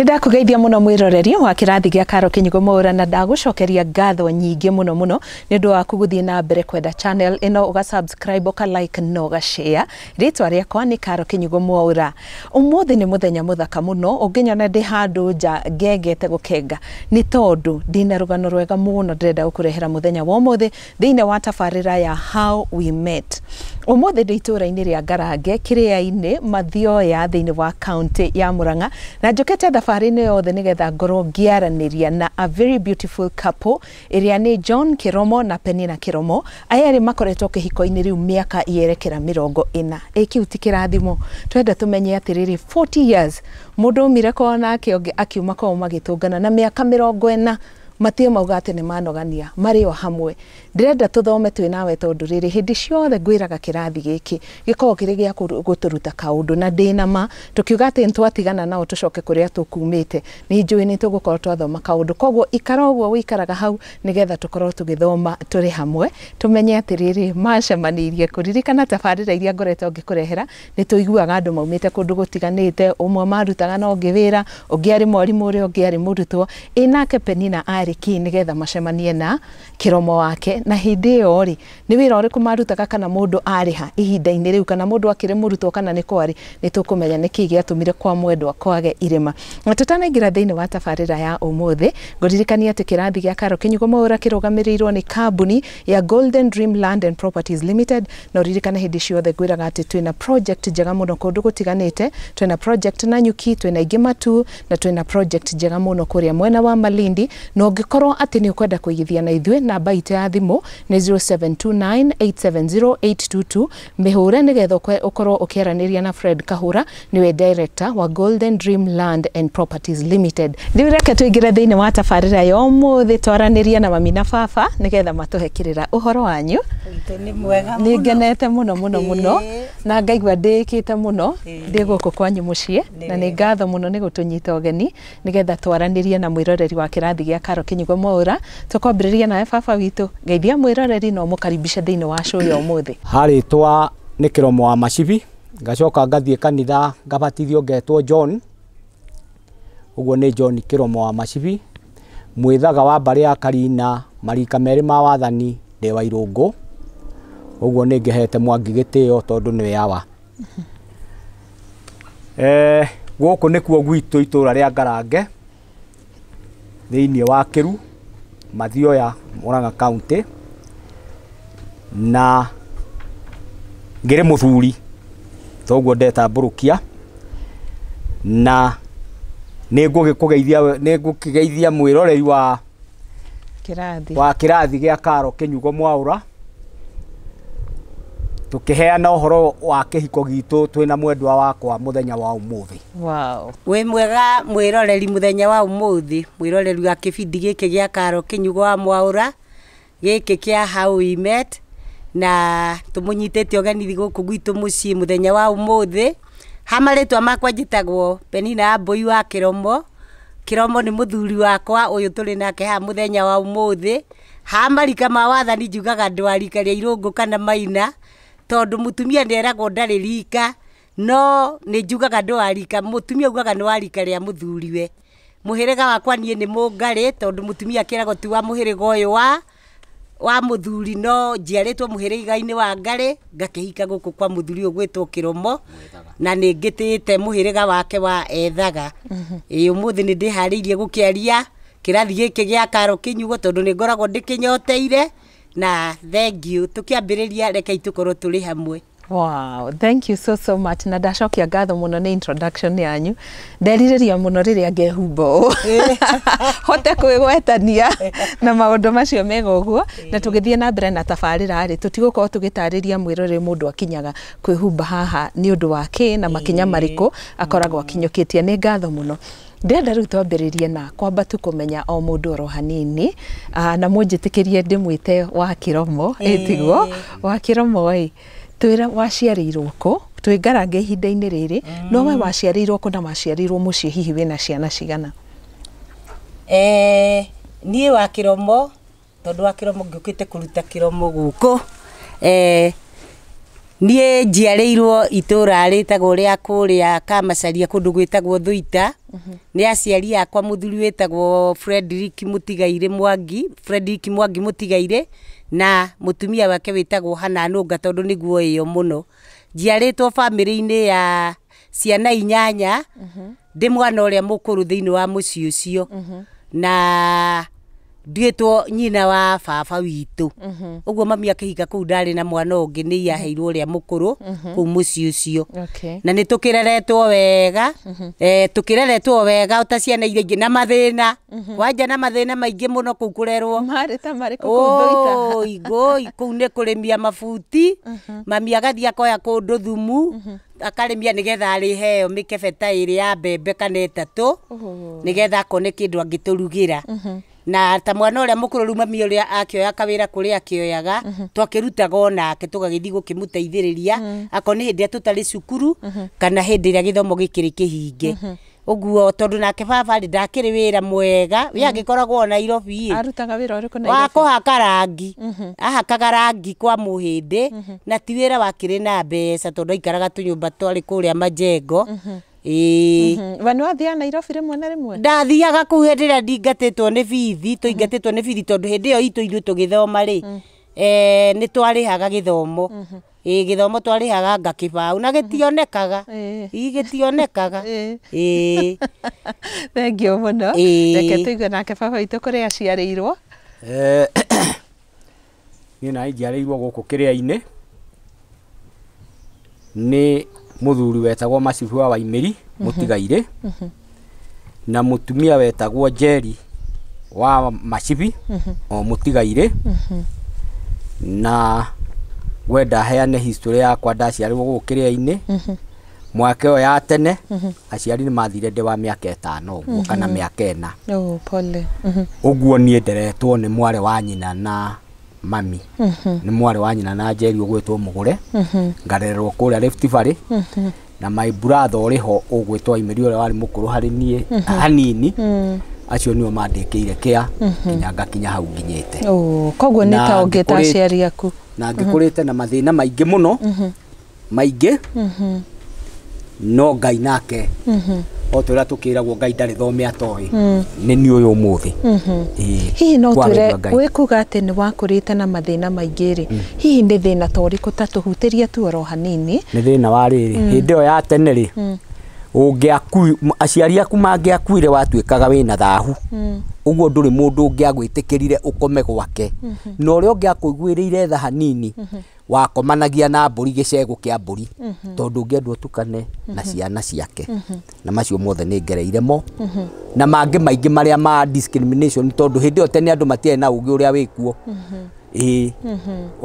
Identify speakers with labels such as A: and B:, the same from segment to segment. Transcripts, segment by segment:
A: Nĩ ndakũgeithia mũno mwĩroreri wa kĩrathi gĩa Karo Kĩnyugo Mwaũra, na ndagũcokeria ngatho nyingĩ mũno mũno nĩ ũndũ waku gũthiĩ na mbere kwenda channel ĩno, ũga subscribe, ũka like na ũga share. Rĩtwa rĩakwa nĩ Karo Kĩnyugo Mwaũra. Ũmũthĩ nĩ mũthenya mũthaka mũno, ũngĩnyona ndĩ handũ nja ngengete gũkenga nĩ tondũ ndĩna rũgano rwega mũno ndĩrenda gũkũrehera mũthenya wa ũmũthĩ thĩinĩ wa tabarĩra ya How We Met. Ũmũthĩ ndĩ itũũra-inĩ rĩa Ngarange, Kĩrĩa-inĩ, Mathioya, thĩinĩ wa kaunti ya Murang'a, na njũkĩte thabarĩ-inĩ yothe nĩgetha ngorwo ngĩaranĩria na a very beautiful couple ĩrĩa nĩ John Kĩromo na Penina Kĩromo. Aya erĩ makoretwo kĩhiko-inĩ rĩu mĩaka yerekera 40. Ĩ kĩu ti kĩrathimo? Twenda tũmenye atĩrĩrĩ, 40 years mũndũ aumire kwao nake ũngĩ akiuma kwao magĩtũngana, na mĩaka 40 matirĩ mauga atĩ nĩ manogania, marĩ o hamwe. Ndĩrenda tũthome twĩ nawe tondũ rĩrĩ hĩndĩ ciothe ngwĩraga kĩrathi gĩkĩ gĩkoragwo kĩrĩ gĩa gũtũruta kaũndũ, na ndĩna ma tũkiuga atĩ nĩ twatigana nao tũcoke kũrĩa tũkumĩte, nĩ njũĩ nĩ tũgũkorwo twathoma kaũndũ. Koguo ikara ũguo ũikaraga hau nĩgetha tũkorwo tũgĩthoma tũrĩ hamwe, tũmenye atĩrĩrĩ, macemanirie kũririkana tabarĩra iria ngoretwo ngĩkũrehera. Nĩ tũiguaga andũ maumĩte kũndũ gũtiganĩte, ũmwe marutaga na ũngĩ wĩra, ũngĩ arĩ mwarimũ, ũrĩa ũngĩ arĩ mũrutwo. Ĩ nake Penina arĩ kĩ nĩgetha macemanie na Kĩromo wake? Na hĩndĩ ĩyo rĩ, nĩ wĩra ũrĩkũ marutaga, kana mũndũ arĩha ihinda-inĩ rĩu, kana mũndũ akĩrĩ mũrutwo kana nĩ kwarĩ? Nĩ tũkũmenya nĩkĩ gĩatũmire kwa mwendwa kwage irĩma. Na tũtanaingĩra thĩinĩ wa tabarĩra ya ũmũthĩ, ngũririkania atĩ kĩrathi gĩa Karo Kĩnyugo Mwaũra kĩrũgamĩrĩirwo nĩ kambuni ya Golden Dream Land and Properties Limited. Na ũririkane hĩndĩ ciothe ngwĩraga atĩ twĩna project njega mũno kũndũ gũtiganĩte. Twĩna project Nanyuki, twĩna ingĩ Matu, na twĩna project njega mũno kũrĩa mwena wa Malindi. Na ũngĩkorwo atĩ nĩ ũkwenda kũigithia na ithuĩ, namba itũ ya thimũ nĩ 0729870822. Mĩhũre nĩgetha ũkorwo ũkĩaranĩria na Fred Kahũra, nĩwe director wa Golden Dream Land and Properties Limited. Rĩu reke tũingĩre thĩinĩ wa tabarĩra ya ũmũthĩ, twaranĩrie na mami na baba nĩgetha matũhe kĩrĩra. Ũhoro wanyu?
B: Nĩ mwega.
A: Nĩ ngenete mũno mũno mũno na ngaigua ndĩĩkĩte mũno ndĩ gũkũ kwanyu mũciĩ, na nĩ ngatho mũno nĩ gũtũnyita ũgeni nĩgetha twaranĩrie na mwĩroreri wa kĩrathi gĩa Karo Kĩnyugo Mwaũra. Tũkwambĩrĩria nawe baba witũ, geithia mwĩroreri na ũmũkaribisha thĩinĩ wa show ya ũmũthĩ.
C: Harĩtwa nĩ Kĩromo wa Macibi, ngacoka ngathiĩ kanitha ngabatithio ngetwo John, ũguo nĩ John Kĩromo wa Macibi, mwĩthaga wa mbarĩ ya Karina, marika merĩ ma wathani, ndĩ wa Irũngũ. Ũguo nĩ ngĩhete Mwangi gĩtĩo tondũ nĩwe awa. Gũkũ nĩkuo gwitũ itũra rĩa Ngarange thĩinĩ wa Kĩru, Mathioya, Murang'a County, na ngĩrĩ mũthuri toguo ndetambũrũkia, na nĩ ngũgĩkũgeithia, nĩ ngũkĩgeithia mwĩroreri wa
A: kĩrathi
C: wa kĩrathi gĩa Karo Kĩnyugo Mwaũra, tũkĩheana ũhoro wa kĩhiko gitũ twĩna mwendwa wakwa mũthenya wa ũmũthĩ.
A: Wow.
B: Wĩ mwega mwĩroreri mũthenya wa ũmũthĩ, mwĩroreri wa kĩbindi gĩkĩ gĩa Karo Kĩnyugo wa Mwaũra, gĩkĩ kĩa How We Met, na tũmũnyitĩte ũgeni gũkũ gwitũ mũciĩ mũthenya wa ũmũthĩ. Ha marĩtwa makwa njĩtagwo Penina Mbũi wa Kĩromo. Kĩromo nĩ mũthuri wakwa ũyũ tũrĩ nake haha mũthenya wa ũmũthĩ. Ha marika ma wathani njugaga andũ a rika rĩa Irũngũ kana Maina, tondũ mũtumia nĩ eragwo ndarĩ rika, no nĩ njugaga andũ a rika, mũtumia augaga nĩ wa rika rĩa mũthuriwe. Mũhĩrĩga wakwa niĩ nĩ Mũngarĩ, tondũ mũtumia akĩragwo ti wa mũhĩrĩga ũyũ wa mũthuri, no njiarĩtwo mũhĩrĩga-inĩ wa Ngarĩ, ngakĩhika gũkũ kwa mũthuri ũyũ gwĩtwo Kĩromo, na nĩ ngĩtĩĩte mũhĩrĩga wake wa Ethaga. Ĩĩ ũmũthĩ nĩ ndĩharĩirie gũkĩaria kĩrathi gĩkĩ gĩa Karo Kĩnyugo tondũ nĩ ngoragwo ndĩkĩnyoteire, na thank you. Tũkĩambĩrĩria rekei tũkorwo tũrĩ hamwe.
A: Wow, thank you so so much. Na ndacokia ngatho mũno nĩ introduction yanyu. Nderirĩria mũno rĩrĩa ngehumba ũũ hote kwĩgwetania na maũndũ macio mega ũguo. Na tũgĩthiĩ na mbere na tabarĩra rĩ, tũtigũkorwo tũgĩtarĩria mwĩroreri mũndũ akinyaga kwĩhumba haha nĩ ũndũ wa kĩ na makinya marĩkũ akoragwo akinyũkĩtie. Nĩ ngatho mũno. Ndĩrenda rĩu twambĩrĩrie na kwamba tu kũmenya o mũndũ oro hanini, na mũnjĩtĩkĩrie ndĩmwĩte wa Kĩromo. Ĩtiguo wa Kĩromo ĩ, twĩra waciarĩirwo kũ? Twĩ Ngarange ihinda-inĩ rĩrĩ, no we waciarĩirwo kũ na waciarĩirwo mũciĩ hihi wĩna ciana cigana?
B: Niĩ wa Kĩromo, tondũ wa Kĩromo ngĩũkĩte kũruta kĩromo gũkũ, Niĩ njiarĩirwo itũra rĩtagwo rĩa kũrĩa Kamacaria kũndũ gwĩtagwo Thuita. Nĩ aciari akwa mũthuri wĩtagwo Frederick Mũtigairĩ Mwangi, Frederick Mwangi Mũtigairĩ, na mũtumia wake wĩtagwo Hannah Nũnga tondũ nĩguo ĩyo mũno. Njiarĩtwo bamĩrĩ-inĩ ya ciana inyanya, ndĩ mwana ũrĩa mũkũrũ thĩinĩ wa mũciĩ ũcio. Na nduĩtwo nyina wa baba witũ. Ũguo mami akĩhika kũu ndarĩ na mwana ũngĩ nĩ aheirwo ũrĩa mũkũrũ kũu mũciĩ ũcio. Na nĩ tũkĩreretwo wega, tũkĩreretwo wega ta ciana iria ingĩ na mathĩna. Kwanja na mathĩna maingĩ mũno kũu kũrerwo.
A: Marĩ ta marĩkũ kũu Thuita?
B: Oi, ngũi, kũu nĩ kũrĩmia mabuti. Mami agathiĩ akoya kũndũ thumu, akarĩmia nĩgetha arĩheo mĩkebe ta ĩrĩ ya mbembe kana ĩtatũ, nĩgetha akone kĩndũ angĩtũrugĩra. Na ta mwana ũrĩa mũkũrũ rĩu mami ũrĩa akĩoya kawĩra kũrĩa akĩoyaga, twakĩrutaga onake tũgagĩthiĩ gũkĩmũteithĩrĩria, akorwo nĩ hĩndĩ ĩrĩa tũtarĩ cukuru, kana hĩndĩ ĩrĩa gĩthomo gĩkĩrĩ kĩhinge. Ũguo tondũ nake baba rĩ ndakĩrĩ wĩra mwega, we angĩkoragwo o Nairobi ĩ.
A: Arutaga wĩra ũrĩkũ
B: Wa
A: Nairobi?
B: kũhaka rangi. Ahakaga rangi kwa mũhĩndĩ, na ti wĩra wakĩrĩ na mbeca tondũ aikaraga tũnyũmba twarĩ kũrĩa Majengo. Ĩĩ.
A: We nĩ wathiaga Nairobi rĩmwe na rĩmwe?
B: Ndathiaga kũu hĩndĩ ĩrĩa ndingatĩtwo nĩ bithi, tũingatĩtwo nĩ bithi tondũ hĩndĩ ĩyo itũ ithuĩ tũgĩthoma rĩ, nĩ twarĩhaga gĩthomo. Ĩĩ, gĩthomo twarĩhaga nga kĩbaũ na gĩtionekaga. Ĩ, gĩtionekaga. Ĩĩ.
A: Thengiũ mũno. Reke tũigue nake baba witũ kũrĩa aciarĩirwo.
C: Niĩ na njiarĩirwo gũkũ Kĩrĩa-inĩ nĩ mũthuri wetagwo Macibu wa Waimĩri Mũtigairĩ, na mũtumia wetagwo Njeri wa Macibi o Mũtigairĩ. Na ngwenda heane history yakwa, ndaciarĩirwo gũkũ Kĩrĩa-inĩ mwaka ĩyo ya tene. Aciari nĩ mathire ndĩ wa mĩaka 5 ũguo kana mĩaka 4.
A: Oh, pole.
C: Ũguo niĩ nderetwo nĩ mwarĩ wa nyina na mami, nĩ mwarĩ wa nyina na Njeri ũgwĩtwo Mũgũre, ngarererwo kũrĩa Rift Valley. Na my brother ũrĩ ho ũgwĩtwo Waimĩri ũrĩa warĩ mũkũrũ harĩ niĩ hanini, acio nĩo mandĩkĩire kĩa nginya ngakinya hau nginyĩte.
A: Oh, koguo nĩ ta ũngĩ ta aciari aku.
C: Na ngĩkũrĩte na mathĩna maingĩ mũno, maingĩ, no Ngai nake o ta ũrĩa tũkĩragwo Ngai ndarĩ thome atoĩ, nĩ niĩ ũyũ ũmũthĩ.
A: Hihi no twĩre wĩkuga atĩ nĩ wakũrĩte na mathĩna maingĩ rĩ, hihi nĩ thĩna ta ũrĩkũ ta tũhutĩrie tu oro hanini?
C: Nĩ thĩna wa rĩrĩ, hĩndĩ ĩyo ya tene rĩ, aciari aku mangĩakuire watuĩkaga wĩna thahu. Ũguo ndũrĩ mũndũ ũngĩagwĩtĩkĩrire ũkome gwake, na ũrĩa ũngĩakũiguĩrĩire tha hanini wakomanagia na mbũri, gĩcegũ kĩa mbũri, tondũ ũngĩendwo ũtukane na ciana ciake. Na macio mothe nĩ ngereire mo, na mangĩ maingĩ marĩa ma discrimination, tondũ hĩndĩ ĩyo tene andũ matiarĩ na ũgĩ ũrĩa wĩkuo. Ĩĩ,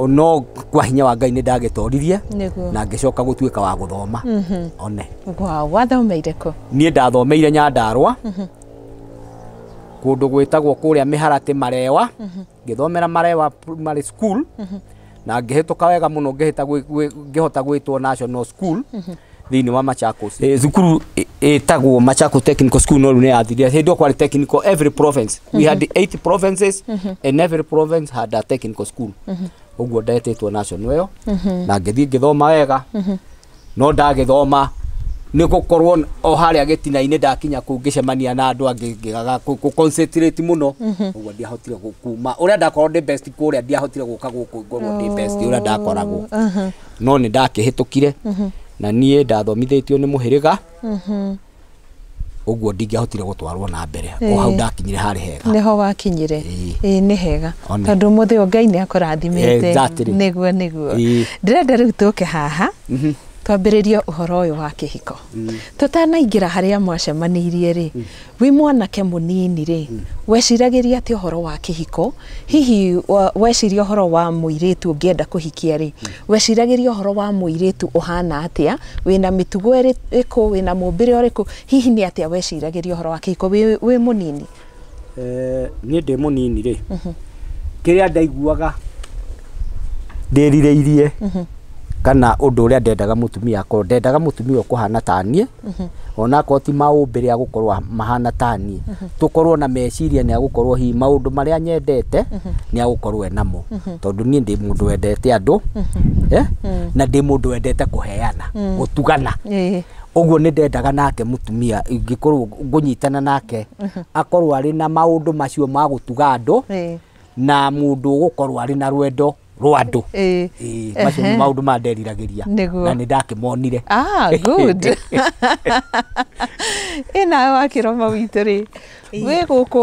C: no kwa hinya wa Ngai nĩ ndagĩtoririe na ngĩcoka gũtuĩka wa gũthoma. One.
A: Wow, wathomeire kũ?
C: Niĩ ndathomeire Nyandarũa, kũndũ gwĩtagwo kũrĩa Mĩharatĩ Marewa, ngĩthomera Marewa Primary School, na ngĩhĩtũka wega mũno, ngĩhota gwĩtwo National School thĩinĩ wa Machakos. Thukuru ĩtagwo Machakos Technical School, no rĩu nĩ yathirire. Hĩndĩ ĩyo kwarĩ technical every province. We had 8 provinces and every province had a technical school. Ũguo ndetĩtwo national ĩyo, na ngĩthiĩ ngĩthoma wega, no ndagĩthoma nĩ gũkorwo o harĩa gĩtina-inĩ ndakinya kũu ngĩcemania na andũ angĩ ngĩaga kũ concentrate mũno. Ũguo ndiahotire kuma ũrĩa ndakorwo ndĩ best kũrĩa, ndiahotire gũka gũkũ ngorwo ndĩ best ũrĩa ndakoragwo, no nĩ ndakĩhĩtũkire. Na niĩ ndathomithĩtio nĩ mũhĩrĩga, ũguo ndingĩahotire gũtwarwo na mbere, o hau ndakinyire harĩ hega.
A: Nĩho wakinyire. Ĩĩ, nĩ hega tondũ mũthĩ ũyũ Ngai nĩ akũrathimĩte. Nĩguo, nĩguo. Ndĩrenda rĩu tũke haha twambĩrĩrie ũhoro ũyũ wa kĩhiko. Tũtanaingĩra harĩa mwacemanĩirie rĩ, wĩ mwanake mũnini rĩ, weciragĩria atĩ ũhoro wa kĩhiko? Hihi weciria ũhoro wa mũirĩtu ũngĩenda kũhikia rĩ, weciragĩria ũhoro wa mũirĩtu ũhana atĩa, wĩna mĩtugo ĩrĩkũ, wĩna mũmbĩre ũrĩkũ? Hihi nĩ atĩa weciragĩria ũhoro wa kĩhiko wĩ mũnini?
C: Niĩ ndĩ mũnini rĩ, kĩrĩa ndaiguaga ndĩrirĩirie Kana ũndũ ũrĩa ndendaga mũtumia akorwo, ndendaga mũtumia ũkũhana ta niĩ, ona akorwo ti maũmbĩre agũkorwo mahana ta niĩ, tũkorwo na meciria nĩ agũkorwo hihi maũndũ marĩa nyendete nĩ agũkorwo enamo, tondũ niĩ ndĩ mũndũ wendete andũ, na ndĩ mũndũ wendete kũheana, gũtugana. Ũguo nĩ ndendaga nake mũtumia ingĩkorwo ngũnyitana nake akorwo arĩ na maũndũ macio ma gũtuga andũ, na mũndũ ũgũkorwo arĩ na rwendo rwa andũ. Macio nĩ maũndũ ma nderiragĩria na nĩ ndakĩmonire.
A: Good. Ĩnawe wakĩroma witũ rĩ, wĩ gũkũ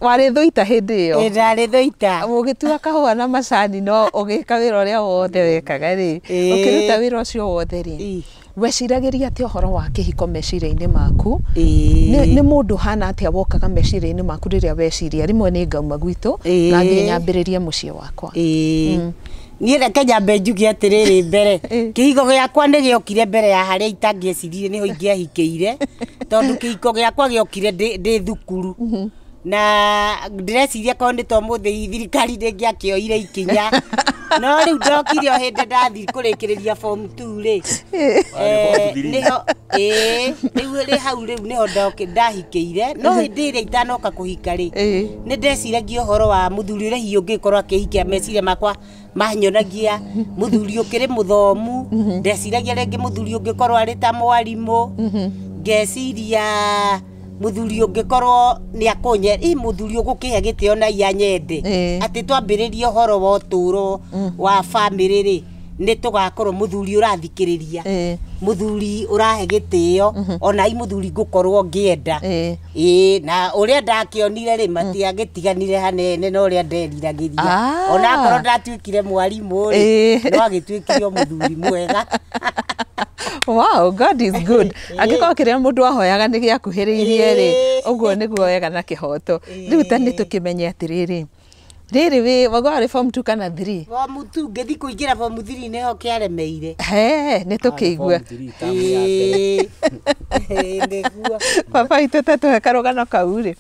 A: warĩ Thũita hĩndĩ ĩyo?
B: Ndarĩ Thũita.
A: Ũgĩtua kahũa na macani no ũgĩka wĩra ũrĩa wothe wekaga rĩ, ũkĩruta wĩra ũcio wothe rĩ, weciragĩria atĩa ũhoro wa kĩhiko meciria-inĩ maku? Nĩ mũndũ hana atĩa wokaga meciria-inĩ maku rĩrĩa weciria rĩmwe nĩ ngauma gwitũ na thiĩ nyambĩrĩrie mũciĩ wakwa?
B: Niĩ reke nyambe njuge atĩrĩrĩ mbere, kĩhiko gĩakwa nĩ gĩokire mbere ya harĩa itangĩeciririe nĩho ingĩahikĩire, tondũ kĩhiko gĩakwa gĩokire ndĩ thukuru. Na ndĩreciria korwo nĩ ta ũmũthĩ thirikari ndĩngĩakĩoire ikinya. No rĩu ndokire o hĩndĩ ndathiĩ kũrĩkĩrĩria form 2 rĩ, nĩho rĩu rĩ hau rĩu nĩho ndahikĩire. No hĩndĩ ĩrĩa itanoka kũhika rĩ, nĩ ndeciragia ũhoro wa mũthuri ũrĩa hihi ũngĩkorwo akĩhikia. Meciria makwa manyonagia mũthuri ũkĩrĩ mũthomu, ndeciragia rĩngĩ mũthuri ũngĩkorwo arĩ ta mwarimũ, ngeciria mũthuri ũngĩkorwo nĩ akũnye, mũthuri ũgũkĩhe gĩtĩo na ia nyende, atĩ twambĩrĩrie ũhoro wa ũtũũro wa bamĩrĩ rĩ, nĩ tũgakorwo mũthuri ũrathikĩrĩria, mũthuri ũrahe gĩtĩo, ona i mũthuri ngũkorwo ngĩenda. Na ũrĩa ndakĩonire rĩ, matiagĩtiganire hanene na ũrĩa nderiragĩria. Ona akorwo ndatuĩkire mwarimũ rĩ, no agĩtuĩkire o mũthuri mwega.
A: Wow, God is good. Angĩkorwo kĩrĩa mũndũ ahoyaga nĩ gĩakuhĩrĩirie rĩ, ũguo nĩguo wega na kĩhoto. Rĩu ta nĩ tũkĩmenye atĩrĩrĩ, rĩrĩ wĩ wagwa warĩ form 2 kana 3?
B: Form 2, ngĩthiĩ kũingĩra form 3 nĩho kĩaremeire.
A: He, nĩ tũkĩigua.
B: Nĩguo.
A: Baba witũ ta tũhe karũgano kau rĩ,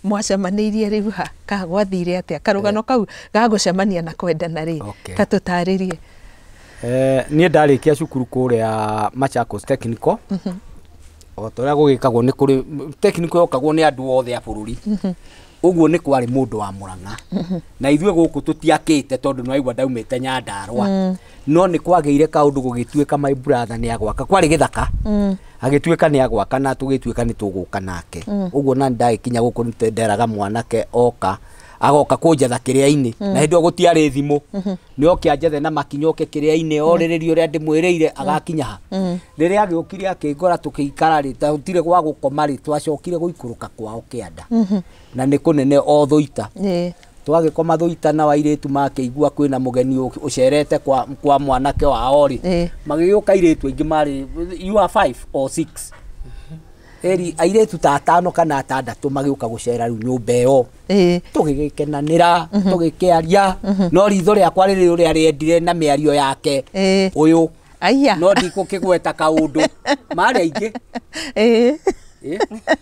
A: mwacemanĩirie rĩu ha, ka gwathire atĩa? Karũgano kau ga gũcemania na kwendana rĩ, ta tũtarĩrie.
C: Niĩ ndarĩkia cukuru kũrĩa Machakos Technical, o ta ũrĩa gũgĩkagwo nĩ kũrĩ technical yokagwo nĩ andũ othe a bũrũri. Ũguo nĩ kwarĩ mũndũ wa Mũrang'a, na ithuĩ gũkũ tũtiakĩte tondũ nĩ waigua ndaumĩte Nyandarũa, no nĩ kwagĩire kaũndũ gũgĩtuĩka my brother nĩ agwaka, kwarĩ gĩthaka, agĩtuĩka nĩ agwaka na tũgĩtuĩka nĩ tũgũka nake. Ũguo na ndagĩkinya gũkũ nderaga mwanake oka agoka kũnjetha kĩrĩa-inĩ, na hĩndĩ ĩyo gũtiarĩ thimũ, nĩ oke anjethe na makinya oke kĩrĩa-inĩ orĩrĩrie ũrĩa ndĩmwĩrĩire agakinya ha. Rĩrĩa agĩũkire akĩngora tũkĩikara rĩ, tũtirĩ gwa gũkoma rĩ, twacokire gũikũrũka kwao kĩanda, na nĩ kũnene o Thũita. Twagĩkoma Thũita na airĩtu makĩigua kwĩna mũgeni ũcerete kwa mwanake wao rĩ, magĩgĩũka airĩtu aingĩ marĩ you are 5 or 6, eri airĩtu ta atano kana atandatũ magĩũka gũcera rĩu nyũmba ĩyo. Tũgĩgĩkenanĩra, tũgĩkĩaria, no ritho rĩakwa rĩrĩ ũrĩa rĩendire na mĩario yake ũyũ, no ndikũkĩgweta kaũndũ, marĩ aingĩ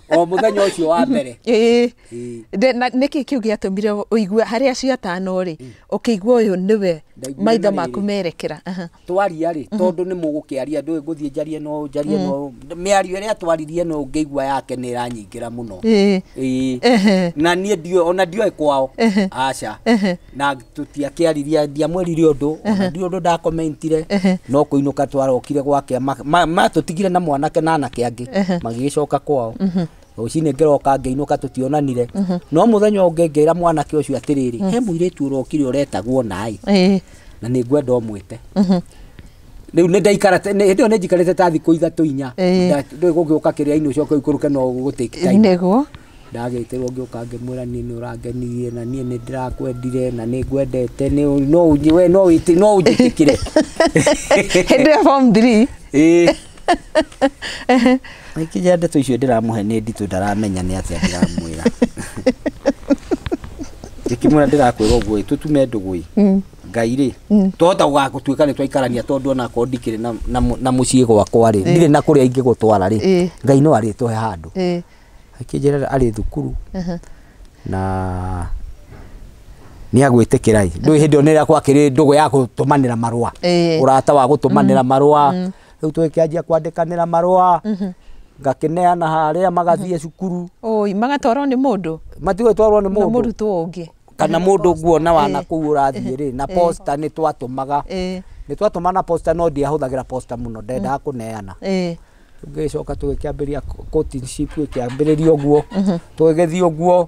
C: o mũthenya ũcio wa mbere.
A: Nĩkĩ kĩu gĩatũmire ũigue harĩa acio atano rĩ, ũkĩigua ũyũ nĩwe maitho maku merekera?
C: Twaria rĩ, tondũ nĩ mũgũkĩaria, ndũĩ ngũthiĩ njarie no njarie no mĩario ĩrĩa twaririe no ngĩigua yake nĩ ĩranyingĩra mũno. Na niĩ ndiũĩ, ona ndioĩ kwao, aca, na tũtiakĩaririe, ndiamwĩrire ũndũ, ona ndiũĩ ũndũ ndakomentire, no kũinũka twarokire gwake, matũtigire na mwanake na anake angĩ, magĩgĩcoka kwao. Rũcinĩ ngĩroka ngĩinũka tũtionanire, no mũthenya ũngĩ ngĩra mwanake ũcio atĩrĩrĩ, he mũirĩtu ũrokire ũretagwo naĩ, na nĩ ngwenda ũmwĩte. Rĩu nĩ ndaikara, hĩndĩ ĩyo nĩ njikarĩte ta thikũ ithatũ inya, ndũĩ gũgĩũka kĩrĩa-inĩ ũcoke ũikũrũke no gũgũ take time.
A: Nĩguo.
C: Ndagĩtĩrwo ngĩũka ngĩmwĩra niĩ nĩ ũrangenirie na niĩ nĩ ndĩrakwendire na nĩ ngwendete, no ũnjĩtĩkĩre.
A: Hĩndĩ ya form 3.
C: Ikinya ndeto icio ndĩramũhe nĩ nditũ, ndaramenya nĩ atĩa ndĩramwĩra. Ngĩkĩmwĩra ndĩrakwĩra ũguo ĩ, tũtume ndũgũ ĩ, Ngai rĩ, twahota gũgagũtuĩka nĩ twaikarania tondũ ona akorwo ndikĩrĩ na mũciĩ gwakwa rĩ, ndirĩ na kũrĩa ingĩgũtwara rĩ, Ngai no arĩtũhe handũ. Akĩnjĩra arĩ thukuru na Nĩ agwĩtĩkĩra ĩ. Ndũĩ hĩndĩ ĩyo nĩ ĩrĩa gwakĩrĩ ndũgũ ya gũtũmanĩra marũa.
A: Ĩĩ.
C: Ũrata wa gũtũmanĩra marũa. Rĩu tũgĩkĩanjia kwandĩkanĩra marũa. Ngakĩneana harĩa magathiĩ cukuru.
A: Oi, magatwarwo nĩ mũndũ
C: Matigwĩtwarwo nĩ
A: na
C: mũndũ.
A: mũrutwo ũngĩ.
C: Kana mũndũ nguona wana kũu ũrathiĩ rĩ na posta nĩ twatũmaga. Nĩ twatũma na posta no ndiahũthagĩra posta mũno ndendaga kũneana. Tũgĩcoka tũgĩkĩambĩrĩria courtship ĩkĩambĩrĩria ũguo. Tũgĩgĩthiĩ ũguo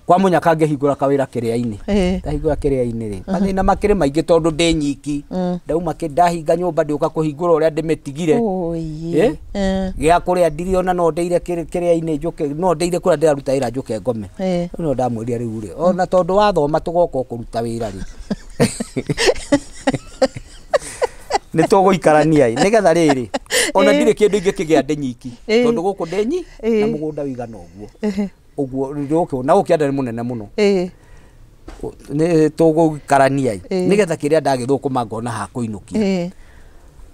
C: kwa mũnyaka ngĩhingũra kawĩra kĩrĩa-inĩ. Ndahingũra kĩrĩa-inĩ rĩ mathĩna makĩrĩ maingĩ tondũ ndĩ nyiki. Ndauma ndahinga nyũmba ndĩũka kũhingũra ũrĩa ndĩmĩtigire. Gĩa kũrĩa ndirĩ ona no ndĩire kĩrĩa-inĩ njũke no ndĩire kũrĩa ndĩraruta wĩra njũke ngome. Rĩu no ndamwĩrire rĩu rĩ ona tondũ wathoma tũgoka kũruta wĩra rĩ nĩ tũgũikarania ĩ nĩgetha rĩrĩ ona ndirĩ kĩndũ ingĩkĩgĩa ndĩ nyiki tondũ gũkũ ndĩ nyi na mũgũnda wĩigana ũguo ũguo gũkũ na gũkũ kĩanda nĩ mũnene mũno nĩ tũgũikarania ĩ nĩgetha kĩrĩa ndagĩthũkũma ngona ha kũinũkia.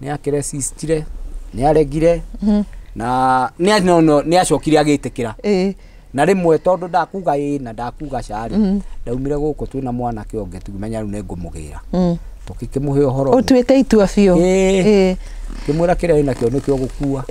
C: Nĩ akĩresistire nĩ aregire na nĩ acokire agĩtĩkĩra. Na rĩmwe tondũ ndakuga ĩ na ndakuga ca rĩ ndaumire gũkũ twĩna mwanake ũngĩ tũkĩmenya rĩu nĩ ngũmũgĩra. Tũkĩmũhe ũhoro
A: Ũtuĩte itua biũ.
C: Kĩmwĩra kĩrĩa wĩnakĩo nĩkĩo gũkua.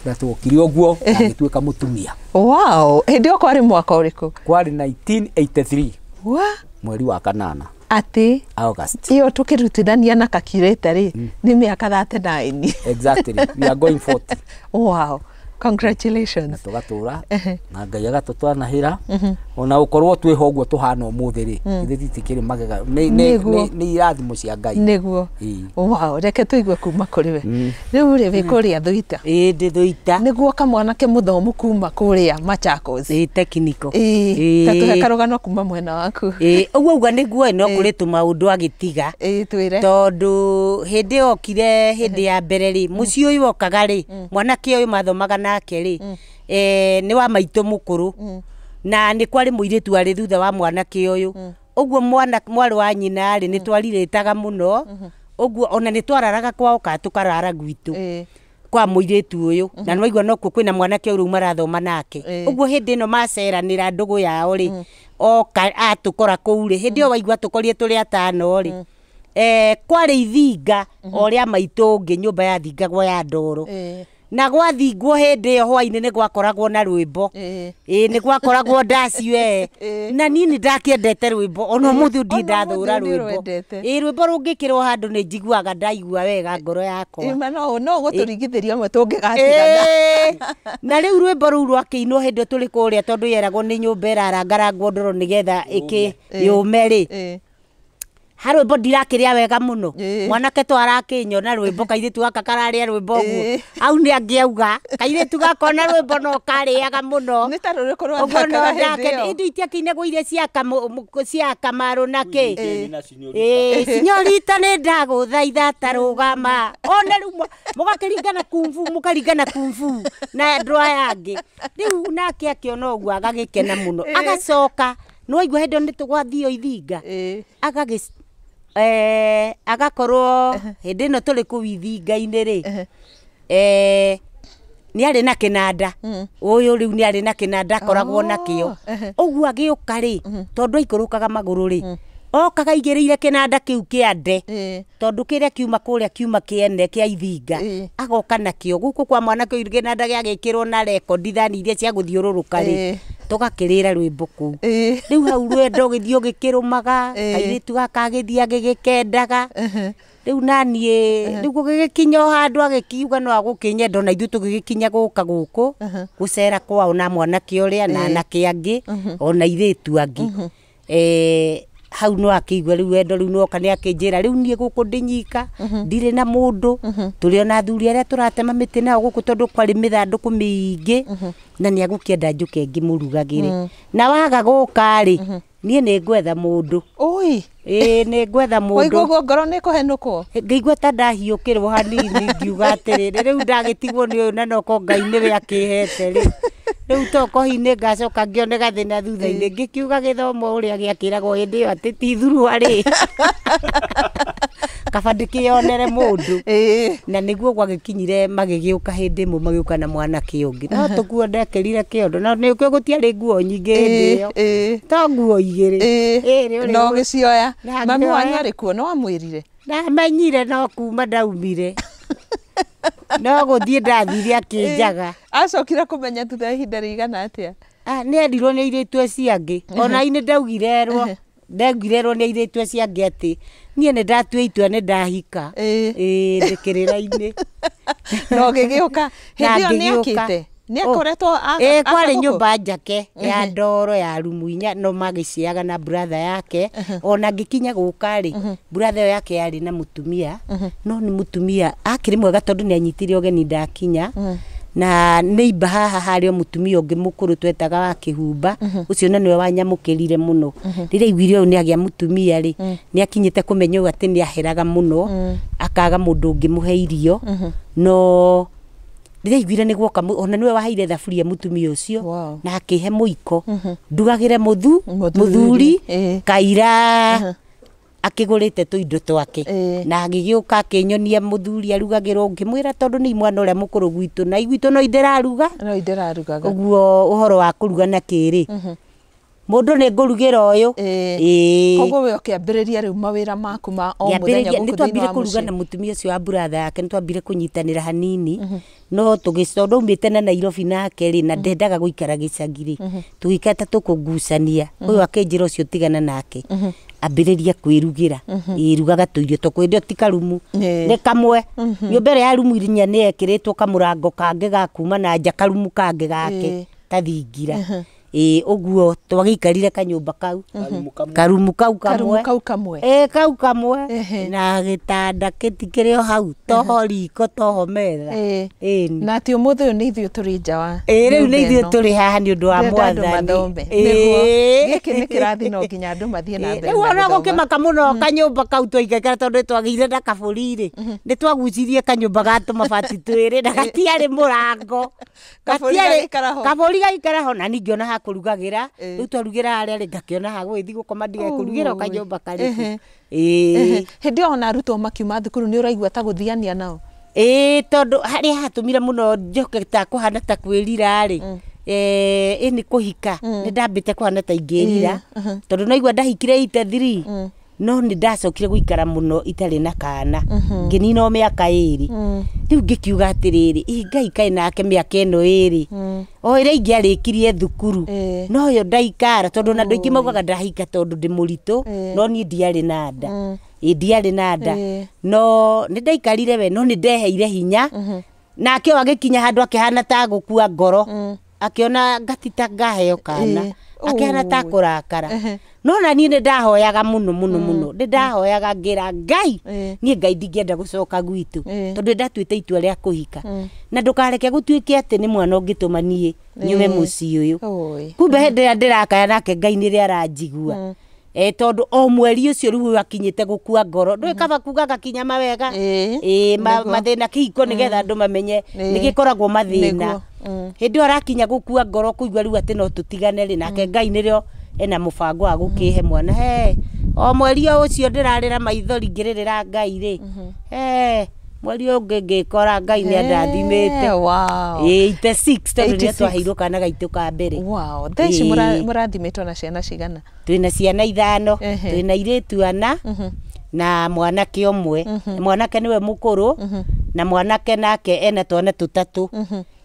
C: Na tuokire ũguo na agĩtuĩka mũtumia.
A: Wow, hĩndĩ ĩyo kwarĩ mwaka ũrĩkũ?
C: Kwarĩ 1983.
A: Wa?
C: Mweri wa kanana.
A: Atĩ
C: August.
A: Ĩyo tũkĩrutithania na calculator rĩ nĩ mĩaka 39.
C: Exactly. We are going 40.
A: Wow. Congratulations.
C: Na tũgatũra na Ngai agatũtwanahĩra ona ũkorwo twĩho ũguo tũhana ũmũthĩ rĩ ithuĩ titikĩrĩ magega nĩ irathimo cia Ngai.
A: Nĩguo. Wow, reke tũigue kuma kũrĩ we. Rĩu rĩ wĩ kũrĩa Thũita.
B: Ĩĩ ndĩ Thũita.
A: Nĩguo kamwanake mũthomu kuma kũrĩa Machakos.
B: Ĩĩ technical.
A: Ĩĩ ta tũhe karũgano kuma mwena waku.
B: Ĩĩ ũguo uga nĩguo no kũrĩ tũmaũndũ agĩtiga.
A: Ĩĩ twĩre.
B: Tondũ hĩndĩ ĩyo okire hĩndĩ ya mbere rĩ mũciĩ ũyũ okaga rĩ mwanake ũyũ mathomaga nake rĩ nĩ wa maitũ mũkũrũ na nĩ kwarĩ mũirĩtu arĩ thutha wa mwanake ũyũ ũguo mwana mwarĩ wa nyina rĩ nĩ twarirĩtaga mũno ũguo ona nĩ twararaga kwao kana tũkarara gwitũ kwa mũirĩtu ũyũ na nĩ waigua nokuo kwĩna mwanake ũyũ rĩu marathoma nake ũguo hĩndĩ ĩno maceranĩra ndũgũ yao rĩ oka atũkora kũu rĩ hĩndĩ ĩyo waigua tũkorie tũrĩ atano rĩ kwarĩ ithinga o rĩa maitũ ũngĩ nyũmba yathingagwo ya ndoro na gwathingwo hĩndĩ ĩyo hwainĩ nĩ gwakoragwo na rwĩmbo ĩĩ nĩ gwakoragwo ndaci we na niĩ nĩ ndakĩendete rwĩmbo ona ũmũthĩ ndirĩ ndathũra rwĩmbo ĩĩ rwĩmbo rũngĩkĩrwo handũ nĩ njiguaga ndaigua wega ngoro yakwa
A: ĩma no ũgũtũringithĩria amwe tũngĩgatigana
B: na rĩu rwĩmbo rũu rwakĩinwo hĩndĩ tũrĩ kũrĩa tondũ yeragwo nĩ nyũmba ĩrarangarangwo ndoro nĩgetha ĩkĩ yũme rĩ harwĩmbo ndirakĩrĩa wega mũno mwanake to arakĩnyona rwĩmbo kairĩtu gaka kararĩa rwĩmbo ũguo au nĩ angĩauga kairĩtu gaka ona rwĩmbo no karĩaga mũno
A: nĩ ta rũrĩkũ rwathakaga hĩndĩ ĩyo
B: indo itiakĩinagwo iria cia Kamaru na kĩ sinyorita nĩ ndagũthaitha ta rũgama ona rĩu mũgakĩringana kumbu mũkaringana kumbu na andũ aya angĩ rĩu nake akĩona ũguo agagĩkena mũno agacoka nĩ waigua hĩndĩ ĩyo nĩ tũgwathio ithinga agagĩ agakorwo hĩndĩ ĩno tũrĩ kũu ithinga-inĩ rĩ nĩ arĩ na kĩnanda ũyũ rĩu nĩ arĩ na kĩnanda akoragwo nakĩo ũguo agĩũka rĩ tondũ aikũrũkaga magũrũ rĩ okaga aigĩrĩire kĩnanda kĩu kĩa nde tondũ kĩrĩa kiuma kũrĩa kiuma kĩene kĩa ithinga agoka nakĩo gũkũ kwa mwanake ũyũ kĩnanda gĩagĩkĩrwo na rekondi thani iria cia gũthiũrũrũka rĩ tũgakĩrĩra rwĩmbo kũu rĩu hau rwendo gĩthiĩ ũgĩkĩrũmaga kairĩtu gaka agĩthiĩ agĩgĩkendaga rĩu naniĩ rĩu gũgĩgĩkinya o handũ agĩkiuga no agũkĩnyenda ona ithuĩ tũgĩgĩkinya gũka gũkũ gũcera kwao na mwanake ũrĩa na anake angĩ ona airĩtu angĩ hau no akĩigua rĩu wendo rĩu noka nĩ akĩnjĩra rĩu niĩ gũkũ ndĩnyika ndirĩ na mũndũ tũrĩ ona athuri arĩa tũratema mĩtĩ nao gũkũ tondũ kwarĩ mĩthandũkũ mĩingĩ na nĩ agũkĩenda njũke ngĩmũrugagĩre na waga gũka rĩ niĩ nĩ ngwetha mũndũ
A: oi
B: ĩĩ nĩ ngwetha mũndũ
A: waigua ũguo ngoro nĩ kũhenũkwo
B: ngĩigua ta ndahiũkĩrwo hanini ngiuga atĩrĩrĩ rĩu ndagĩtigwo nĩ ũyũ na noko Ngai nĩwe akĩhete rĩ Rĩu toko hihi nĩ ngacoka ngĩone gathĩna thutha-inĩ ngĩkiuga gĩthomo ũrĩa gĩakĩragwo hĩndĩ ĩyo atĩ ti thurua rĩ kaba ndĩkĩonere mũndũ. Na nĩguo gwagĩkinyire magĩgĩũka hĩndĩ ĩmwe magĩũka na mwanake ũngĩ no tũkuo ndekĩrire kĩondo no nĩkĩo gũtiarĩ nguo nyingĩ hĩndĩ ĩyo to nguo igĩrĩ
A: no gĩcioya. Mami wanyu arĩ kuo no amwĩrire?
B: Ndamenyire no kuma ndaumire no gũthiĩ ndathire akĩnjaga.
A: Acokire kũmenya thutha wa ihinda rĩigana atĩa?
B: Nĩ erirwo nĩ airĩtu acio angĩ ona ini ndaugirerwo nĩ airĩtu acio angĩ atĩ niĩ nĩ ndatua itua nĩ ndahika ndĩkĩrĩra-inĩ.
A: No gĩgĩũka hĩndĩ ĩyo nĩ akĩte nĩ akoretwo
B: kwarĩ nyũmba njake ya ndoro ya rumu inya no magĩciaga na brother yake ona ngĩkinya gũka rĩ brother ĩyo yake yarĩ na mũtumia no nĩ mũtumia akĩrĩ mwega tondũ nĩ anyitire ũgeni ndakinya na neighbor haha harĩ o mũtumia ũngĩ mũkũrũ twetaga wa Kĩhumba ũcio na nĩwe wanyamũkĩrire mũno rĩrĩa aiguire ũyũ nĩ agĩa mũtumia rĩ nĩ akinyĩte kũmenya ũũ atĩ nĩ aheraga mũno akaga mũndũ ũngĩmũhe irio no rĩrĩa aiguire nĩ guoka ona nĩwe waheire thaburia mũtumia ũcio na akĩhe mũiko ndugagĩre mũthuri kaira akĩgũrĩte tũindo twake na agĩgĩũka akĩnyonia mũthuri arugagĩrwo ngĩmwĩra tondũ nĩ mwana ũrĩa mũkũrũ gwitũ na gwitũ no indĩraruga ũguo ũhoro wa kũruga na kĩrĩ mũndũ nĩ ngũrugĩra ũyũ.
A: Koguo we ũkĩambĩrĩria rĩu mawĩra maku ma o mũthenya gũkũ thĩinĩ wa mũciĩ.
B: Nĩ twambire kũruga na mũtumia ũcio wa brother yake nĩ twambire kũnyitanĩra hanini no tũgĩcoka aumĩte na Nairobi nake rĩ na ndendaga gũikara gĩcagi rĩ tũgĩikara ta tũkũgucania ũyũ akĩnjĩra ũcio tigana nake ambĩrĩria kwĩrugĩra ĩrugaga tũirio tũkũ hĩndĩ ĩyo ti karumu nĩ kamwe nyũmba ĩrĩa ya rumu inya nĩ yekĩrĩtwo kamũrango kangĩ ga kuma na nja karumu kangĩ gake ta thingira ũguo twagĩikarire kanyũmba kau karumu kau kamwe kau kamwe na gĩtanda gĩtikĩrĩ o hau toho riko toho metha
A: na atĩ ũmũthĩ ũyũ nĩ ithuĩ tũrĩ nja wa
B: rĩu nĩ ithuĩ tũrĩ haha nĩ ũndũ wa Mwathani.
A: Gĩkĩ nĩ kĩrathi no nginya andũ mathiĩ na mbere.
B: Rĩu ona gũkĩmaka mũno kanyũmba kau twaikaikara tondũ twagĩire na kabũri rĩ nĩ twagucirie kanyũmba ga tũmabati twĩrĩ na gatiarĩ mũrango kabũri gaikara ho na ningĩona ha kũrugagĩra rĩu twarugĩra harĩa rĩ ngakĩona ha gũgĩthiĩ gũkoma ndige kũrugĩra o kanyũmba karĩkũ.
A: Hĩndĩ ĩyo ona arutwo makiuma thukuru nĩ ũraigua ta gũthiania nao?
B: Tondũ harĩa hatũmire mũno njoke ta kũhana ta kwĩrira rĩ nĩ kũhika nĩ ndambĩte kũhana ta ingĩrira tondũ naigua ndahikire 83 no nĩ ndacokire gũikara mũno itarĩ na kana ngĩnina o mĩaka ĩrĩ rĩu ngĩkiuga atĩrĩrĩ ĩ Ngai kaĩ nake mĩaka ĩno ĩrĩ o ĩrĩa ingĩarĩkirie thukuru noyo ndaikara tondũ na andũ aingĩ maugaga ndahika tondũ ndĩ mũritũ no niĩ ndiarĩ na nda ndiarĩ na nda no nĩ ndaikarire we no nĩ ndeheire hinya nake agĩkinya handũ akĩhana ta gũkua ngoro akĩona ngatita ngaheo kana akĩhana ta kũrakara no na niĩ nĩ ndahoyaga mũno mũno mũno nĩ ndahoyaga ngĩra Ngai niĩ Ngai ndingĩenda gũcoka gwitũ tondũ ndatuĩte itua rĩa kũhika na ndũkareke gũtuĩke atĩ nĩ mwana ũngĩtũma niĩ nyume mũciĩ ũyũ kumbe hĩndĩ ĩrĩa ndĩrakaya nake Ngai nĩrĩa aranjigua tondũ o mweri ũcio rĩu akinyĩte gũkua ngoro ndũĩ kaba kuga gakinya mawega mathĩna kĩhiko nĩgetha andũ mamenye nĩ gĩkoragwo mathĩna hĩndĩ ĩyo arakinya gũkua ngoro kũigua rĩu atĩ no tũtigane rĩ nake Ngai nĩrĩo ena mũbango wa gũkĩhe mwana he o mweri o ũcio ndĩrarĩra maithori ngĩrĩrĩra Ngai rĩ mweri ũngĩ ngĩkora Ngai nĩ andathimĩte. 86 tondũ nĩ twaheirwo kana gaitũ ka mbere.
A: Thaa ici mũrathimĩtwo na ciana cigana?
B: Twĩna ciana ithano twĩna airĩtu ana na mwanake ũmwe mwanake nĩwe mũkũrũ na mwanake nake ena twana tũtatũ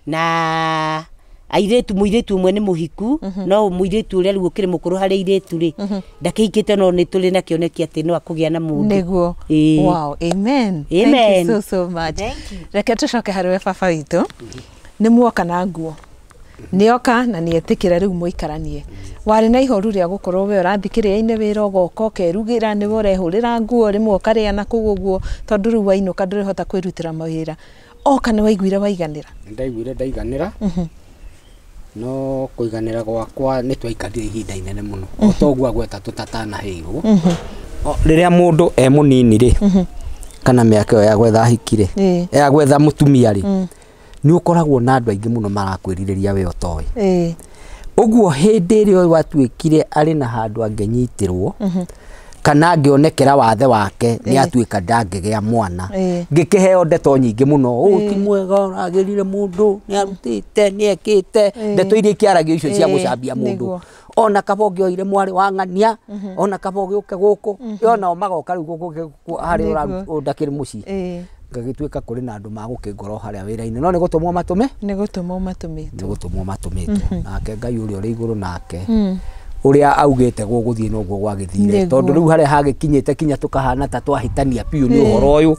B: na airĩtu mũirĩtu ũmwe nĩ mũhiku no mũirĩtu ũrĩa rĩu ũkĩrĩ mũkũrũ harĩ airĩtu rĩ ndakĩhikĩte no nĩ tũrĩ na kĩoneki atĩ no akũgĩa na mũndũ
A: nĩguo. Wow, amen. Thank you so so much. Reke tũcoke harĩ we baba witũ nĩ muoka na nguo nĩoka na nĩetĩkĩra rĩu mũikaranie warĩ na ihoru rĩa gũkorwo we ũrathiĩ kĩrĩa-inĩ wĩra ũgoka ũkerugĩra nĩwe ũrehũrĩra nguo rĩmwe ũkarĩa na kũu ũguo tondũ rĩu wainũka ndũrĩhota kwĩrutĩra mawĩra oka nĩ waiguire waiganĩra?
C: Ndaiguire ndaiganĩra no kũiganĩra gwakwa nĩ twaikarire ihinda inene mũno o toguo agweta tũtatanaheirwo rĩrĩa mũndũ e mũnini rĩ kana mĩaka ĩyo ya gwetha ahiki rĩ ya gwetha mũtumia rĩ
D: Nĩ ũkoragwo na andũ aingĩ mũno marakwĩrirĩria we ũtoĩ. Ũguo hĩndĩ ĩrĩa watuĩkire arĩ na handũ angĩnyitĩrwo kana angĩonekera wathe wake nĩ atuĩka ndangĩgĩa mwana, ngĩkĩheo ndeto nyingĩ mũno, ũũ ti mwega, ũragĩrire mũndũ nĩ arutĩte, nĩ ekĩte, ndeto iria ikĩaragio icio cia gũcambia mũndũ, ona kaba ũngĩoire mwarĩ wa ng'ania, ona kaba ũgĩũke gũkũ, onao magoka rĩu gũkũ harĩa ũndakĩrĩ mũciĩ. Ngagĩtuĩka kũrĩ na andũ magũkĩngora harĩa wĩra-inĩ, no nĩ gũtũmwo matũme,
A: nĩ gũtũmwo matũmĩtwo,
D: nĩ gũtũmwo matũmĩtwo. Nake Ngai ũrĩa ũrĩ igũrũ nake ũrĩa augĩte gũgũthiĩ noguo gwagĩthire, tondũ rĩu harĩa hagĩkinyĩte kinya tũkahana ta twahĩtania biũ nĩ ũhoro ũyũ,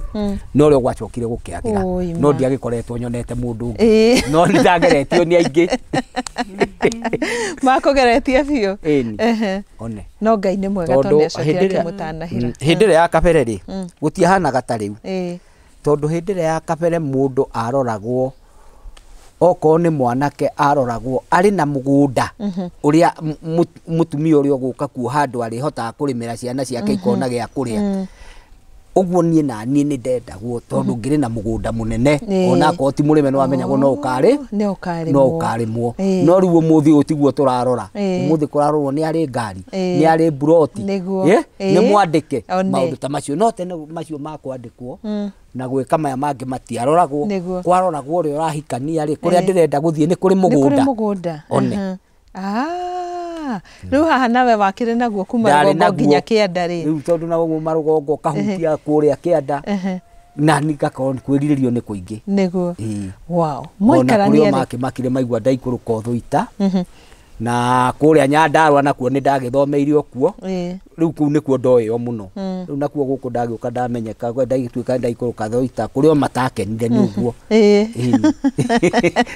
D: no ũrĩa gwacokire gũkĩagĩra, no ndiagĩkoretwo nyonete mũndũ ũngĩ, no nĩ ndageretio nĩ aingĩ
A: makũgeretie biũ.
D: Ĩni one,
A: no Ngai nĩ mwega tondũ nĩacokire akĩmũtanahĩra.
D: Hĩndĩ ĩrĩa ya kabere rĩ, gũtiahanaga ta rĩu, tondũ hĩndĩ ĩrĩa ya kabere mũndũ aroragwo, okorwo nĩ mwanake aroragwo arĩ na mũgũnda ũrĩa mũtumia ũrĩa ũgũka kuo handũ arĩhotaga kũrĩmĩra ciana ciake ikona gĩa kũrĩa. Ũguo niĩ na niĩ nĩ ndendagwo tondũ ngĩrĩ na mũgũnda mũnene, onakorwo ti mũrĩme nĩ wamenyagwo no ũkarĩ, no ũkarĩmwo. No rĩu ũmũthĩ ũyũ tiguo tũrarora, ũmũthĩ kũrarorwo nĩ arĩ ngari, nĩ arĩ mburoti, nĩ mwandĩke, maũndũ ta macio. No tene macio ma kwandĩkwo na gwĩka maya mangĩ matiaroragwo, kwaroragwo ũrĩa ũrahikania rĩ, kũrĩa ndĩrenda gũthiĩ nĩ kũrĩ mũgũnda. One.
A: Rĩu haha nawe wakĩrĩ naguo kuma rũgongo nginya kĩanda rĩ,
D: rĩu tondũ na uma rũgongo ũkahutia kũrĩa kĩanda, na niĩ ngakorwo kwĩrirĩrio nĩ kũingĩ.
A: Nĩguo. Wow.
D: Mwaikarania rĩ, makĩmakire maigua ndaikũrũka Ũthũita, na kũrĩa Nyandarũa nakuo nĩ ndagĩthomeire o kuo, rĩu kũu nĩkuo ndoĩo mũno. Rĩu nakuo gũkũ ndagĩũka ndamenyeka, ndagĩtuĩka ndaikũrũka Thũita, kũrĩa o matakenire nĩ ũguo.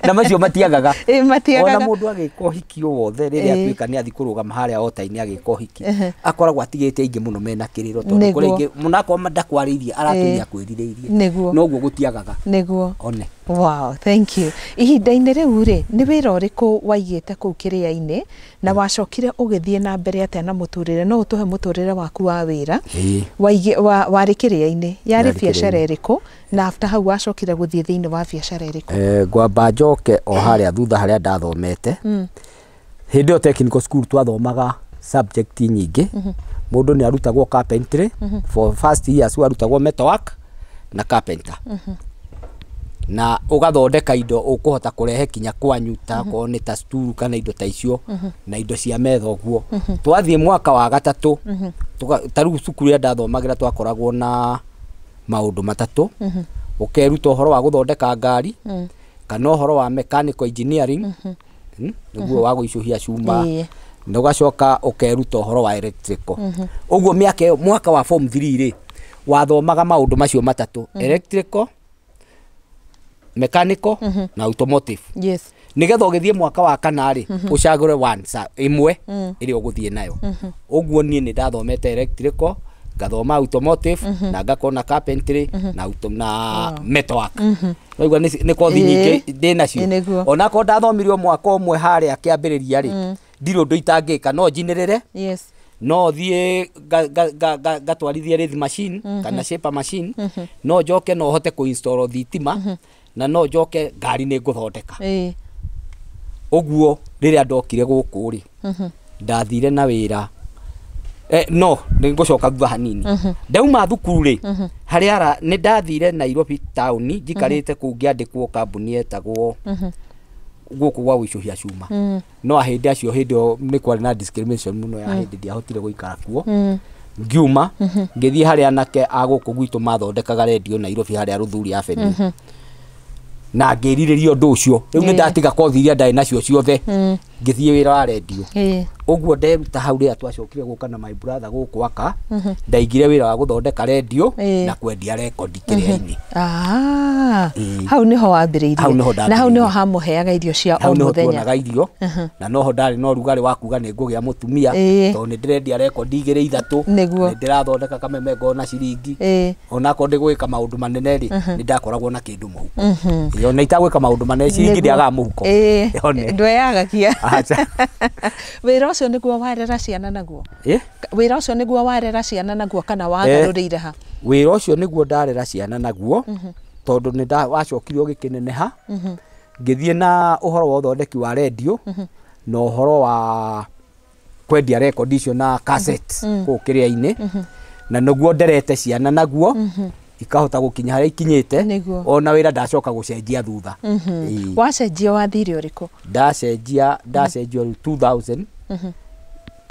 D: Na macio matiagaga. Ona mũndũ agĩka ũhiki o wothe rĩrĩa atuĩka nĩ athiĩ kũrũgama harĩa ota-inĩ agĩka ũhiki, akoragwo atigĩte aingĩ mũno mena kĩrĩro, tondũ kũrĩ aingĩ mũno akorwo ndakwarĩirie aratũire akwĩrirĩirie, noguo gũtiagaga.
A: Nĩguo.
D: One.
A: Wow, thank you. Ihinda-inĩ rĩu rĩ, nĩ wĩra ũrĩkũ waigĩte kũu kĩrĩa-inĩ na wacokire ũgĩthiĩ na mbere atĩa na mũtũrĩre? No ũtũhe mũtũrĩre waku wa wĩra. Warĩ kĩrĩa-inĩ, yarĩ biacara ĩrĩkũ, na after hau wacokire gũthiĩ thĩinĩ wa biacara ĩrĩkũ?
D: Ngwamba njoke o harĩa thutha harĩa ndathomete. Hĩndĩ ĩyo technical school twathomaga subject nyingĩ. Mũndũ nĩ arutagwo carpentry, for first years warutagwo metalwork na carpenter. Na ũgathondeka indo ũkũhota kũrehe kinya kwanyu, ta korwo nĩ ta sturu kana indo ta icio, na indo cia metha ũguo. Twathiĩ mwaka wa gatatũ, ta rĩu cukuru ĩrĩa ndathomagĩra twakoragwo na maũndũ matatũ. Ũkeruta ũhoro wa gũthondeka ngari, kana ũhoro wa mechanical engineering, nĩguo wa gũicũhia cuma, na ũgacoka ũkeruta ũhoro wa electrical. Ũguo mĩaka ĩyo, mwaka wa form 3 rĩ, wathomaga maũndũ macio matatũ, electrical, mechanical na automotive.
A: Yes.
D: Nigetha ũgĩthiĩ mwaka wa kana rĩ, ũcagũre one ĩmwe ĩrĩa ũgũthiĩ nayo. Ũguo niĩ nĩ ndathomete electrical, ngathoma automotive, na ngakorwo na carpentry, na na metalwork. Waigua nĩ kothi nyingĩ ndĩ nacio. Onakorwo ndathomire o mwaka ũmwe harĩa kĩambĩrĩria rĩ, ndirĩ ũndũ itangĩka, no njinĩrĩre.
A: Yes.
D: No thiĩ ngatwarithie lathe machine kana shaper machine, no njoke no hote kũ-install thitima, na no njoke ngari nĩ ngũthondeka. Ũguo rĩrĩa ndokire gũkũ rĩ, ndathire na wĩra, no nĩ ngũcoka thutha hanini. Ndauma thukuru rĩ, harĩa nĩ ndathire Nairobi town, njikarĩte kũu ngĩandĩkwo kambuni yetagwo gũkũ gwa gũicũhia cuma. No ahĩndĩ acio hĩndĩ ĩyo nĩ kwarĩ na discrimination mũno ya hĩndĩ ndiahotire gũikara kuo. Ngiuma ngĩthiĩ harĩa anake a gũkũ gwitũ mathondekaga rendio Nairobi harĩa Rũthuri Avenue. Na ngĩrirĩria ũndũ ũcio. Rĩu nĩ ndatiga kothi iria ndarĩ nacio ciothe, ngĩthiĩ wĩra wa rendio. Ũguo nderuta hau rĩrĩa twacokire gũka na my brother gũkũ aka, ndaigire wĩra wa gũthondeka rendio na kwendia rekondi kĩrĩa-inĩ.
A: Hau nĩho wambĩrĩirie. Na hau nĩho hamũheaga irio cia o mũthenya.
D: Hau nĩho tuonaga irio, na noho ndarĩ na ũrugarĩ wa kuga nĩ ngũgĩa mũtumia, tondũ nĩ ndĩrendia rekondi igĩrĩ ithatũ, nĩ ndĩrathondeka kameme ngona ciringi, onakorwo ndĩgwĩka maũndũ manene rĩ, nĩ ndakoragwo na kĩndũ mũhuko. Ona itagwĩka maũndũ manene, ciringi ndĩagaga mũhuko.
A: Ndweyagagia. Wĩra ũcio nĩguo warera ciana naguo? Wĩra ũcio nĩguo warera ciana naguo kana wagarũrĩire ha?
D: Wĩra ũcio nĩguo ndarera ciana naguo. Tondu ni wacokire ũgĩkĩneneha ngĩthiĩ na ũhoro wa ũthondeki wa redio na ũhoro wa kwendia record icio na cassette kũu kĩrĩa-inĩ na nĩguo nderete ciana naguo ikahota gũkinya harĩa ikinyĩte ona wĩra ndacoka gũcenjia thutha.
A: Wacenjia wathire ũrĩkũ?
D: Ndacenjia rĩu 2000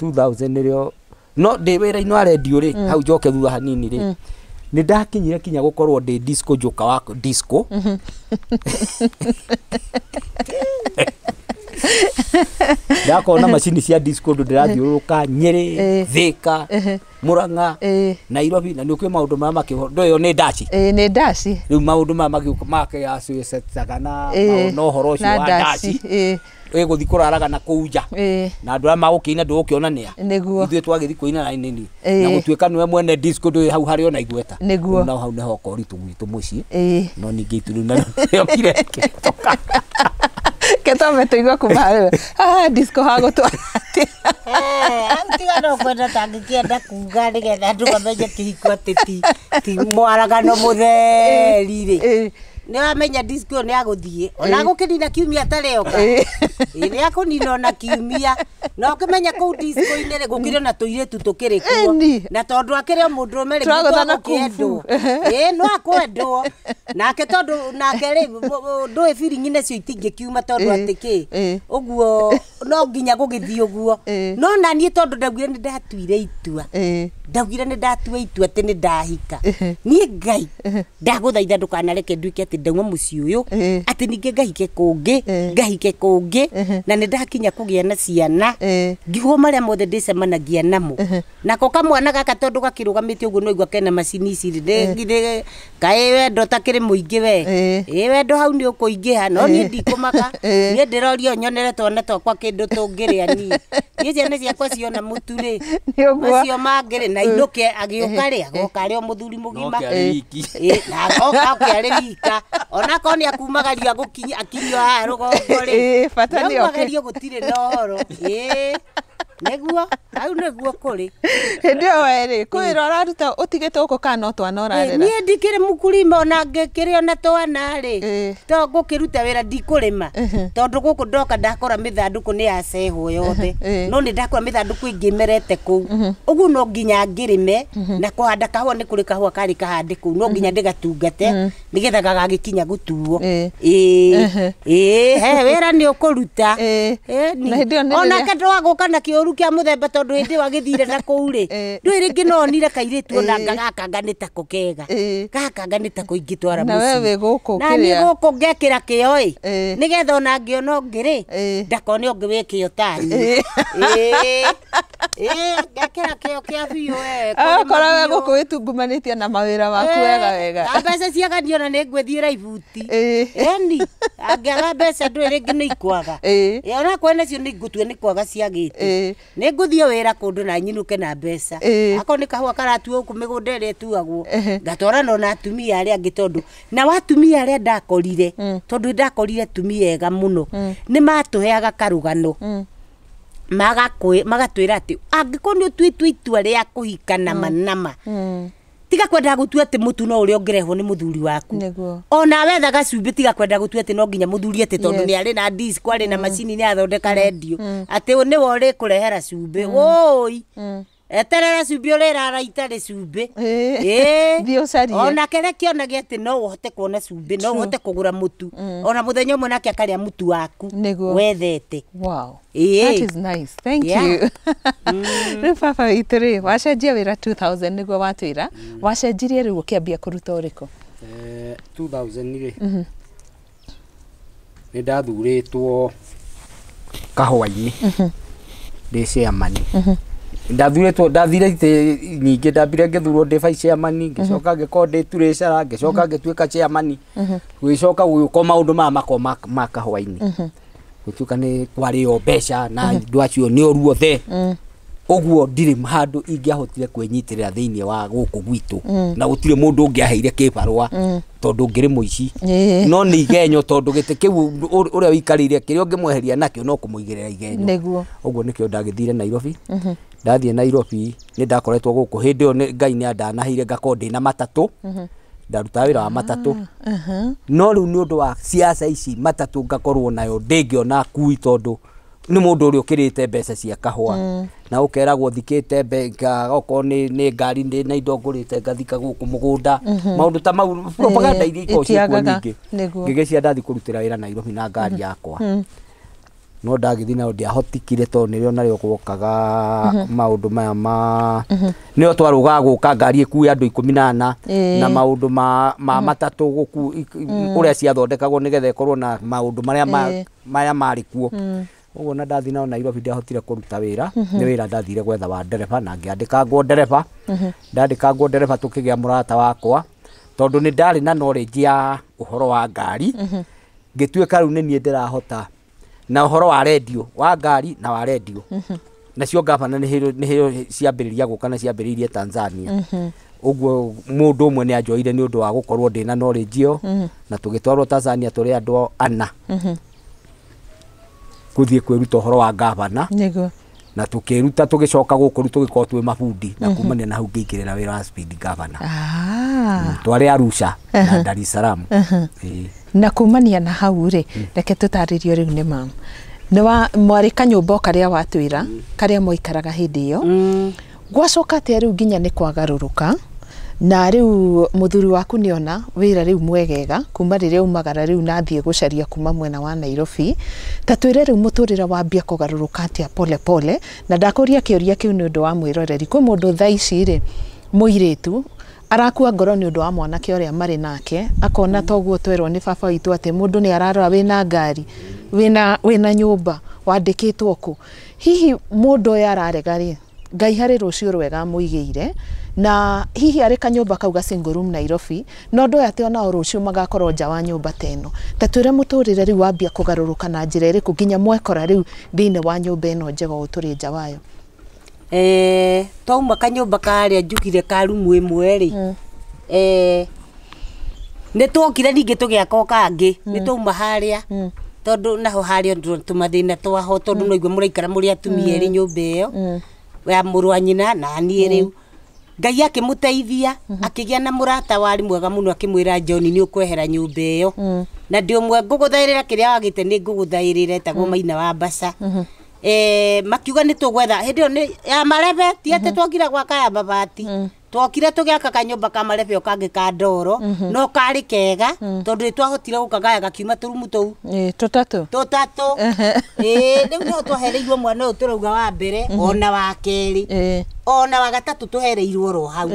D: 2000 nĩrĩo no ndĩ wĩra-inĩ wa redio rĩ hau njoke thutha hanini rĩ nĩ ndakinyire kinya gũkorwo ndĩ disco joka wa disco. Ndakorwo na macini cia disco ndũ ndĩrathiũrũrũka Nyĩrĩ, Thĩka, Murang'a, Nairobi na nĩ ũkĩũĩ maũndũ maya makĩho ndũ ĩyo nĩ ndaci.
A: Nĩ ndaci.
D: Rĩu maũndũ maya magĩũka makĩacĩcetaga na ũhoro ũcio wa ndaci. Ĩgũthiĩ kũraraga na kũu nja na andũ arĩa magũkĩina ndũgũkĩona nĩa ithuĩ twagĩthiĩ kũina na nini na gũtuĩka nĩwe mwene disco ndũĩ hau harĩ ona igweta nao hau nĩho koritũ gwitũ mũciĩ no ningĩ itu rĩu narĩokire kĩhĩtũka
A: ketome tũigue kuma harĩwe haha disco hagũtwara atĩa?
B: Tiga no kwenda tangĩkĩenda kuga nĩgetha andũ mamenye kĩhiko atĩ ti mwaragano mũtheri rĩ nĩ wamenya disco nĩ agũthiĩ ona gũkĩnina kiumia atarĩoka nĩ akũnina ona kiumia na ũkĩmenya kũu disco-inĩ rĩ gũkĩrĩ ona tũirĩtu tũkĩrĩ kuo na tondũ akĩrĩ o mũndũrũme rĩ agũkĩendwo no akwendwo nake tondũ nake rĩ ndũĩ biringi nacio itingĩkiuma tondũ atĩ kĩ ũguo no nginya gũgĩthiĩ ũguo no na niĩ tondũ ndaugire nĩ ndatuire itua ndaugire nĩ ndatua itua atĩ nĩ ndahika niĩ Ngai ndagũthaitha ndũkanareke nduĩke atĩ ndauma mũciĩ ũyũ atĩ ningĩ ngahike kũngĩ ngahike kũngĩ na nĩ ndakinya kũgĩa na ciana ngigwo marĩa mothe ndĩcemanagia namo nako kamwana gaka tondũ gakĩrũgamĩte ũguo no igua kena macini ici rĩ kaĩ wendo takĩrĩ mũingĩ we ĩ wendo hau nĩ ũkũingĩha no niĩ ndikũmaka niĩ ndĩrorio nyonere twana twakwa kĩndũ tũngĩrĩa niĩ niĩ ciana ciakwa ciona mũtu rĩ macio mangĩrĩ na inũke agĩũka rĩ agoka arĩ o mũthuri mũgima na agoka oke arĩ wika onakorwo nĩ akumagario akinyio haha rũgongo rĩ nĩaumagario gũtirĩ na ũhoro nĩguo hau nĩguo kũrĩ
A: hĩndĩ ĩyo we rĩ kwĩra ũraruta ũtigĩte gũkũ kana no twana ũrarera
B: niĩ ndikĩrĩ mũkulima ona ngĩkĩrĩ ona twana rĩ to ngũkĩruta wĩra ndikũrĩma tondũ gũkũ ndoka ndakora mĩthandũkũ nĩ yacehwo yothe no nĩ ndakora mĩthandũkũ ĩngĩ ĩmerete kũu ũguo no nginya ngĩrĩme na kũhanda kahũa nĩ kũrĩ kahũa karĩ kahande kũu no nginya ndĩgatungate nĩgetha gagagĩkinya gũtuo ĩĩ he wĩra nĩ ũkũruta onake ndwagũka na kĩũru kĩa mũthemba tondũ hĩndĩ ĩyo agĩthire na kũu rĩ ndũĩ rĩngĩ no onire kairĩtu ona gakanga nĩ tako kega gakanga nĩ tako ingĩtwara mũciĩ na niĩ gũkũ ngekĩra kĩo ĩ nĩgetha ona ngĩona ũngĩ rĩ ndakone ũngĩ wĩ kĩo tani ngekĩra kĩo kĩa biũ we
A: akorwo we gũkũ wĩtungumanĩtie na mawĩra maku wega wega
B: na mbeca ciaganio na nĩ ngwĩthiĩra ibuti ĩni angĩaga mbeca ndũĩ rĩngĩ nĩ ikwaga onakorwo nacio nĩ ngũtua nĩ kwaga ciagĩte nĩ ngũthiĩ wĩra kũndũ na nyinũke na mbeca akorwo nĩ kahũa karatuo gũkũ mĩgũnda ĩrĩa ĩtuagwo ngatwarana ona atumia arĩa angĩ tondũ na atumia arĩa ndakorire tondũ ndakorire atumia ega mũno nĩ matũheaga karũgano magatwĩra atĩ angĩkorwo nĩ ũtuĩtue itua rĩa kũhika nama nama tiga kwenda gũtua atĩ mũtu no ũrĩa ũngĩrehwo nĩ mũthuri waku ona wethaga cumbĩ tiga kwenda gũtua atĩ no nginya mũthuri atĩ tondũ nĩ arĩ na disco arĩ na macini nĩ athondeka redio atĩ nĩwe ũrĩkũrehera cumbĩ wũi eterera cumbĩ ũrĩrara itarĩ cumbĩ onake reke onage atĩ no ũhote kuona cumbĩ no ũhote kũgũra mũtu ona mũthenya ũmwe nake akarĩa mũtu waku wethete.
A: Wow. That is nice. Thank you. Rĩu baba witũ rĩ wacenjia wĩra 2000 nĩguo watwĩra wacenjirie rĩu ũkĩambia kũruta ũrĩkũ?
C: 2000 rĩ nĩ ndathurĩtwo kahũa-inĩ ndĩ chairman ndathurĩtwo ndathire itĩ nyingĩ ndambire ngĩthurwo ndĩ vice chairman ngĩcoka ngĩkorwo ndĩ treasurer ngĩcoka ngĩtuĩka chairman gũgĩcoka gũgĩũka maũndũ maya makorwo ma kahũa-inĩ gũtuĩka nĩ kwarĩo mbeca na andũ acio nĩ ũru othe ũguo ndirĩ handũ ingĩahotire kwĩnyitĩrĩra thĩinĩ wa gũkũ gwitũ na gũtirĩ mũndũ ũngĩaheire kĩbarũa tondũ ngĩrĩ mũici no nĩ igenyo tondũ gĩtĩ kĩu ũrĩa ũikarĩire kĩrĩa ũngĩmweheria nakĩo no kũmũigĩrĩra igenyo ũguo nĩkĩo ndagĩthire Nairobi. Ndathiĩ Nairobi nĩ ndakoretwo gũkũ hĩndĩ ĩyo Ngai nĩ andanaheire ngakorwo ndĩna matatũ
D: Ndarutaga wĩra wa matatũ. No rĩu nĩ ũndũ wa siasa ici matatũ ngakorwo nayo ndĩngĩona akui tondũ nĩ mũndũ ũrĩa ũkĩrĩte mbeca cia kahũa na ũkeragwo thikĩte okorwo nĩ ngari ndĩ na indo ngũrĩte ngathika gũkũ mũgũnda, maũndũ ta mau, propaganda iria ikoragwo ciĩkuo nyingĩ. Ngĩgĩcia ndathiĩ kũrutĩra wĩra Nairobi na ngari yakwa, no ndagĩthiĩ nayo ndiahotikire tondũ nĩrĩo narĩo gwokaga maũndũ maya ma nĩo twarũgaga gũka ngari ĩkue andũ 14 na maũndũ ma matatũ gũku ũrĩa ciathondekagwo nĩgetha ĩkorwo na maũndũ marĩa maya marĩ kuo. Ũguo na ndathiĩ nao Nairobi ndiahotire kũruta wĩra, nĩ wĩra ndathire gwetha wa ndereba na ngĩandĩkangwo ndereba. Ndandĩkangwo ndereba tũkĩgĩa mũrata wakwa tondũ nĩ ndarĩ na knowledge ya ũhoro wa ngari, ngĩtuĩka rĩu nĩ niĩ ndĩrahota na ũhoro wa redio wa ngari na wa redio. Nacio gavana nĩ ciambĩrĩria gũka na ciambĩrĩirie Tanzania. Ũguo mũndũ ũmwe nĩ anjoire nĩ ũndũ wa gũkorwo ndĩna knowledge ĩyo, na tũgĩtwarwo Tanzania tũrĩ andũ ana gũthiĩ kwĩruta ũhoro wa gavana. Na tũkĩruta tũgĩcoka gũkũ rĩu tũgĩkorwo twĩ mabundi, na kumania na hau ngĩingĩrĩra wĩra wa speed governor. Twarĩ Arusha na Dar es Salaam.
A: Na kumania na hau rĩ, reke tũtarĩrio rĩu nĩ mama nĩ wa mwarĩ kanyũmba o karĩa watwĩra karĩa mwaikaraga hĩndĩ ĩyo, gwacoka atĩa rĩu nginya nĩ kwagarũrũka na rĩu mũthuri waku nĩona wĩra rĩu mwegega kuma rĩrĩa umagara rĩu nathiĩ gũcaria kuma mwena wa Nairobi, ta twĩre rĩu mũtũrĩre wambia kũgarũrũka atĩa pole pole. Na ndakũria kĩũria kĩu nĩ ũndũ wa mwĩroreri, kwĩ mũndũ thaa ici rĩ mũirĩtu arakua ngoro nĩ ũndũ wa mwanake ũrĩa marĩ nake, akona toguo twerwo nĩ baba witũ atĩ mũndũ nĩ ararora wĩna ngari, wĩna nyũmba, wandĩkĩtwo kũ. Hihi mũndũ ũyũ ararega rĩ, Ngai harĩ rũciũ rwega amũigĩire, na hihi arĩ kanyũmba kau ga single room Nairobi, no ũndũ ũyũ atĩ onao rũciũ magakorwo nja wa nyũmba ta ĩno. Ta twĩre mũtũrĩre rĩu wambia kũgarũrũka na njĩra ĩrĩkũ nginya mwekora rĩu thĩinĩ wa nyũmba ĩno njega ũũ tũrĩ nja wayo?
B: Twauma kanyũmba karĩa njugire ka rumu ĩmwe rĩ, nĩ twokire ningĩ tũgĩaka o kangĩ, nĩ twauma harĩa tondũ naho harĩa tũmathĩna twaho tondũ no igua mũraikara mũrĩ atumia erĩ nyũmba ĩyo ya mũrũ wa nyina na niĩ rĩu. Ngai akĩmũteithia akĩgĩa na mũrata warĩ mwega mũno, akĩmwĩra John nĩ ũkwehera nyũmba ĩyo, na ndĩ ũmwe ngũgũthaĩrĩra kĩrĩa wagĩte nĩ ngũgũthaĩrĩra, etagwo Maina wa Mbaca. Makiuga nĩ tũgwetha hĩndĩ ĩyo nĩ ya marebe, ti atĩ twokire gwaka ya mabati, twokire tũgĩaka kanyũmba ka marebe o kangĩ ka ndoro, no karĩ kega tondũ nĩ twahotire gũkagaya gakiuma tũrumu tũu
A: tũtatũ.
B: Rĩu nĩho twahereirwo mwana ũyũ tũrauga wa mbere ona wa kerĩ ona wa gatatũ tũhereirwo oro hau.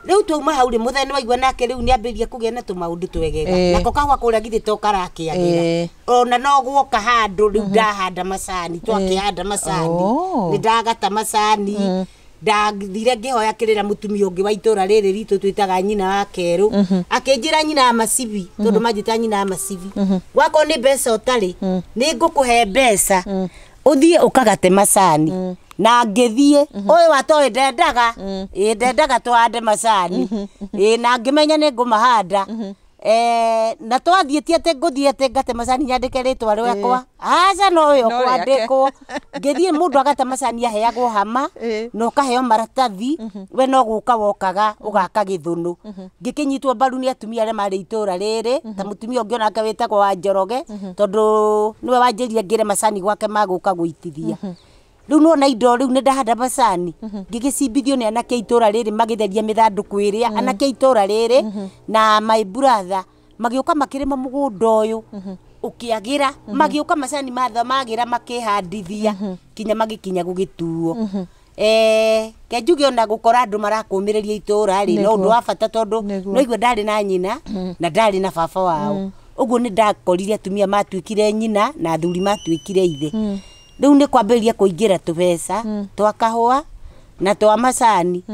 B: Rĩu twauma hau rĩ, mũthenya waigua nake rĩu nĩambĩrĩria kũgĩa na tũmaũndũ twegega, nako kahũa kũrĩa githĩ to karakĩagĩra, ona no guoka handũ rĩu ndahanda macani, twakĩhanda macani, nĩ ndagata macani, ndathire ngĩhoya kĩrĩra mũtumia ũngĩ wa itũra rĩrĩ ritũ twĩtaga nyina wa kerũ, akĩnjĩra nyina wa macibi, tondũ manjĩtaga nyina wa macibi, wakorwo nĩ mbeca ũtarĩ nĩ ngũkũhe mbeca ũthiĩ ũkagate macani. Na ngĩthiĩ ũyũ watoĩ ndendaga, ndendaga tũhande macani, na ngĩmenya nĩ ngũmahanda. Na twathiĩ ti atĩ ngũthiĩ atĩ ngate macani nyandĩke rĩtwa rĩakwa, aca no ũyũ ũkwandĩkwo. Ngĩthiĩ mũndũ agata macani aheagwo hama na ũkaheo maratathi, we no gũka wokaga ũgaka gĩthũnũ. Ngĩkĩnyitwo mbaru nĩ atumia arĩa marĩ itũra rĩrĩ, ta mũtumia ũngĩ onake wĩtagwo wa Njoroge, tondũ nĩwe wanjĩrire ngĩre macani gwake magũka gũitithia. Rĩu nĩwona indo rĩu nĩ ndahanda macani, ngĩgĩcimbithio nĩ anake a itũra rĩrĩ magĩtheria mĩthandũkũ ĩrĩa, anake a itũra rĩrĩ na my brother magĩũka makĩrĩma mũgũnda ũyũ ũkĩagĩra, magĩũka macani matha magĩra makĩhandithia kinya magĩkinya gũgĩtuo. Ke njuge ona gũkora andũ marakũmĩrĩria itũra rĩ, no ũndũ wa bata tondũ no igua ndarĩ na nyina na ndarĩ na baba wao. Ũguo nĩ ndakorire atumia matuĩkire nyina na athuri matuĩkire ithe. Rĩu nĩ kwambĩrĩria kũingĩra tũbeca twa kahũa na twa macani,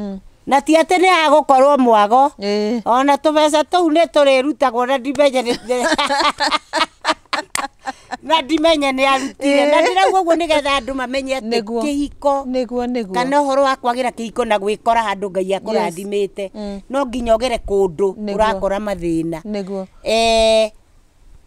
B: na ti atĩ nĩ hagũkorwo mwago, ona tũbeca tũu nĩ tũrĩrutagwo na ndimenye na ndimenye nĩ arutire. Na ndĩrauga ũguo nĩgetha andũ mamenye atĩ kĩhiko kana ũhoro wa kwagĩra kĩhiko na gwĩkora handũ Ngai akũrathimĩte, no nginya ũgere kũndũ ũrakora mathĩna.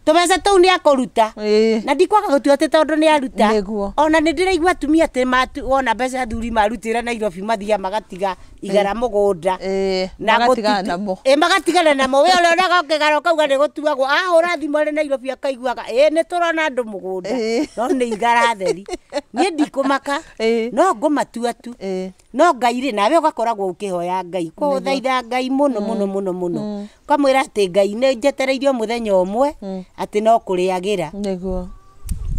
B: Tũbeca tũu nĩ akũruta.
A: Ĩĩ.
B: Na ndikwaga gũtua atĩ tondũ nĩ aruta.
A: Nĩguo.
B: Ona nĩ ndĩraigua atumia atĩ wona mbeca athuri marutĩra Nairobi mathiaga magatiga igara mũgũnda.
A: Ĩĩ,
B: Na
A: magatigana namo.
B: Ĩĩ, magatigana namo. We ũrĩa onaga ũkĩgara ũkauga nĩ gũtuagwo. Ahũra thimũ arĩ Nairobi akaiguaga, ĩĩ nĩ tũrona andũ mũgũnda.
A: Ĩĩ.
B: No nĩ igara theri. Niĩ ndikũmaka.
A: Ĩĩ.
B: No ngũmatua tu.
A: Ĩĩ.
B: No Ngai rĩ, nawe ũgakoragwo ũkĩhoya Ngai. Kũthaitha Ngai mũno mũno mũno mũno. Ũkamwĩra atĩ Ngai nĩ njetereirio mũthenya ũmwe atĩ no kũrĩagĩra.
A: Nĩguo.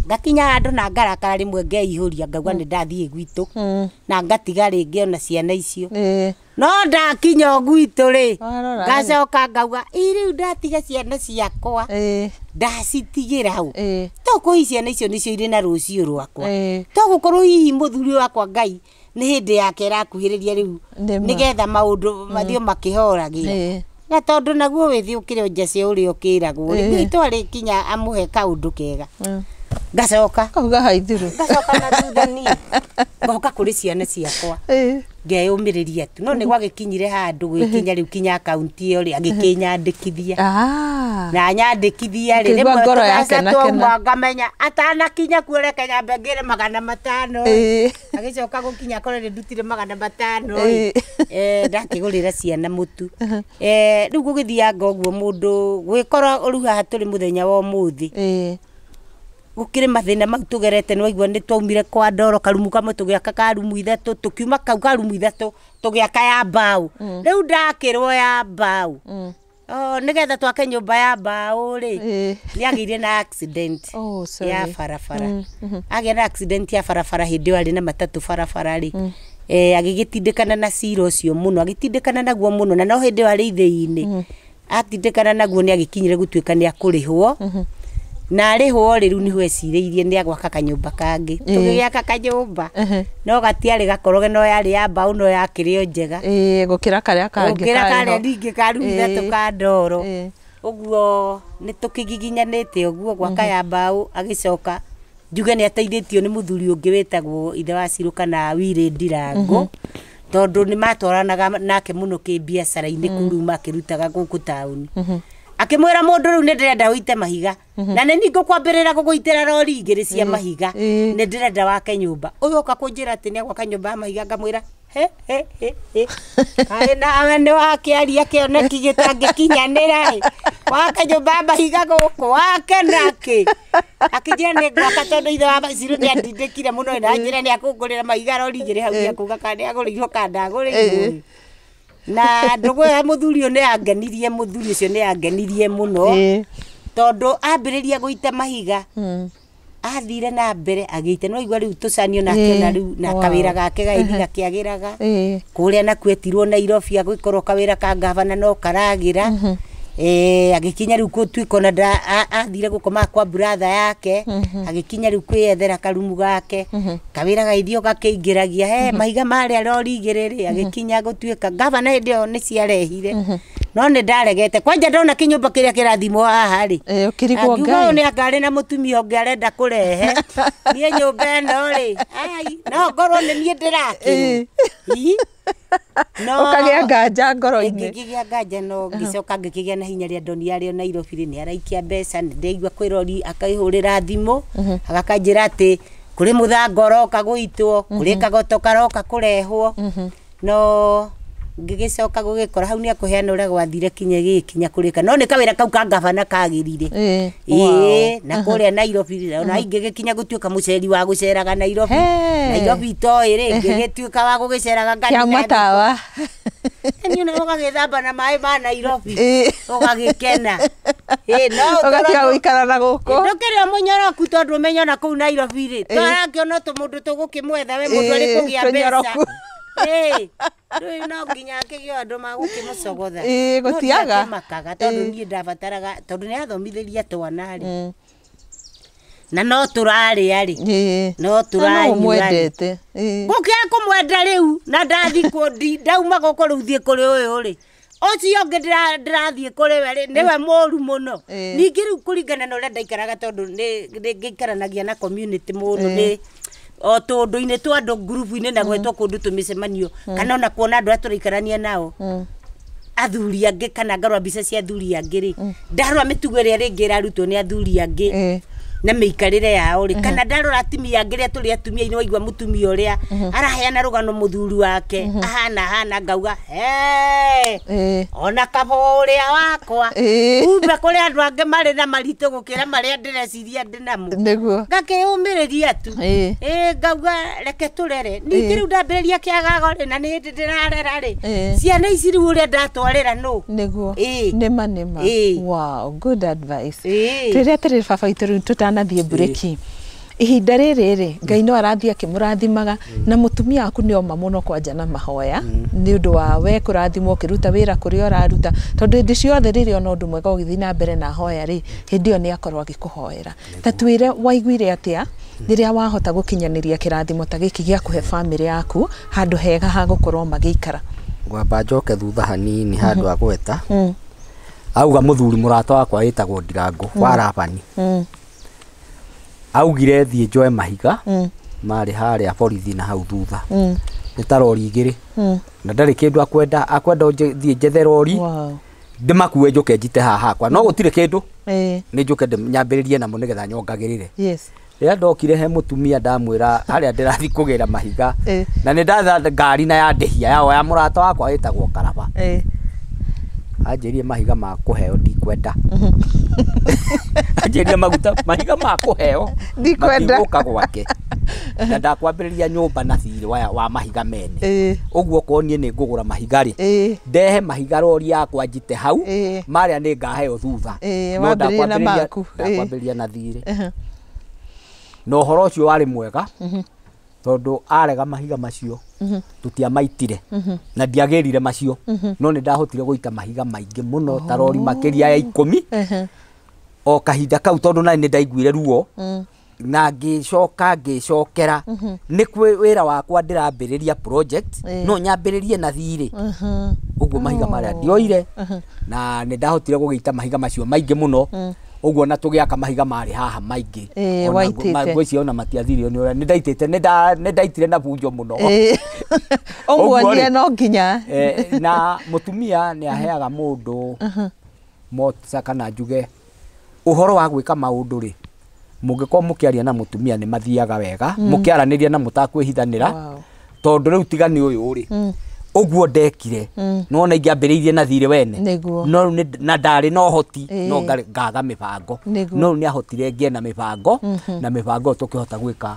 B: Ngakinya handũ na ngarakara rĩmwe ngeihũria ngauga nĩ ndathiĩ gwitũ. Na ngatiga rĩngĩ ona ciana icio.
A: Ĩĩ.
B: No ndakinya o gwitũ rĩ,
A: Warora rĩ.
B: ngacoka ngauga ĩ rĩu ndatiga ciana ciakwa.
A: Ĩĩ.
B: Ndacitigĩra hau.
A: Ĩĩ.
B: To kũhi ciana icio nĩcio irĩ na rũciũ rwakwa.
A: Ĩĩ.
B: To gũkorwo hihi mũthuri wakwa Ngai nĩ hĩndĩ yake ĩrakuhĩrĩria rĩu
A: Nĩma.
B: nĩgetha maũndũ mathiĩ makĩhoragia.
A: Ĩĩ.
B: Na tondũ naguo wĩthiĩ ũkĩrĩ o njaci ũrĩa ũkĩragwo rĩ,
A: Ĩĩ.
B: Ngai twarĩkinya amũhe kaũndũ kega. Ngacoka.
A: Kauga haithuru.
B: Ngacoka na thutha niĩ. Ngoka kũrĩ ciana ciakwa.
A: Ĩĩ.
B: Ngeyũmĩrĩria tu. No nĩ gwagĩkinyire handũ gwĩkinya rĩu kinya akaunti ĩyo rĩ, agĩkĩnyandĩkithia. Na anyandĩkithia rĩ,
A: Ũkĩigua
B: rĩmwe
A: ngoro
B: tũbeca
A: yakenakena.
B: twauma ngamenya atanakinya kuo reke nyambe ngĩre 500.
A: Ĩĩ.
B: Agĩcoka gũkinya akore nĩ ndutire 500.
A: Ĩĩ.
B: Ndakĩgũrĩra ciana mũtu. Rĩu gũgĩthianga ũguo mũndũ gwĩkora rĩu haha tũrĩ mũthenya wa ũmũthĩ.
A: Ĩĩ.
B: Gũkĩrĩ mathĩna mau tũgerete nĩ waigua nĩ twaumire kwa ndoro karumu kamwe tũgĩaka karumu ithatũ, tũkiuma kau karumu ithatũ tũgĩaka ya mbaũ. Rĩu ndakĩrwo ya mbaũ. Oh, nĩgetha twake nyũmba ya mbaũ rĩ,
A: Ĩĩ.
B: nĩ agĩire na accident
A: Oh, sorry.
B: ya barabara. Agĩa na accident ya barabara hĩndĩ ĩyo arĩ na matatũ barabara rĩ. Agĩgĩtindĩkana na cira ũcio mũno, agĩtindĩkana naguo mũno, na no hĩndĩ ĩyo arĩ ithĩi-inĩ. Atindĩkana naguo nĩ agĩkinyire gũtuĩka nĩ akũrĩhwo. Na arĩhwo rĩ, rĩu nĩho ecirĩirie nĩ agwaka kanyũmba kangĩ. Tũgĩgĩaka kanyũmba. No gatiarĩ gakoroge, no yarĩ ya mbaũ, no yakĩrĩ o njega.
A: Ĩĩ, gũkĩra karĩa kangĩ
B: Gũkĩra
A: karĩ
B: karĩa
A: ho.
B: ningĩ ka rumu ithatũ
A: Ĩĩ.
B: ka ndoro.
A: Ĩĩ.
B: Ũguo nĩ tũkĩgiginyanĩte ũguo gwaka ya mbaũ, agĩcoka njuge nĩ ateithĩtio nĩ mũthuri ũngĩ wĩtagwo ithe wa Cirũ kana Willy Ndirango. Tondũ nĩ matwaranaga nake mũno kĩbiacara-inĩ kũu rĩu makĩrutaga gũkũ taũni. Akĩmwĩra mũndũ rĩu nĩ ndĩrenda ũite mahiga. Na nĩ niĩ ngũkwambĩrĩra gũgũitĩra rori igĩrĩ cia mahiga.
A: Ĩĩ.
B: Nĩ ndĩrenda wake nyũmba. Ũyũ oka kũnjĩra atĩ nĩ agwaka nyũmba ya mahiga, ngamwĩra he he he he. Kaĩ nawe nĩ wakĩaria kĩoneki gĩtangĩkinyanĩra ĩ. Wake nyũmba ya mahiga gũkũ, wake nakĩ? Akĩnjĩra nĩ ngwaka tondũ ithe wa Cirũ nĩ andindĩkire mũno na anjĩra nĩ akũngũrĩra mahiga rori igĩrĩ hau nĩ akuga kana nĩ agũrĩirwo kana ndagũrĩirwo. Na ndũgũ ya mũthuri ũyũ nĩ yangenirie, mũthuri ũcio nĩ yangenirie mũno.
A: Ĩĩ.
B: Tondũ ambĩrĩria gũita mahiga, athire na mbere agĩita. No igua rĩu tũcanio nake ona rĩu na
A: Wow.
B: kawĩra gake gagĩthiĩ gakĩagĩraga.
A: Ĩĩ.
B: Kũrĩa nakuo etirwo Nairobi agĩkorwo kawĩra ka gavana no karagĩra. Agĩkinya rĩu gũtuĩka ona athire gũkomaga kwa brother yake, agĩkinya rĩu kwĩyethera karumu gake. Kawĩra gagĩthiĩ o gakĩingĩragia, he mahiga marĩa rori igĩrĩ rĩ, agĩkinya gũtuĩka gavana hĩndĩ ĩyo nĩ ciarehire. No nĩ ndaregete. Kwanja ndona kĩnyũmba kĩrĩa kĩrathimwo haha rĩ.
A: Ĩĩ, ũkĩrigwo
B: Angiuga ũyũ
A: Ngai.
B: nĩ anga arĩ na mũtumia ũngĩ arenda kũrehe. Niĩ nyũmba ĩno rĩ, ai, no ngorwo nĩ niĩ ndĩrakĩrwo. Ii. No
A: Ũkagĩa nganja ngoro-inĩ.
B: Ngĩkĩgĩa nganja no ngĩcoka ngĩkĩgĩa na hinya rĩa ndonire arĩ o Nairobi rĩ, nĩ araikia mbeca, nĩ ndĩraigua kwĩ rori akaihũrĩra thimũ, agakanjĩra atĩ kũrĩ mũthanga ũroka gũitwo, kũrĩ kagoto karoka kũrehwo. No ngĩgĩcoka gũgĩkora hau nĩ akũheana ũrĩa gwathire kinya gĩgĩkinya kũrĩka. No nĩ kawĩra kau ka gavana kagĩrire.
A: Ĩĩ.
B: Ĩĩ, na kũrĩa Nairobi rĩ, ona ingĩgĩkinya gũtuĩka mũceri wa gũceraga Nairobi.
A: He.
B: Nairobi itoĩ rĩ, ngĩgĩtuĩka wa gũgĩceraga
A: Kĩa
B: ngathiĩ na
A: matawa.
B: Niĩ ona ũgagĩthamba na maĩ ma Nairobi.
A: Ĩĩ.
B: Ũgagĩkena. Ĩĩ, no
A: Ũgatiga
B: ũkorwo-
A: gũikara na gũkũ.
B: Ndũkĩrĩ o mũnyoroku tondũ ũmenye ona kũu Nairobi rĩ, tũrakĩona tũmũndũ tũgũkĩmwetha we mũndũ arĩ
A: Ĩĩ,
B: kũgĩa mbeca.
A: tũnyoroku.
B: Ĩĩ, rĩu no nginya akĩgĩe andũ magũkĩmũcogotha.
A: Ĩĩ,
B: No
A: gũtiaga.
B: ndiakĩmakaga tondũ
A: Ĩĩ.
B: niĩ ndabataraga, tondũ nĩ athomithĩria twana rĩ. Na no tũrarĩa rĩ.
A: Ĩĩ.
B: No
A: Na no
B: tũranyua rĩ.
A: ũmwendete. Ĩĩ.
B: Gũkĩaga kũmwenda rĩu na ndathiĩ ndauma gũkũ rĩu thiĩ kũrĩ ũyũ rĩ. Ũcio ũngĩ ndĩrathiĩ kũrĩ we rĩ, nĩwe mũru mũno.
A: Ĩĩ.
B: Ningĩ rĩu kũringana na ũrĩa ndaikaraga tondũ nĩ ngĩikaranagia na community mũno, nĩ o tũndũ-inĩ twa andũ ngurubu-inĩ na gwetwo kũndũ tũmĩcemanio, kana ona kuona andũ arĩa tũraikarania nao. athuri angĩ kana ngarora mbica cia athuri angĩ rĩ, ndarora mĩtugo ĩrĩa rĩngĩ ĩrarutwo nĩ athuri angĩ na mĩikarĩre yao rĩ, kana ndarora atumia angĩ rĩa tũrĩ atumia inĩ waigua mũtumia ũrĩa araheana rũgano mũthuri wake ahana ahana ngauga ona kaba ũrĩa wakwa kumbe kũrĩ andũ angĩ marĩ na maritũ gũkĩra marĩa ndĩreciria ndĩ namo ngakĩyũmĩrĩria tu ngauga reke tũrere ningĩ rĩu ndambĩrĩria kĩagago rĩ na nĩ hĩndĩ ndĩrarera rĩ ciana ici rĩu ũrĩa ndatwarĩra nũ
A: nĩguo nĩma nĩma. Wow, good advice. Twĩre atĩrĩrĩ baba witũ rĩu tũtanathiĩ mburĩki, ihinda rĩrĩ rĩ Ngai no arathiĩ akĩmũrathimaga na mũtumia waku nĩ oma mũno kwanja na mahoya nĩ ũndũ wa we kũrathimwo ũkĩruta wĩra kũrĩa ũraruta, tondũ hĩndĩ ciothe rĩrĩa ona ũndũ mwega ũgĩthiĩ na mbere na hoya rĩ, hĩndĩ ĩyo nĩ akorwo agĩkũhoera. Ta twĩre waiguire atĩa rĩrĩa wahota gũkinyanĩria kĩrathimo ta gĩkĩ gĩa kũhe bamĩrĩ yaku handũ hega ha gũkorwo magĩikara?
D: Ngwamba njoke thutha hanini handũ agweta auga mũthuri mũrata wakwa wĩtagwo Ndirango wa Rabani augire thiĩ njoe mahiga marĩ harĩa borithi na hau thutha nĩ ta rori igĩrĩ na ndarĩ kĩndũ akwenda thiĩ njethe rori ndĩmakue njoke njite haha hakwa no gũtirĩ kĩndũ nĩ njoke nyambĩrĩrie namo nĩgetha nyongagĩrĩre. Rĩrĩa ndokire he mũtumia ndamwĩra harĩa ndĩrathiĩ kũgĩra mahiga na nĩ ndatha ngari na yandĩhia yao ya mũrata wakwa wĩtagwo Karaba anjĩrie mahiga ma kũheo ndikwenda anjĩrie maguta mahiga ma kũheo
A: ndikwenda
D: matigũka gwake na ndakwambĩrĩria nyũmba na thirĩ wa mahiga mene ũguo korwo niĩ nĩ ngũgũra mahiga rĩ ndehe mahiga rori yakwa njite hau marĩa nĩ ngaheo thutha no ndakwambĩrĩria na thirĩ. Na ũhoro ũcio warĩ mwega tondũ arega mahiga macio tũtiamaitire na ndiagĩrire macio no nĩ ndahotire gũita mahiga maingĩ mũno ta rori makĩria ya 10 o kahinda kau tondũ nani nĩ ndaiguire ruo na ngĩcoka ngĩcokera nĩ kwĩ wĩra wakwa ndĩrambĩrĩria project no nyambĩrĩrie na thirĩ ũguo mahiga marĩa ndioire na nĩ ndahotire gũgĩita mahiga macio maingĩ mũno ũguo na tũgĩaka mahiga marĩ haha maingĩ ngwĩciria ona matiathirio nĩ ũrĩa nĩ ndaitĩte nĩ ndaitire na bunjo mũno
A: ũmuonie no nginya
D: na mũtumia nĩ aheaga mũndũ motsa kana njuge ũhoro wa gwĩka maũndũ rĩ mũngĩkorwo mũkĩaria na mũtumia nĩ mathiaga wega mũkĩaranĩria na mũtakwĩhithanĩra tondũ rĩu tiga nĩ ũyũ rĩ ũguo ndekire no ona ingĩambĩrĩirie na thirĩ wene no na ndarĩ na ũhoti no ngaga mĩbango no nĩ ahotire ngĩe na mĩbango na mĩbango tũkĩhota gwĩka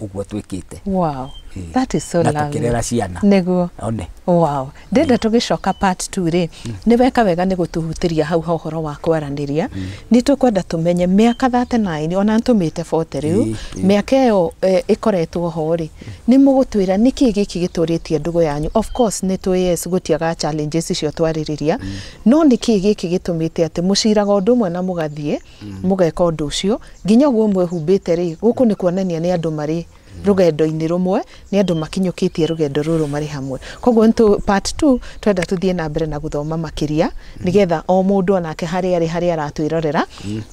D: ũguo twĩkĩte.
A: Wow, that is so lovely.
D: Na tũkĩrera ciana
A: nĩguo
D: one.
A: Wow, ndĩrenda tũgĩcoka part 2 rĩ nĩ weka wega nĩ gũtũhutĩria hau ũhoro wa kwaranĩria. Nĩ tũkwenda tũmenye mĩaka 39 ona ntũmĩte 40 rĩu mĩaka ĩyo ĩkoretwo ho rĩ nĩ mũgũtwĩra nĩkĩ gĩkĩ gĩtũrĩtie ndũgũ yanyu. Of course nĩ tũĩ yes gũtiaga challenges icio twarĩrĩria no nĩkĩ gĩkĩ gĩtũmĩte atĩ mũciraga ũndũ ũmwe na mũgathiĩ mũgeka ũndũ ũcio nginya ũguo mwĩhumbĩte rĩ gũkũ nĩ kuonania nĩ andũ marĩ rũgendo-inĩ rũmwe nĩ andũ makinyũkĩtie rũgendo rũrũ marĩ hamwe. Koguo part 2 twenda tũthiĩ na mbere na gũthoma makĩria nĩgetha o mũndũ onake harĩa arĩ harĩa aratwĩrorera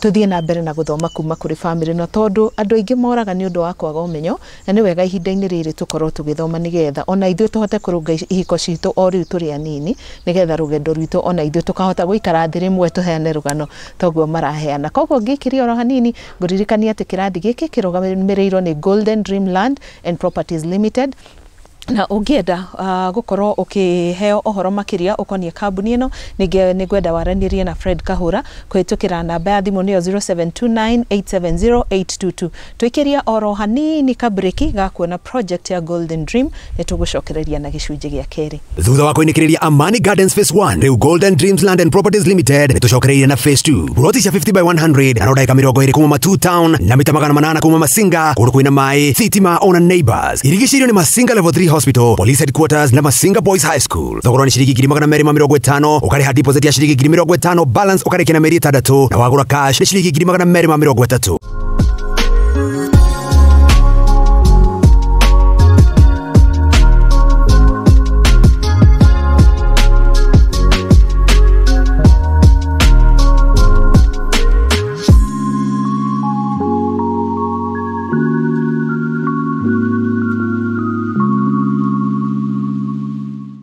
A: tũthiĩ na mbere na gũthoma kuma kũrĩ family no tondũ andũ aingĩ moraga nĩ ũndũ wa kwaga ũmenyo na nĩ wega ihinda-inĩ rĩrĩ tũkorwo tũgĩthoma nĩgetha ona ithuĩ tũhote kũrũnga ihiko citũ o rĩu tũrĩ anini nĩgetha rũgendo rwitũ ona ithuĩ tũkahota gũikara thĩ rĩmwe tũheane rũgano toguo maraheana. Koguo ngĩkĩria oro hanini ngũririkania atĩ kĩrathi gĩkĩ kĩrũgamĩrĩirwo nĩ Golden Dream Land and Properties Limited na ũngĩenda gũkorwo ũkĩheo ũhoro makĩria ũkoniĩ kambuni ĩno nĩ ngwenda waranĩrie na Fred Kahũra kũhĩtũkĩra namba ya thimũ nĩyo 0729870822. Tũikĩria oro hanini kabreki ga kuona project ya Golden Dream nĩ tũgũcokereria na gĩcunjĩ gĩa kerĩ.
E: Thutha wa kũinĩkĩrĩria Amani Gardens Phase 1 rĩu Golden Dreams Land and Properties Limited nĩ tũcokereirie na Phase 2 buroti cia 50 by 100 na ndagĩka 20 kuma Matu Town na mita 800 kuma Masinga kũndũ kwĩna maĩ thitima ona neighbors irigicĩirio nĩ Masinga Level 3 Hospital, Police Headquarters na Masinga Boys High School. Thogora ni shilingi 250, ukariha deposit ya shilingi 50, balance ukarĩkia na mĩeri 6 na wagũra cash ni shilingi 230.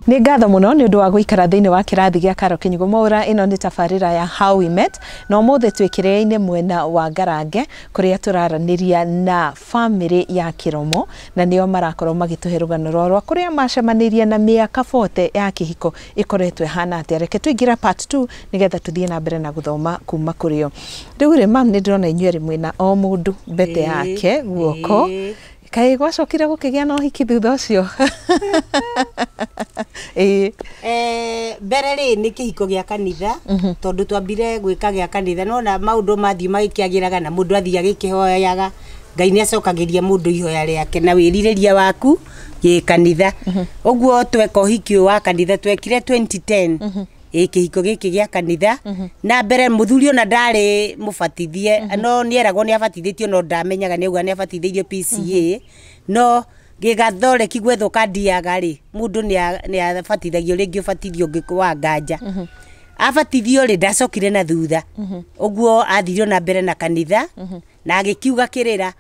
A: Nĩ ngatho mũno nĩ ũndũ wa gũikara thĩinĩ wa kĩrathi gĩa Karo Kĩnyugo Mwaũra. Ĩno nĩ tabarĩra ya How We Met, na ũmũthĩ twĩ kĩrĩa-inĩ mwena wa Ngarange kũrĩa tũraranĩria na bamĩrĩ ya Kĩromo, na nĩo marakorwo magĩtũhe rũgano rwao rwa kũrĩa macemanĩrie na mĩaka 40 ya kĩhiko ĩkoretwo ĩhana atĩa. Reke tũingĩre part 2 nĩgetha tũthiĩ na mbere na gũthoma kuma kũrĩ o. Rĩu rĩ mam, nĩ ndĩrona inyuĩ erĩ mwĩna o mũndũ mbete yake guoko. Kaĩ gwacokire gũkĩgĩa na ũhiki thutha ũcio? Ĩĩ.
B: Mbere rĩ nĩ kĩhiko gĩa kanitha, tondũ twambire gwĩka gĩa kanitha, nona maũndũ mathiĩ magĩkĩagĩraga na mũndũ athiĩ agĩkĩhoyaga, Ngai nĩ acokagĩria mũndũ ihoya rĩake na wĩrirĩria waku gĩ kanitha. Ũguo tweka ũhiki ũyũ wa kanitha twekire 2010, ĩ kĩhiko gĩkĩ gĩa kanitha. Na mbere mũthuri ona ndarĩ mũbatithie, no nĩeragwo nĩ abatithĩtio, no ndamenyaga nĩ auga nĩ abatithĩirio PCA, no gĩgathoreki gwethwo kandi ya rĩ, mũndũ nĩ abatithagio rĩngĩ ũbatithio ũngĩ wa nganja. Abatithio rĩ, ndacokire na thutha, ũguo athire na mbere na kanitha na agĩkiuga kĩrĩra.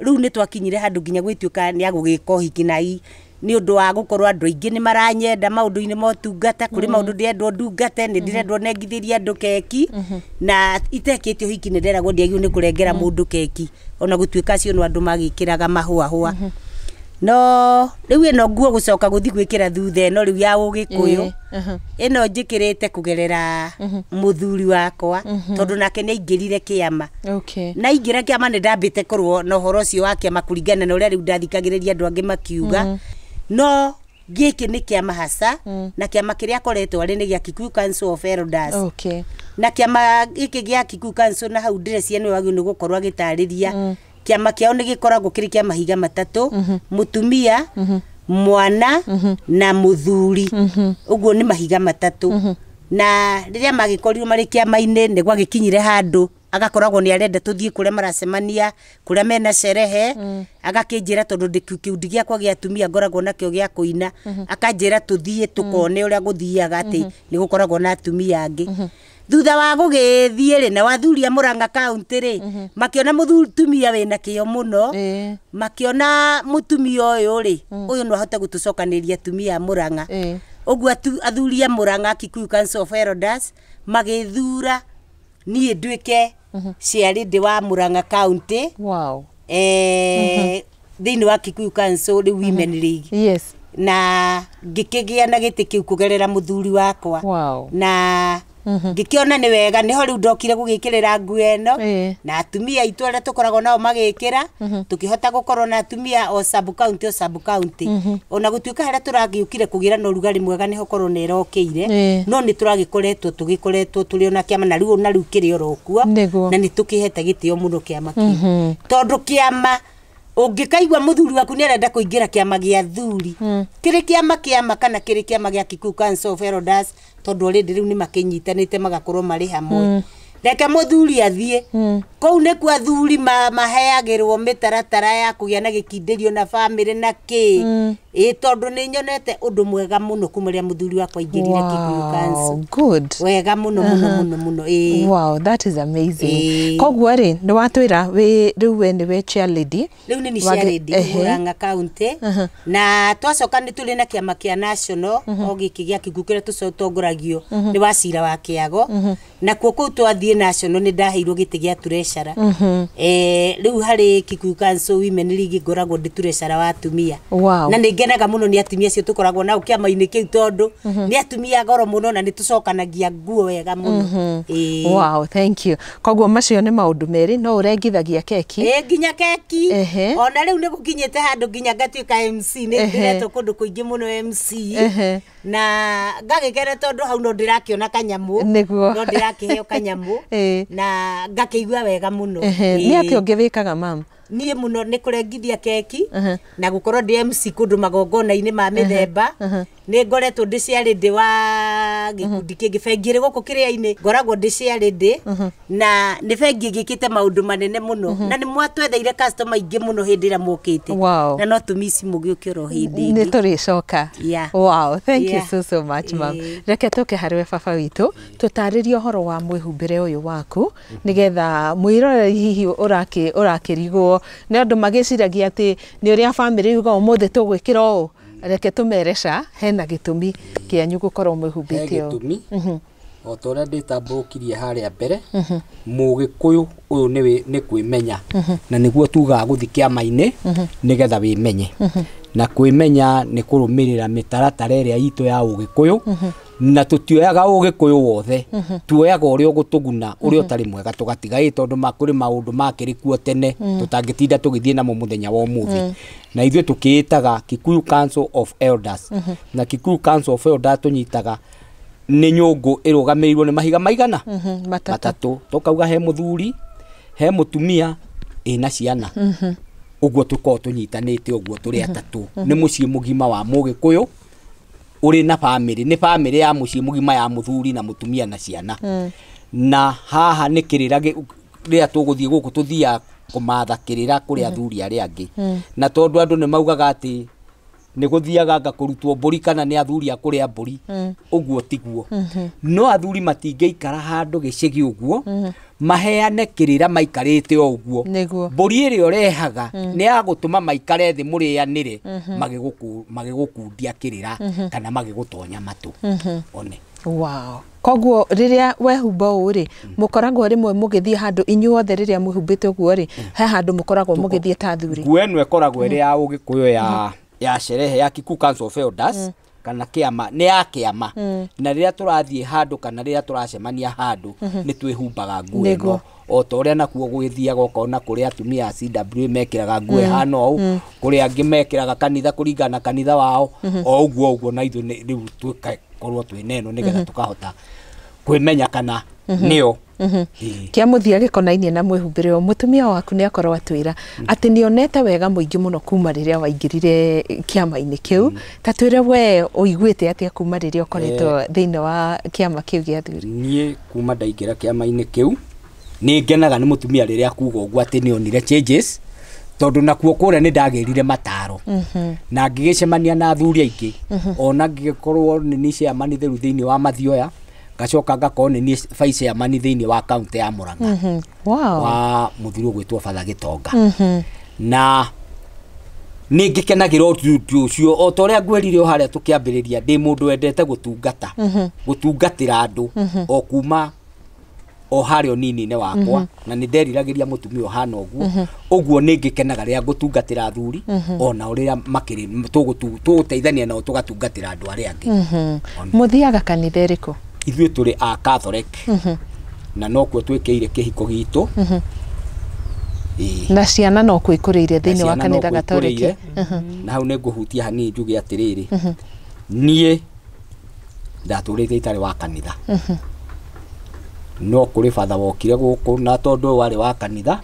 B: Rĩu nĩ twakinyire handũ nginya gwĩtuĩka nĩ agũgĩka ũhiki, na nĩ ũndũ wa gũkorwo andũ aingĩ nĩ maranyenda maũndũ-inĩ ma ũtungata, kũrĩ maũndũ ndĩrendwo ndungate, nĩ ndĩrendwo nengithĩrie andũ keki, na itekĩte ũhiki nĩ nderagwo ndiagĩrĩirwo nĩ kũrengera mũndũ keki, ona gũtuĩka acio no andũ magĩkĩraga mahũahũa. No rĩu ĩno nguo gũcoka gũthiĩ gwĩkĩra thutha ĩno rĩu ya ũgĩkũyũ, ĩno njĩkĩrĩte kũgerera mũthuri wakwa, tondũ nake nĩ aingĩrire kĩama. Na aingĩra kĩama nĩ ndambĩte kũrwo na ũhoro ũcio wa kĩama kũringana na ũrĩa rĩu ndathikagĩrĩria andũ angĩ makiuga. No gĩkĩ nĩ kĩama hasa, na kĩama kĩrĩa akoretwo arĩ nĩ gĩa Kikuyu Council of Elders. Na kĩama gĩkĩ gĩa Kikuyu Council, na hau ndĩreciria nĩwe wagĩrĩirwo nĩ gũkorwo agĩtarĩria, kĩama kĩao nĩ gĩkoragwo kĩrĩ kĩa mahiga matatũ, mũtumia, mwana na mũthuri. Ũguo nĩ mahiga matatũ. Na rĩrĩa magĩkorirwo marĩ kĩama-inĩ, nĩ gwagĩkinyire handũ agakoragwo nĩ arenda tũthiĩ kũrĩa maracemania, kũrĩa mena sherehe, agakĩnjĩra tondũ ndĩ kĩkundi gĩakwa gĩa atumia ngoragwo nakĩo gĩa kũina, akanjĩra tũthiĩ tũkone ũrĩa gũthiaga, atĩ nĩ gũkoragwo na atumia angĩ. Thutha wa gũgĩthiĩ rĩ, na athuri a Murang'a County rĩ, makĩona mũtumia wĩna kĩo mũno, makĩona mũtumia ũyũ rĩ, ũyũ no ahote gũtũcokanĩria atumia a Murang'a. Ũguo athuri a Murang'a Kikuyu Council of Elders magĩthura niĩ nduĩke chairlady wa Murang'a County. Thĩinĩ wa Kikuyu Council rĩu Women League. Na ngĩkĩgĩa na gĩtĩ kĩu kũgerera mũthuri wakwa. Na ngĩkĩona nĩ wega, nĩho rĩu ndokire gũgĩkĩrĩra nguo ĩno, na atumia aitũ arĩa tũkoragwo nao magĩkĩra, tũkĩhota gũkorwo na atumia o sub county o sub county. Ona gũtuĩka harĩa tũragĩũkire kũgĩra na ũrugarĩ mwega nĩho korona ĩrokĩire, no nĩ tũragĩkoretwo tũgĩkoretwo tũrĩ ona kĩama, na rĩu ona rĩu kĩrĩ oro kuo, na nĩ tũkĩhete gĩtĩo mũno kĩama kĩu, tondũ kĩama ũngĩkaigua mũthuri waku nĩ arenda kũingĩra kĩama gĩa athuri, kĩrĩ kĩama kĩama kana kĩrĩ kĩama gĩa Kikuyu Council of Elders, tondũ already rĩu nĩ makĩnyitanĩte magakorwo marĩ hamwe, reke mũthuri athiĩ kũu nĩkuo athuri maheagĩrwo mĩtaratara ya kũgĩa na gĩkindĩrio na bamĩrĩ na kĩ. Ĩ tondũ nĩ nyonete ũndũ mwega mũno kuma rĩrĩa mũthuri wakwa aingĩrire Kikuyu Council.
A: Good.
B: Wega mũno mũno mũno mũno. Ĩ.
A: Wow, that is amazing. Koguo rĩ, nĩ watwĩra wĩ rĩu we nĩwe chair lady.
B: Rĩu nĩ chair lady Murang'a County, na twacoka nĩ tũrĩ na kĩama kĩa national o gĩkĩ gĩa Kikuyu kĩrĩa tũtongoragio nĩ Wacira wa Kĩago, nakuo kũu twathiĩ national nĩ ndaheirwo gĩtĩ gĩa treasurer. Rĩu harĩ Kikuyu Council Women League ngoragwo ndĩ treasurer wa atumia. Na nĩ ngenaga mũno nĩ atumia acio tũkoragwo nao kĩama-inĩ kĩu, tondũ nĩ atumia goro mũno na nĩ tũcokanagia nguo wega mũno.
A: Wow, thank you. Koguo macio nĩ maũndũ merĩ, no ũrengithagia keki.
B: Ĩ nginya keki. Ona rĩu nĩ gũkinyĩte handũ nginya ngatuĩka MC, nĩ ndĩretwo kũndũ kũingĩ mũno MC. Na ngagĩkena tondũ hau no ndĩrakĩona kanyamũ. No ndĩrakĩheo kanyamũ. Na ngakĩigua wega mũno.
A: Nĩ atĩa ũngĩ wĩkaga mam?
B: Niĩ mũno nĩ kũrengithia keki na gũkorwo ndĩ MC kũndũ magongona-inĩ ma mĩthemba. Nĩ ngoretwo ndĩ chairlady wa gĩkundi kĩngĩ, bengi ĩrĩ gũkũ kĩrĩa-inĩ, ngoragwo ndĩ chairlady, na nĩ bengi ĩgĩkĩte maũndũ manene mũno, na nĩ mwatwetheire customer aingĩ mũno hĩndĩ ĩrĩa mokĩte. Na no tũmici mũgĩũke oro hĩndĩ
A: ĩngĩ. Nĩ tũrĩcoka. Wow, thank you so so much mam. Reke tũke harĩ we baba witũ, tũtarĩrie ũhoro wa mwĩhumbĩre ũyũ waku, nĩgetha mwĩroreri hihi ũrakĩrigwo nĩ andũ magĩciragia atĩ nĩ ũrĩa bamĩrĩ yuga ũmũthĩ tũgwĩkĩra ũũ. Reke tũmere ca hena gĩtũmi kĩanyu gũkorwo mwĩhumbĩte
D: He
A: ũũ.
D: gĩtũmi o ta ũrĩa ndĩtambũrũkirie harĩa mbere, mũgĩkũyũ ũyũ nĩ kwĩmenya, na nĩguo tugaga gũthiĩ kĩama-inĩ nĩgetha wĩmenye, na kwĩmenya nĩ kũrũmĩrĩra mĩtaratara ĩrĩa itũ ya ũgĩkũyũ, na tũtioyaga ũgĩkũyũ wothe, tuoyaga ũrĩa ũgũtũguna, ũrĩa ũtarĩ mwega tũgatiga, ĩ tondũ kũrĩ maũndũ makĩrĩ kuo tene tũtangĩtinda tũgĩthiĩ namo mũthenya wa ũmũthĩ. Na ithuĩ tũkĩĩtaga Kikuyu Council of Elders, na Kikuyu Council of Elders tũnyitaga nĩ nyũngũ ĩrũgamĩrĩirwo nĩ mahiga maigana?
A: Matatũ.
D: Matatũ. Tũkauga he mũthuri, he mũtumia, ĩna ciana. Ũguo tũkorwo tũnyitanĩte ũguo tũrĩ atatũ, nĩ mũciĩ mũgima wa mũgĩkũyũ ũrĩ na bamĩrĩ, nĩ bamĩrĩ ya mũciĩ mũgima ya mũthuri na mũtumia na ciana. Na haha nĩ kĩrĩra rĩrĩa tũgũthiĩ gũkũ tũthiaga kũmatha kĩrĩra kũrĩ athuri arĩa angĩ, na tondũ andũ nĩ maugaga atĩ nĩ gũthiaga anga kũrutwo mbũri kana nĩ athuri a kũrĩa mbũri, ũguo tiguo. No athuri matingĩikara handũ gĩcĩgĩ ũguo maheane kĩrĩra maikarĩte o ũguo. Mbũri ĩrĩa ũrehaga nĩ ya gũtũma maikare thĩ mũrĩanĩre magĩgũkundia kĩrĩra kana magĩgũtonya matũ one.
A: Wow. Koguo rĩrĩa wehumba ũũ rĩ, mũkoragwo rĩmwe mũgĩthiĩ handũ inyuothe rĩrĩa mwĩhumbĩte ũguo rĩ, he handũ mũkoragwo mũgĩthiĩ ta athuri?
D: Nguo ĩno ĩkoragwo ĩrĩ ya ũgĩkũyũ ya sherehe ya Kikuyu Council of Elders kana kĩama, nĩ ya kĩama, na rĩrĩa tũrathiĩ handũ kana rĩrĩa tũracemania handũ nĩ twĩhumbaga nguo ĩno, o ta ũrĩa nakuo gwĩthiaga ũkona kũrĩ atumia a CWA mekĩraga nguo ĩhana ũũ, kũrĩ angĩ mekĩraga kanitha kũringana na kanitha wao, o ũguo ũguo. Na ithuĩ rĩu tũgakorwo twĩna ĩno nĩgetha tũkahota kwĩmenya kana nĩo.
A: Kĩa mũthia gĩkonainie na mwĩhumbĩre ũyũ, mũtumia waku nĩ akorwo atwĩra atĩ nĩ onete wega mũingĩ mũno kuma rĩrĩa waingĩrire kĩama-inĩ kĩu. Ta twĩre we ũiguĩte atĩa kuma rĩrĩa ũkoretwo thĩinĩ wa kĩama kĩu gĩa athuri?
D: Niĩ kuma ndaingĩra kĩama-inĩ kĩu nĩ ngenaga nĩ mũtumia rĩrĩa kuga ũguo atĩ nĩ onire changes, tondũ nakuo kũrĩa nĩ ndagĩrire mataro na ngĩgĩcemania na athuri aingĩ, ona ngĩgĩkorwo nĩ niĩ chairman rĩu thĩinĩ wa Mathioya, ngacoka ngakorwo nĩ niĩ vice chairman thĩinĩ wa kaunti ya Murang'a wa mũthuri ũgwĩtwo Father Gĩtonga. Na nĩ ngĩkenagĩra ũndũ ũcio, o ta ũrĩa ngwĩrire o harĩa tũkĩambĩrĩria, ndĩ mũndũ wendete gũtungata, gũtungatĩra andũ o kuma o harĩa ũnini-inĩ wakwa, na nĩ nderiragĩria mũtumia ũhana ũguo. Ũguo nĩ ngĩkenaga rĩrĩa ngũtungatĩra athuri ona ũrĩa makĩrĩ tũgũteithania nao tũgatungatĩra andũ arĩa angĩ.
A: Mũthiaga kanitha ĩrĩkũ?
D: Ithuĩ tũrĩ a Catholic, na nokuo twĩkĩire kĩhiko gitũ.
A: Na ciana no kwĩkũrĩire thĩinĩ wa kanitha Gatoreki?
D: Na hau nĩ ngũhutia hanini njuge atĩrĩrĩ, niĩ ndatũrĩte itarĩ wa kanitha, no kũrĩ batha wokire gũkũ, na tondũ warĩ wa kanitha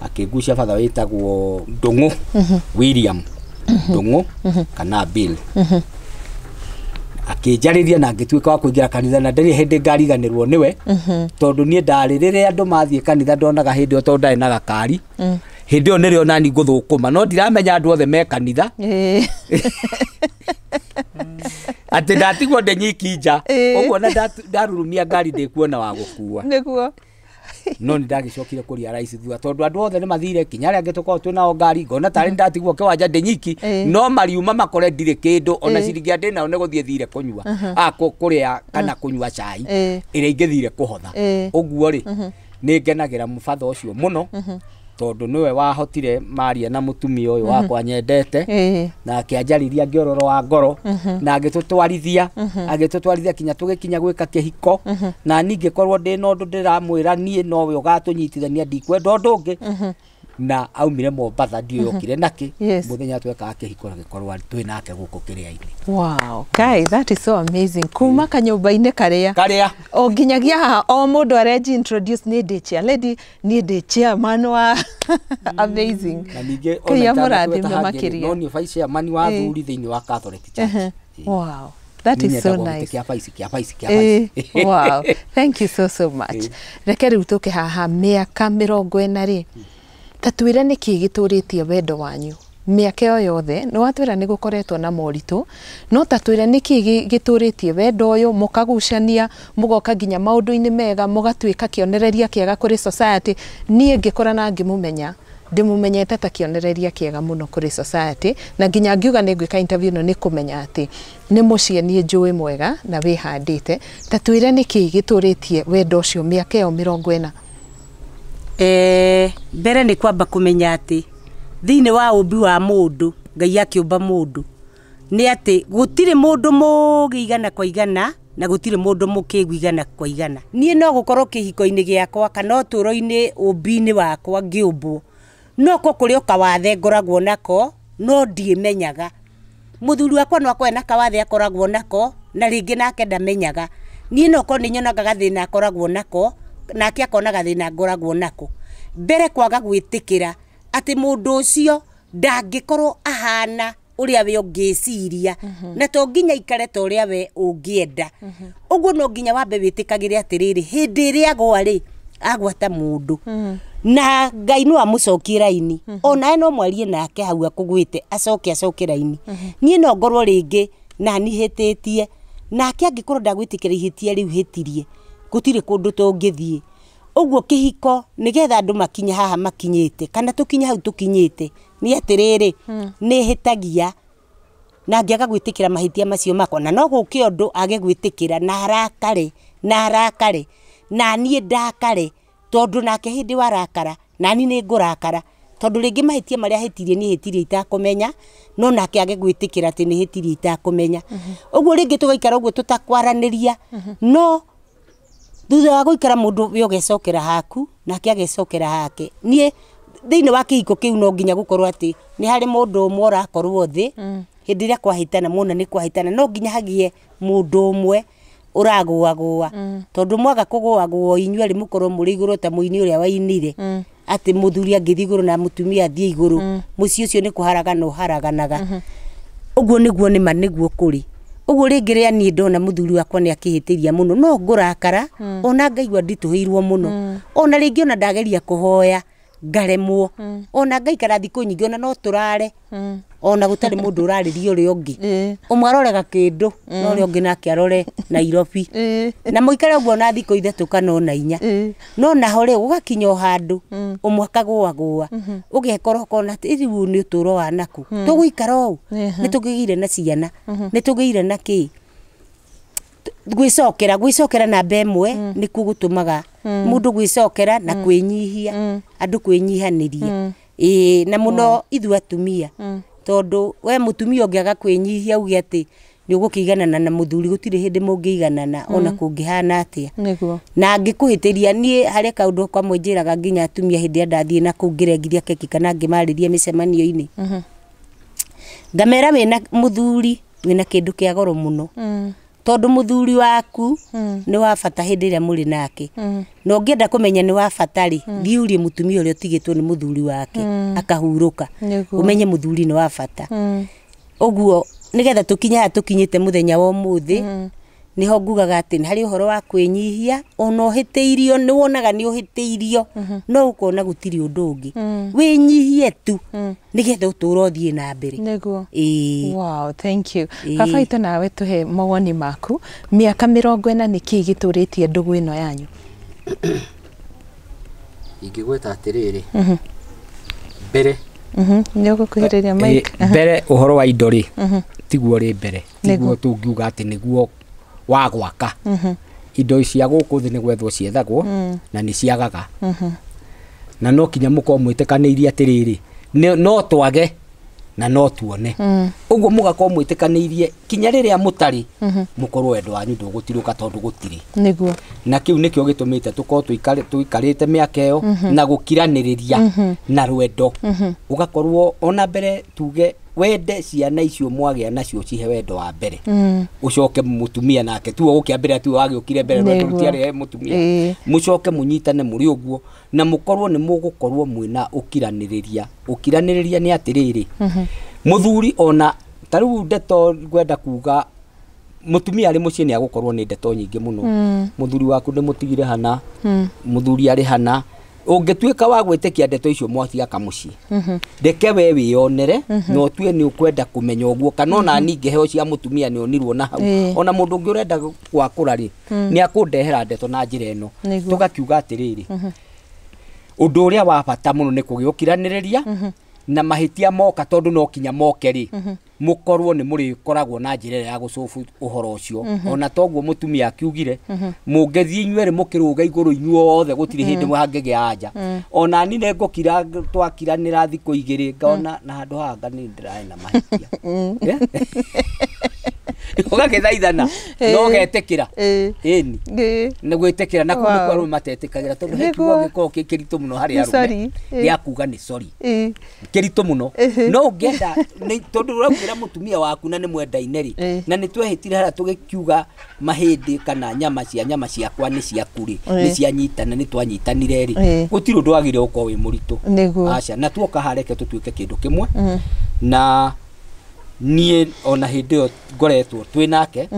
D: akĩngucia batha wĩtagwo Ndũng'ũ, William Ndũng'ũ kana Bill, akĩnjarĩria na ngĩtuĩka wa kũingĩra kanitha, na ndarĩ hĩndĩ ngariganĩrwo nĩwe, tondũ niĩ ndarĩ rĩrĩa andũ mathiĩ kanitha ndonaga hĩndĩ ĩyo, tondũ ndarĩ na gakari hĩndĩ ĩyo nĩrĩo nani ngũthũkũma, no ndiramenya andũ othe me kanitha, atĩ ndatigwo ndĩ nyiki nja ũguo, na ndarurumia ngari ndĩkuona wa gũkua. No nĩ ndagĩcokire kũria raici thutha, tondũ andũ othe nĩ mathire kinya arĩa angĩ tũkoragwo twĩ nao ngari, ngona tarĩ nĩ ndatigwo kĩwanja ndĩ nyiki, no mariuma makore ndirĩ kĩndũ ona ciringi ĩrĩa ndĩ nayo nĩ gũthiĩ thire kũnyua kũrĩa kana kũnyua cai ĩrĩa ingĩthire kũhotha. Ũguo rĩ, nĩ ngenagĩra mũbatho ũcio mũno, tondũ nĩwe wahotire maria na mũtumia ũyũ wakwa nyendete, na akĩanjarĩria ngĩororo wa ngoro, na agĩtũtwarithia agĩtũtwarithia kinya tũgĩkinya gwĩka kĩhiko. Na niĩ ngĩkorwo ndĩ na ũndũ ndĩramwĩra niĩ nowe ũgatũnyitithania, ndikwenda ũndũ ũngĩ. Na aumire Mombatha, ndiũĩ okire nakĩ. Mũthenya twekaga kĩhiko agĩkorwo twĩ nake gũkũ kĩrĩa-inĩ.
A: Wow, guys, that is so amazing. Kuma kanyũmba-inĩ karĩa
D: karĩa
A: o nginyagia haha, o mũndũ arenji introduce, niĩ ndĩ chair lady, niĩ ndĩ chairman wa, amazing.
D: Na ningĩ
A: Ngai
D: ona
A: amũrathime
D: itanatweta hangĩ rĩ,
A: makĩria.
D: no niĩ vice chairman wa athuri thĩinĩ wa Catholic Church.
A: Wow, that is so nice.
D: Kĩa vice, kĩa vice, kĩa vice.
A: Wow, thank you so so much. Reke rĩu tũke haha, mĩaka 40 rĩ, ta twĩre nĩkĩ gĩtũrĩtie wendo wanyu mĩaka ĩyo yothe. Nĩ watwĩra nĩ gũkoretwo na moritũ, no ta twĩre nĩkĩ gĩtũrĩtie wendo ũyũ, mũkagucania, mũgoka nginya maũndũ-inĩ mega, mũgatuĩka kĩonereria kĩega kũrĩ society. Niĩ ngĩkora na ngĩmũmenya Ndĩmũmenyete ta kĩonereria kĩega mũno kũrĩ society, na nginya ngiuga nĩ ngwĩka interview ĩno nĩ kũmenya atĩ nĩ mũciĩ niĩ njũĩ mwega na wĩhandĩte. Ta twĩre nĩkĩ gĩtũrĩtie wendo ũcio mĩaka ĩyo 40.
B: Mbere nĩ kwamba kũmenya atĩ thĩinĩ wa ũmbi wa mũndũ, Ngai akĩũmba mũndũ, nĩ atĩ gũtirĩ mũndũ mũũgĩ igana kwa igana na gũtirĩ mũndũ mũkĩgu igana kwa igana. Niĩ no gũkorwo kĩhiko-inĩ gĩakwa kana ũtũũro-inĩ ũmbi-inĩ wakwa ngĩũmbwo, no ko kũrĩ o kawathe ngoragwo nako no ndiĩmenyaga. Mũthuri wakwa no akorwo na kawathe akoragwo nako na rĩngĩ nake ndamenyaga. Niĩ no korwo nĩ nyonaga gathĩna akoragwo nako nake akona gathĩna ngoragwo nako. Mbere kwaga gwĩtĩkĩra atĩ mũndũ ũcio ndangĩkorwo ahana ũrĩa we ũngĩciria, na to nginya ikare ta ũrĩa we ũngĩenda. Ũguo no nginya wambe wĩtĩkagĩre atĩrĩrĩ, hĩndĩ ĩrĩa agwa rĩ, agwa ta mũndũ. Na Ngai no amũcokie raini. Onawe no mwarie nake hau akũgwĩte, acoke acoke raini. Niĩ no ngorwo rĩngĩ nani hĩtĩtie, nake angĩkorwo ndagwĩtĩkĩra ihĩtia rĩu hĩtirie, gũtirĩ kũndũ tũngĩthiĩ. Ũguo kĩhiko nĩgetha andũ makinye haha makinyĩte kana tũkinye hau tũkinyĩte, nĩ atĩrĩrĩ, nĩ hĩtagia na ngĩaga gwĩtĩkĩra mahĩtia macio makwa, na no gũke ũndũ age gwĩtĩkĩra na arakare, na arakare, na niĩ ndakare, tondũ nake hĩndĩ warakara nani nĩ ngũrakara, tondũ rĩngĩ mahĩtia marĩa hĩtirie niĩ hĩtirie itakũmenya, no nake age gwĩtĩkĩra atĩ nĩ hĩtirie itakũmenya. Ũguo rĩngĩ tũgaikara ũguo tũtakwaranĩria, no thutha wa gũikara mũndũ we ũgecokera haku nake agecokera hake. Niĩ thĩinĩ wa kĩhiko kĩu no nginya gũkorwo atĩ nĩ harĩ mũndũ ũmwe ũrakorwo thĩ hĩndĩ ĩrĩa kwahĩtana, muona nĩ kwahĩtana, no nginya hagĩe mũndũ ũmwe ũragũagũa, tondũ mwaga kũgũagũa inyuĩ erĩ mũkorwo mũrĩ igũrũ ta mũini ũrĩa wainire atĩ mũthuri angĩthiĩ igũrũ na mũtumia athiĩ igũrũ, mũciĩ ũcio nĩ kũharagana ũharaganaga. Ũguo nĩguo nĩma nĩguo kũrĩ. Ũguo rĩngĩ rĩa niĩ ndona mũthuri wakwa nĩ akĩhĩtĩria mũno, no ngũrakara ona ngaigua nditũhĩirwo mũno, ona rĩngĩ ona ndageria kũhoya ngaremwo, ona ngaikara thikũ nyingĩ ona no tũrare, ona gũtarĩ mũndũ ũrarĩria ũrĩa ũngĩ. Ũmwe arorega kĩndũ na ũrĩa ũngĩ nake arore Nairobi, na mũikare ũguo na thikũ 3 kana ona 4. No naho rĩ gũgakinya o handũ ũmwe akagũagũa, ũgekora ũkona atĩ rĩu nĩ ũtũũro wa naku, tũgũikara ũũ, nĩ tũkĩgĩire na ciana, nĩ tũgĩire na kĩ. Gwĩcokera, gwĩcokera namba ĩmwe nĩkuo gũtũmaga mũndũ gwĩcokera na kwĩnyihia, andũ kwĩnyihanĩria. Ĩĩ, na mũno ithuĩ atumia, tondũ we mũtumia ũngĩaga kwĩnyihia uge atĩ nĩ ũgũkĩiganana na mũthuri, gũtirĩ hĩndĩ mũngĩiganana ona kũngĩhana atĩa. Na angĩkũhĩtĩria, niĩ harĩ kaũndũ kamwe njĩraga nginya atumia hĩndĩ ĩrĩa ndathiĩ na kũu ngĩrengithia keki kana ngĩmarĩria mĩcemanio-inĩ, ngamera wĩna mũthuri wĩna kĩndũ kĩa goro mũno, tondũ mũthuri waku nĩ wa bata hĩndĩ ĩrĩa mũrĩ nake, na ũngĩenda kũmenya nĩ wa bata rĩ, thiĩ ũrie mũtumia ũrĩa ũtigĩtwo nĩ mũthuri wake akahurũka, ũmenye mũthuri nĩ wa bata. Ũguo nĩgetha tũkinye haha tũkinyĩte mũthenya wa ũmũthĩ, nĩho ngugaga atĩ nĩ harĩ ũhoro wa kwĩnyihia, ona ũhĩtĩirio nĩ wonaga nĩ ũhĩtĩirio, no ũkona gũtirĩ ũndũ ũngĩ, wĩnyihie tu nĩgetha ũtũũro ũthiĩ na mbere.
A: Nĩguo. Wow, thank you. Baba itũ, nawe tũhe mawoni maku. Mĩaka 40 nĩkĩ gĩtũrĩtie ndũgũ ĩno yanyu?
D: Ingĩgweta atĩrĩrĩ, mbere
A: Nĩ ũgũkuhĩrĩria mic.
D: Mbere ũhoro wa indo rĩ, tiguo rĩ mbere, tiguo tũngiuga atĩ nĩguo wa gwaka. Indo cia gũkũ thĩ nĩ gwethwo ciethagwo na nĩ ciagaga, na no kinya mũkorwo mwĩtĩkanĩirie atĩrĩrĩ, no twage na no tuone. Ũguo mũgakorwo mwĩtĩkanĩirie kinya rĩrĩa mũtarĩ, mũkorwo wendo wanyu ndũgũtirũka tondũ gũtirĩ.
A: Nĩguo.
D: Na kĩu nĩkĩo gĩtũmĩte tũkorwo tũikarĩte mĩaka ĩyo na gũkiranĩrĩria na rwendo. Ũgakorwo ona mbere tuge wende ciana icio mwagĩa nacio cihe wendo wa mbere, ũcoke mũtumia nake tuo gũkĩambĩrĩria tuo wagĩũkire mbere rwendo rũtiarĩ he mũtumia, mũcoke mũnyitane mũrĩ ũguo na mũkorwo nĩ mũgũkorwo mwĩna ũkiranĩrĩria. Ũkiranĩrĩria nĩ atĩrĩrĩ, mũthuri ona ta rĩu ndeto ngwenda kuga mũtumia arĩ mũciĩ nĩ agũkorwo nĩ ndeto nyingĩ mũno, mũthuri waku ndĩmũtigire hana, mũthuri arĩ hana, ũngĩtuĩka wa gwĩtĩkia ndeto icio mwatiga mũciĩ, reke we wĩyonere na ũtue nĩ ũkwenda kũmenya ũguo, kana ona niĩ ngĩheo cia mũtumia nĩ onirwo na hau, ona mũndũ ũngĩ ũrenda gwakũra rĩ, nĩ akũndehera ndeto na njĩra ĩno. Tũgakiuga atĩrĩrĩ, Ũndũ ũrĩa wa bata mũno nĩ kũgĩa ũkiranĩrĩria na mahĩtia moka tondũ no kinya moke rĩ mũkorwo nĩ mũrĩkoragwo na njĩra ĩrĩa ya gũcũbu ũhoro ũcio. Ona toguo mũtumia akiugire mũngĩthiĩ inyuerĩ mũkĩrũga igũrũ inyuothe gũtirĩ hĩndĩ hangĩgĩa anja. Ona ni nĩ ngũkira twakiranĩra thikũ igĩrĩ ngona na handũ haha nga nĩ ndĩrarĩ na mahĩtia. Ũgagĩthaithana no ũgetĩkĩra ĩni nĩ gwĩtĩkĩra na kũu nĩkuo arũme matetĩkagĩra tondũ he kiugo gĩkoragwo kĩ kĩritũ mũno harĩ arũme gĩa kuga nĩ sorry. Kĩritũ mũno no ũngĩenda tondũ ũraugĩra mũtumia waku na nĩ mwendaine rĩ na nĩ twehĩtire harĩa tũgĩkiuga mahĩndĩ kana nyama cia nyama ciakwa nĩ ciaku rĩ nĩ cianyitana nĩ twanyitanire rĩ gũtirĩ ũndũ wagĩrĩire gũkorwo wĩ mũritũ. Aca na tuoka hareke tũtuĩke kĩndũ kĩmwe na niĩ ona hĩndĩ ĩyo ngoretwo twĩ nake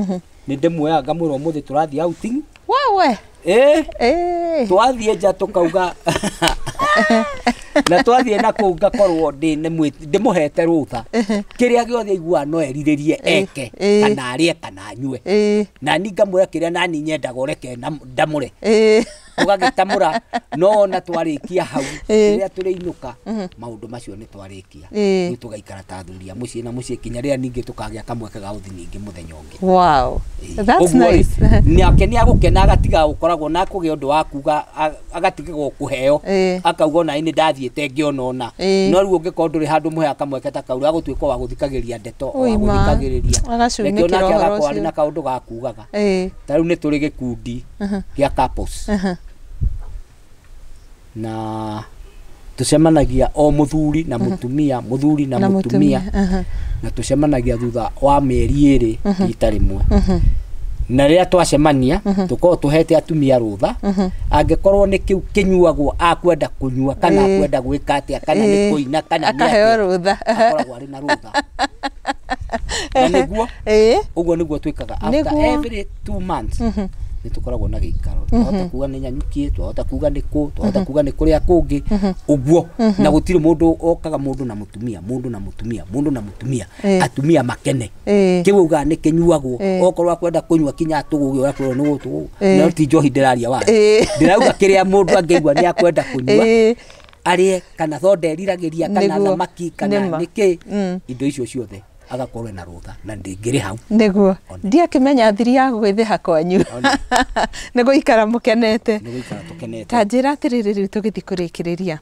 D: nĩ ndĩmuoyaga ngamwĩra ũmũthĩ tũrathiĩ outing.
A: Wewe
D: twathiĩ nja tũkauga na twathiĩ na kũu ngakorwo ndĩmũhete rũtha kĩrĩa gĩothe aiguaga no erirĩrie eke kana arĩe kana anyue na ni ngamwĩra kĩrĩa nani nyendaga ũreke ndamũre tũgagĩtamũra no ona twarĩkia hau rĩrĩa tũrĩinũka maũndũ macio nĩ twarĩkia rĩu tũgaikara ta athuri a mũciĩ na mũciĩ kinya rĩrĩa ningĩ tũkagĩa kamweke ga gũthiĩ ningĩ mũthenya ũngĩ.
A: Wow, that's nice.
D: Nake nĩ agũkena agatiga gũkoragwo na kũgĩa ũndũ wa kuga agatiga kũheo akauga ona nĩ ndathiĩte ngĩona ona no rĩu ũngĩkorwo ndũrĩ handũ mũheaga kamweke ta kau agũtuĩka wa gũthikagĩrĩria ndeto wa gũthikagĩrĩria reke onake agakorwo arĩ na kaũndũ ga kugaga. Ta rĩu nĩ tũrĩ gĩkundi gĩa couples na tucemanagia o muthuri na mutumia muthuri na mutumia na tucemanagia thutha wa mĩeri ĩrĩ rita rĩmwe. Na rĩrĩa twacemania tukorwo tuhete atumia rũtha angĩkorwo nĩ kĩu kĩnyuagwo akwenda kũnyua kana akwenda gwĩka atĩa kana nĩ kũina kana nĩ
A: akaheo rũtha
D: akoragwo arĩ na rũtha na nĩguo ũguo nĩguo twĩkaga after every 2 months nĩ tũkoragwo na gĩikaro twahota kuga nĩ Nyanyukie twahota kuga nĩ kũ twahota kuga nĩ kũrĩa kũngĩ ũguo na gũtirĩ mũndũ okaga mũndũ na mũtumia mũndũ na mũtumia mũndũ na mũtumia atumia makene kĩu ugaga nĩ kĩnyuagwo okorwo akwenda kũnyua kinya tũgũgĩ ũrĩa kwĩrwo nĩ gũtũ no ti njohi ndĩraria wa ndĩrauga kĩrĩa mũndũ angĩigua nĩ akwenda kũnyua arĩe kana thonda eriragĩria kana thamaki kana nĩkĩ indo icio ciothe agakorwo na rũtha na ndingĩrĩ hau
A: nĩguo ndiakĩmenya thiri ya gwĩthĩha kwanyu nĩ gũikara mũkenete. Ta njĩra atĩrĩrĩ rĩu tũgĩthiĩ kũrĩkĩrĩria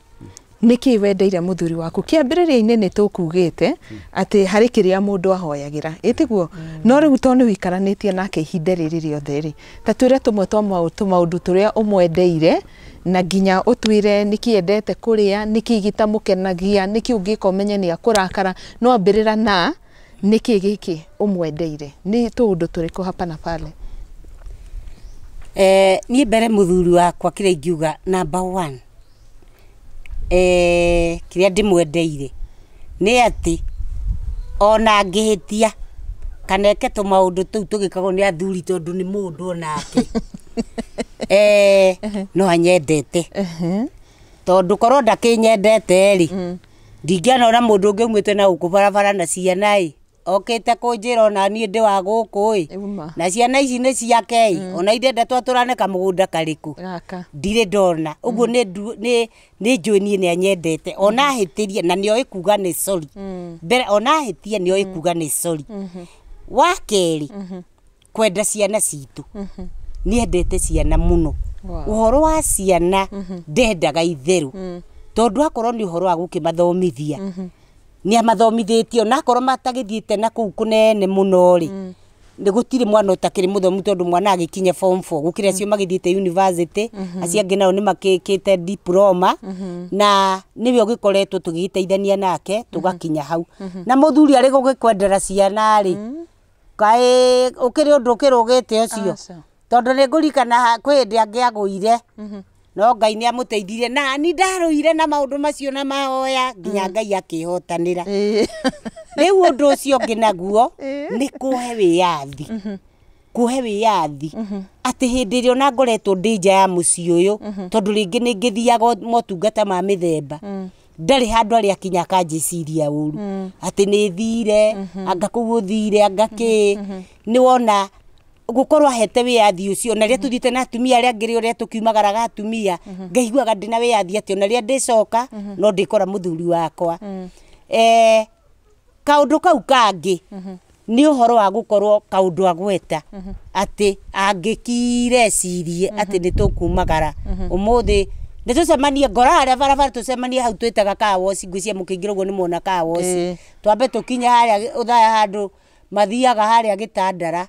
A: nĩkĩ wendeire mũthuri waku? Kĩambĩrĩria-inĩ nĩ tũkugĩte atĩ harĩ kĩrĩa mũndũ ahoyagĩra ĩtiguo no rĩu tondũ nĩ ũikaranĩtie nake ihinda rĩrĩ rĩothe rĩ ta twĩre tũmwe twa tũmaũndũ tũrĩa ũmwendeire na nginya ũtwĩre nĩkĩ endete kũrĩa nĩkĩ gĩtamũkenagia nĩkĩ ũngĩka ũmenye nĩ akũrakara no ambĩrĩra na nĩkĩ gĩkĩ ũmwendeire nĩ tũũndũ tũrĩkũ hapa na pale?
B: Niĩ mbere mũthuri wakwa kĩrĩa ingiuga number 1 kĩrĩa ndĩmwendeire nĩ atĩ ona angĩhĩtia kana eke tũmaũndũ tũu tũgĩkagwo nĩ athuri tondũ nĩ mũndũ onake no anyendete tondũ korwo ndakĩnyendete rĩ ndingĩona ona mũndũ ũngĩ umĩte na gũkũ barabara na ciana ĩ okĩte kũnjĩra ona niĩ ndĩ wa gũkũ ĩ na ciana ici nĩ ciake ĩ ona indenda twatũrane kamũgũnda karĩkũ ndirĩ ndona ũguo nĩ njũĩ niĩ nĩ anyendete ona ahĩtĩrie na nĩoĩ kuga nĩ sorry mbere ona ahĩtie nĩoĩ kuga nĩ sorry. Wa kerĩ kwenda ciana citũ nĩendete ciana mũno ũhoro wa ciana ndendaga itherũ tondũ akorwo nĩ ũhoro wa gũkĩmathomithia nĩ amathomithĩtie ona akorwo matagĩthiĩte na kũu kũnene mũno rĩ nĩ gũtirĩ mwana ũtakĩrĩ mũthomu tondũ mwana agĩkinya form 4 gũkĩra acio magĩthiĩte university acio angĩ nao nĩ makĩkĩte diploma na nĩwe ũgĩkoretwo tũgĩgĩteithania nake tũgakinya hau. Na mũthuri arĩ gũgĩkwendera ciana rĩ kaĩ ũkĩrĩ ũndũ ũkĩrũgĩte ũcio tondũ nĩ ngũririkana kwĩ hĩndĩ angĩagũire no Ngai nĩ amũteithirie na ni ndarũire na maũndũ macio na mahoya nginya Ngai akĩhotanĩra. Rĩu ũndũ ũcio ũngĩ naguo nĩ kũhe wĩyathi kũhe wĩyathi atĩ hĩndĩ ĩrĩa ona ngoretwo ndĩ nja ya mũciĩ ũyũ tondũ rĩngĩ nĩ ngĩthiaga motungata ma mĩthemba ndarĩ handũ arĩa akinya akanjĩciria ũru atĩ nĩ thire anga kũu ũthire anga kĩ nĩ wona Gukorwo ahete wĩyathi ũcio na rĩrĩa tũthiĩte na atumia arĩa angĩ ũrĩa tũkiumagaraga atumia ngaiguaga ndĩna wĩyathi atĩ ona rĩrĩa ndĩcoka no ndĩkora mũthuri wakwa. Kaũndũ kau kangĩ nĩ ũhoro wa gũkorwo kaũndũ agweta atĩ angĩkire ecirie atĩ nĩ tũkumagara ũmũthĩ nĩ tũcemanie ngora harĩa barabara tũcemanie hau twĩtaga car wash ngwĩciria mũkĩingĩra ũguo nĩ muona car wash twambe tũkinye harĩa ũthaya handũ mathiaga harĩa gĩtandara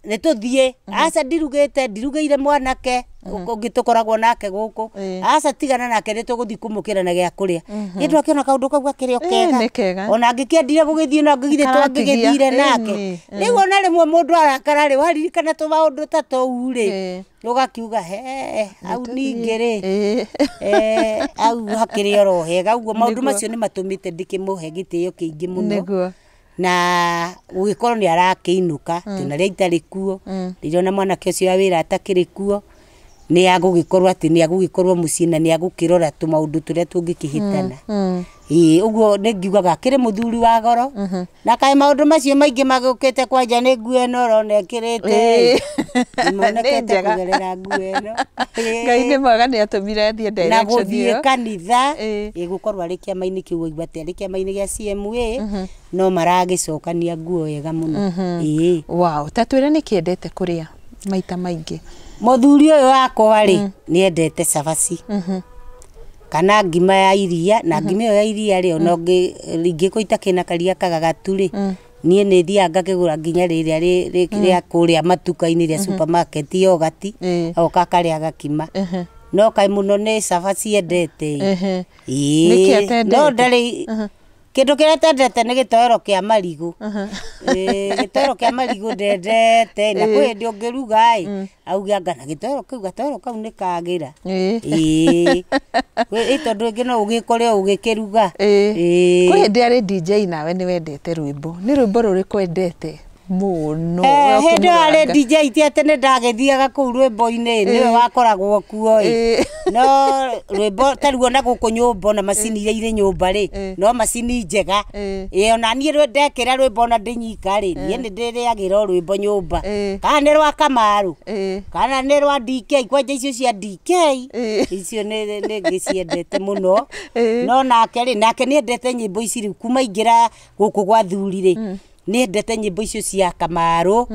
B: nĩ tũthiĩ aca ndirugĩte ndirugĩire mwanake ũngĩ tũkoragwo nake gũkũ aca tigana nake nĩ tũgũthiĩ kũmũkĩra na gĩa kũrĩa ĩ ndwakĩona kaũndũ kau gakĩrĩ o kega ona angĩkĩendire gũgĩthiĩ no angĩgithĩ twangĩgĩthire nake rĩu ona rĩmwe mũndũ arakara rĩ waririkana tũmaũndũ ta tũu rĩ ũgakiuga he hau ningĩ rĩ hau hakĩrĩ oro hega ũguo maũndũ macio nĩ matũmĩte ndĩkĩmũhe gĩtĩo kĩingĩ mũno na gũgĩkorwo nĩ arakĩinũka tondũ rĩrĩa itarĩ kuo rĩrĩa ona mwanake ũcio wa wĩra atakĩrĩ kuo nĩ agũgĩkorwo atĩ nĩ agũgĩkorwo mũciĩ na nĩ agũkĩrora tũmaũndũ tũrĩa tũngĩkĩhĩtana. Ĩĩ ũguo nĩ ngiugaga akĩrĩ mũthuri wa goro na kaĩ maũndũ macio maingĩ magũkĩte kwanja nĩ nguo ĩno ũrona ĩkĩrĩte monekete kũgerera nguo ĩno.
A: Ngai nĩ mwega nĩ atũmire athiĩ direction
B: na gũthiĩ kanitha ĩgũkorwo arĩ kĩama-inĩ kĩu waigua atĩ arĩ kĩama-inĩ gĩa CMA no maragĩcokania nguo wega mũno. Ĩĩ
A: wow ta twĩre nĩ kĩendete kũrĩa maita maingĩ.
B: Mũthuri ũyũ wakwa rĩ nĩ endete cabaci kana ngima ya iria na ngima ĩyo ya iria rĩ ona ingĩkorwo itakĩna karia kagagatu rĩ niĩ nĩ thiaga ngakĩgũra nginya rĩrĩa rĩa kũrĩa matuka-inĩ rĩa supermarket yogati oka karĩa gakima no kaĩ mũno nĩ cabaci endete. Ĩĩ no ndarĩ kĩndũ kĩrĩa atendete nĩ gĩtoero kĩa marigũ. Gĩtoero kĩa marigũ ndendete na kwĩ hĩndĩ ũngĩruga ĩ auge anga na gĩtoero kĩu gatoero kau nĩ kagĩra. Ĩĩ tondũ ĩngĩ no ũgĩkore ũgĩkĩruga.
A: Kwĩ hĩndĩ arĩ DJ nawe nĩ wendete rwĩmbo nĩ rwĩmbo rũrĩkũ wendete mũno?
B: Hĩndĩ ĩyo arĩ DJ ti atĩ nĩ ndagĩthiaga kũu rwĩmbo-inĩ nĩwe wakoragwo kuo ĩ no rwĩmbo ta rĩu ona gũkũ nyũmba ona macini iria irĩ nyũmba rĩ no macini njega ĩ ona niĩ ndekĩra rwĩmbo ona ndĩnyika rĩ niĩ nĩ ndĩrĩagĩra o rwĩmbo nyũmba kana nĩ rwa Kamaru kana nĩ rwa DK kwanja icio cia DK icio nĩ ngĩciendete mũno no nake rĩ nake nĩ endete nyĩmbo ici rĩu kuma ingĩra gũkũ gwa thuri rĩ nĩ endete nyĩmbo icio cia Kamaru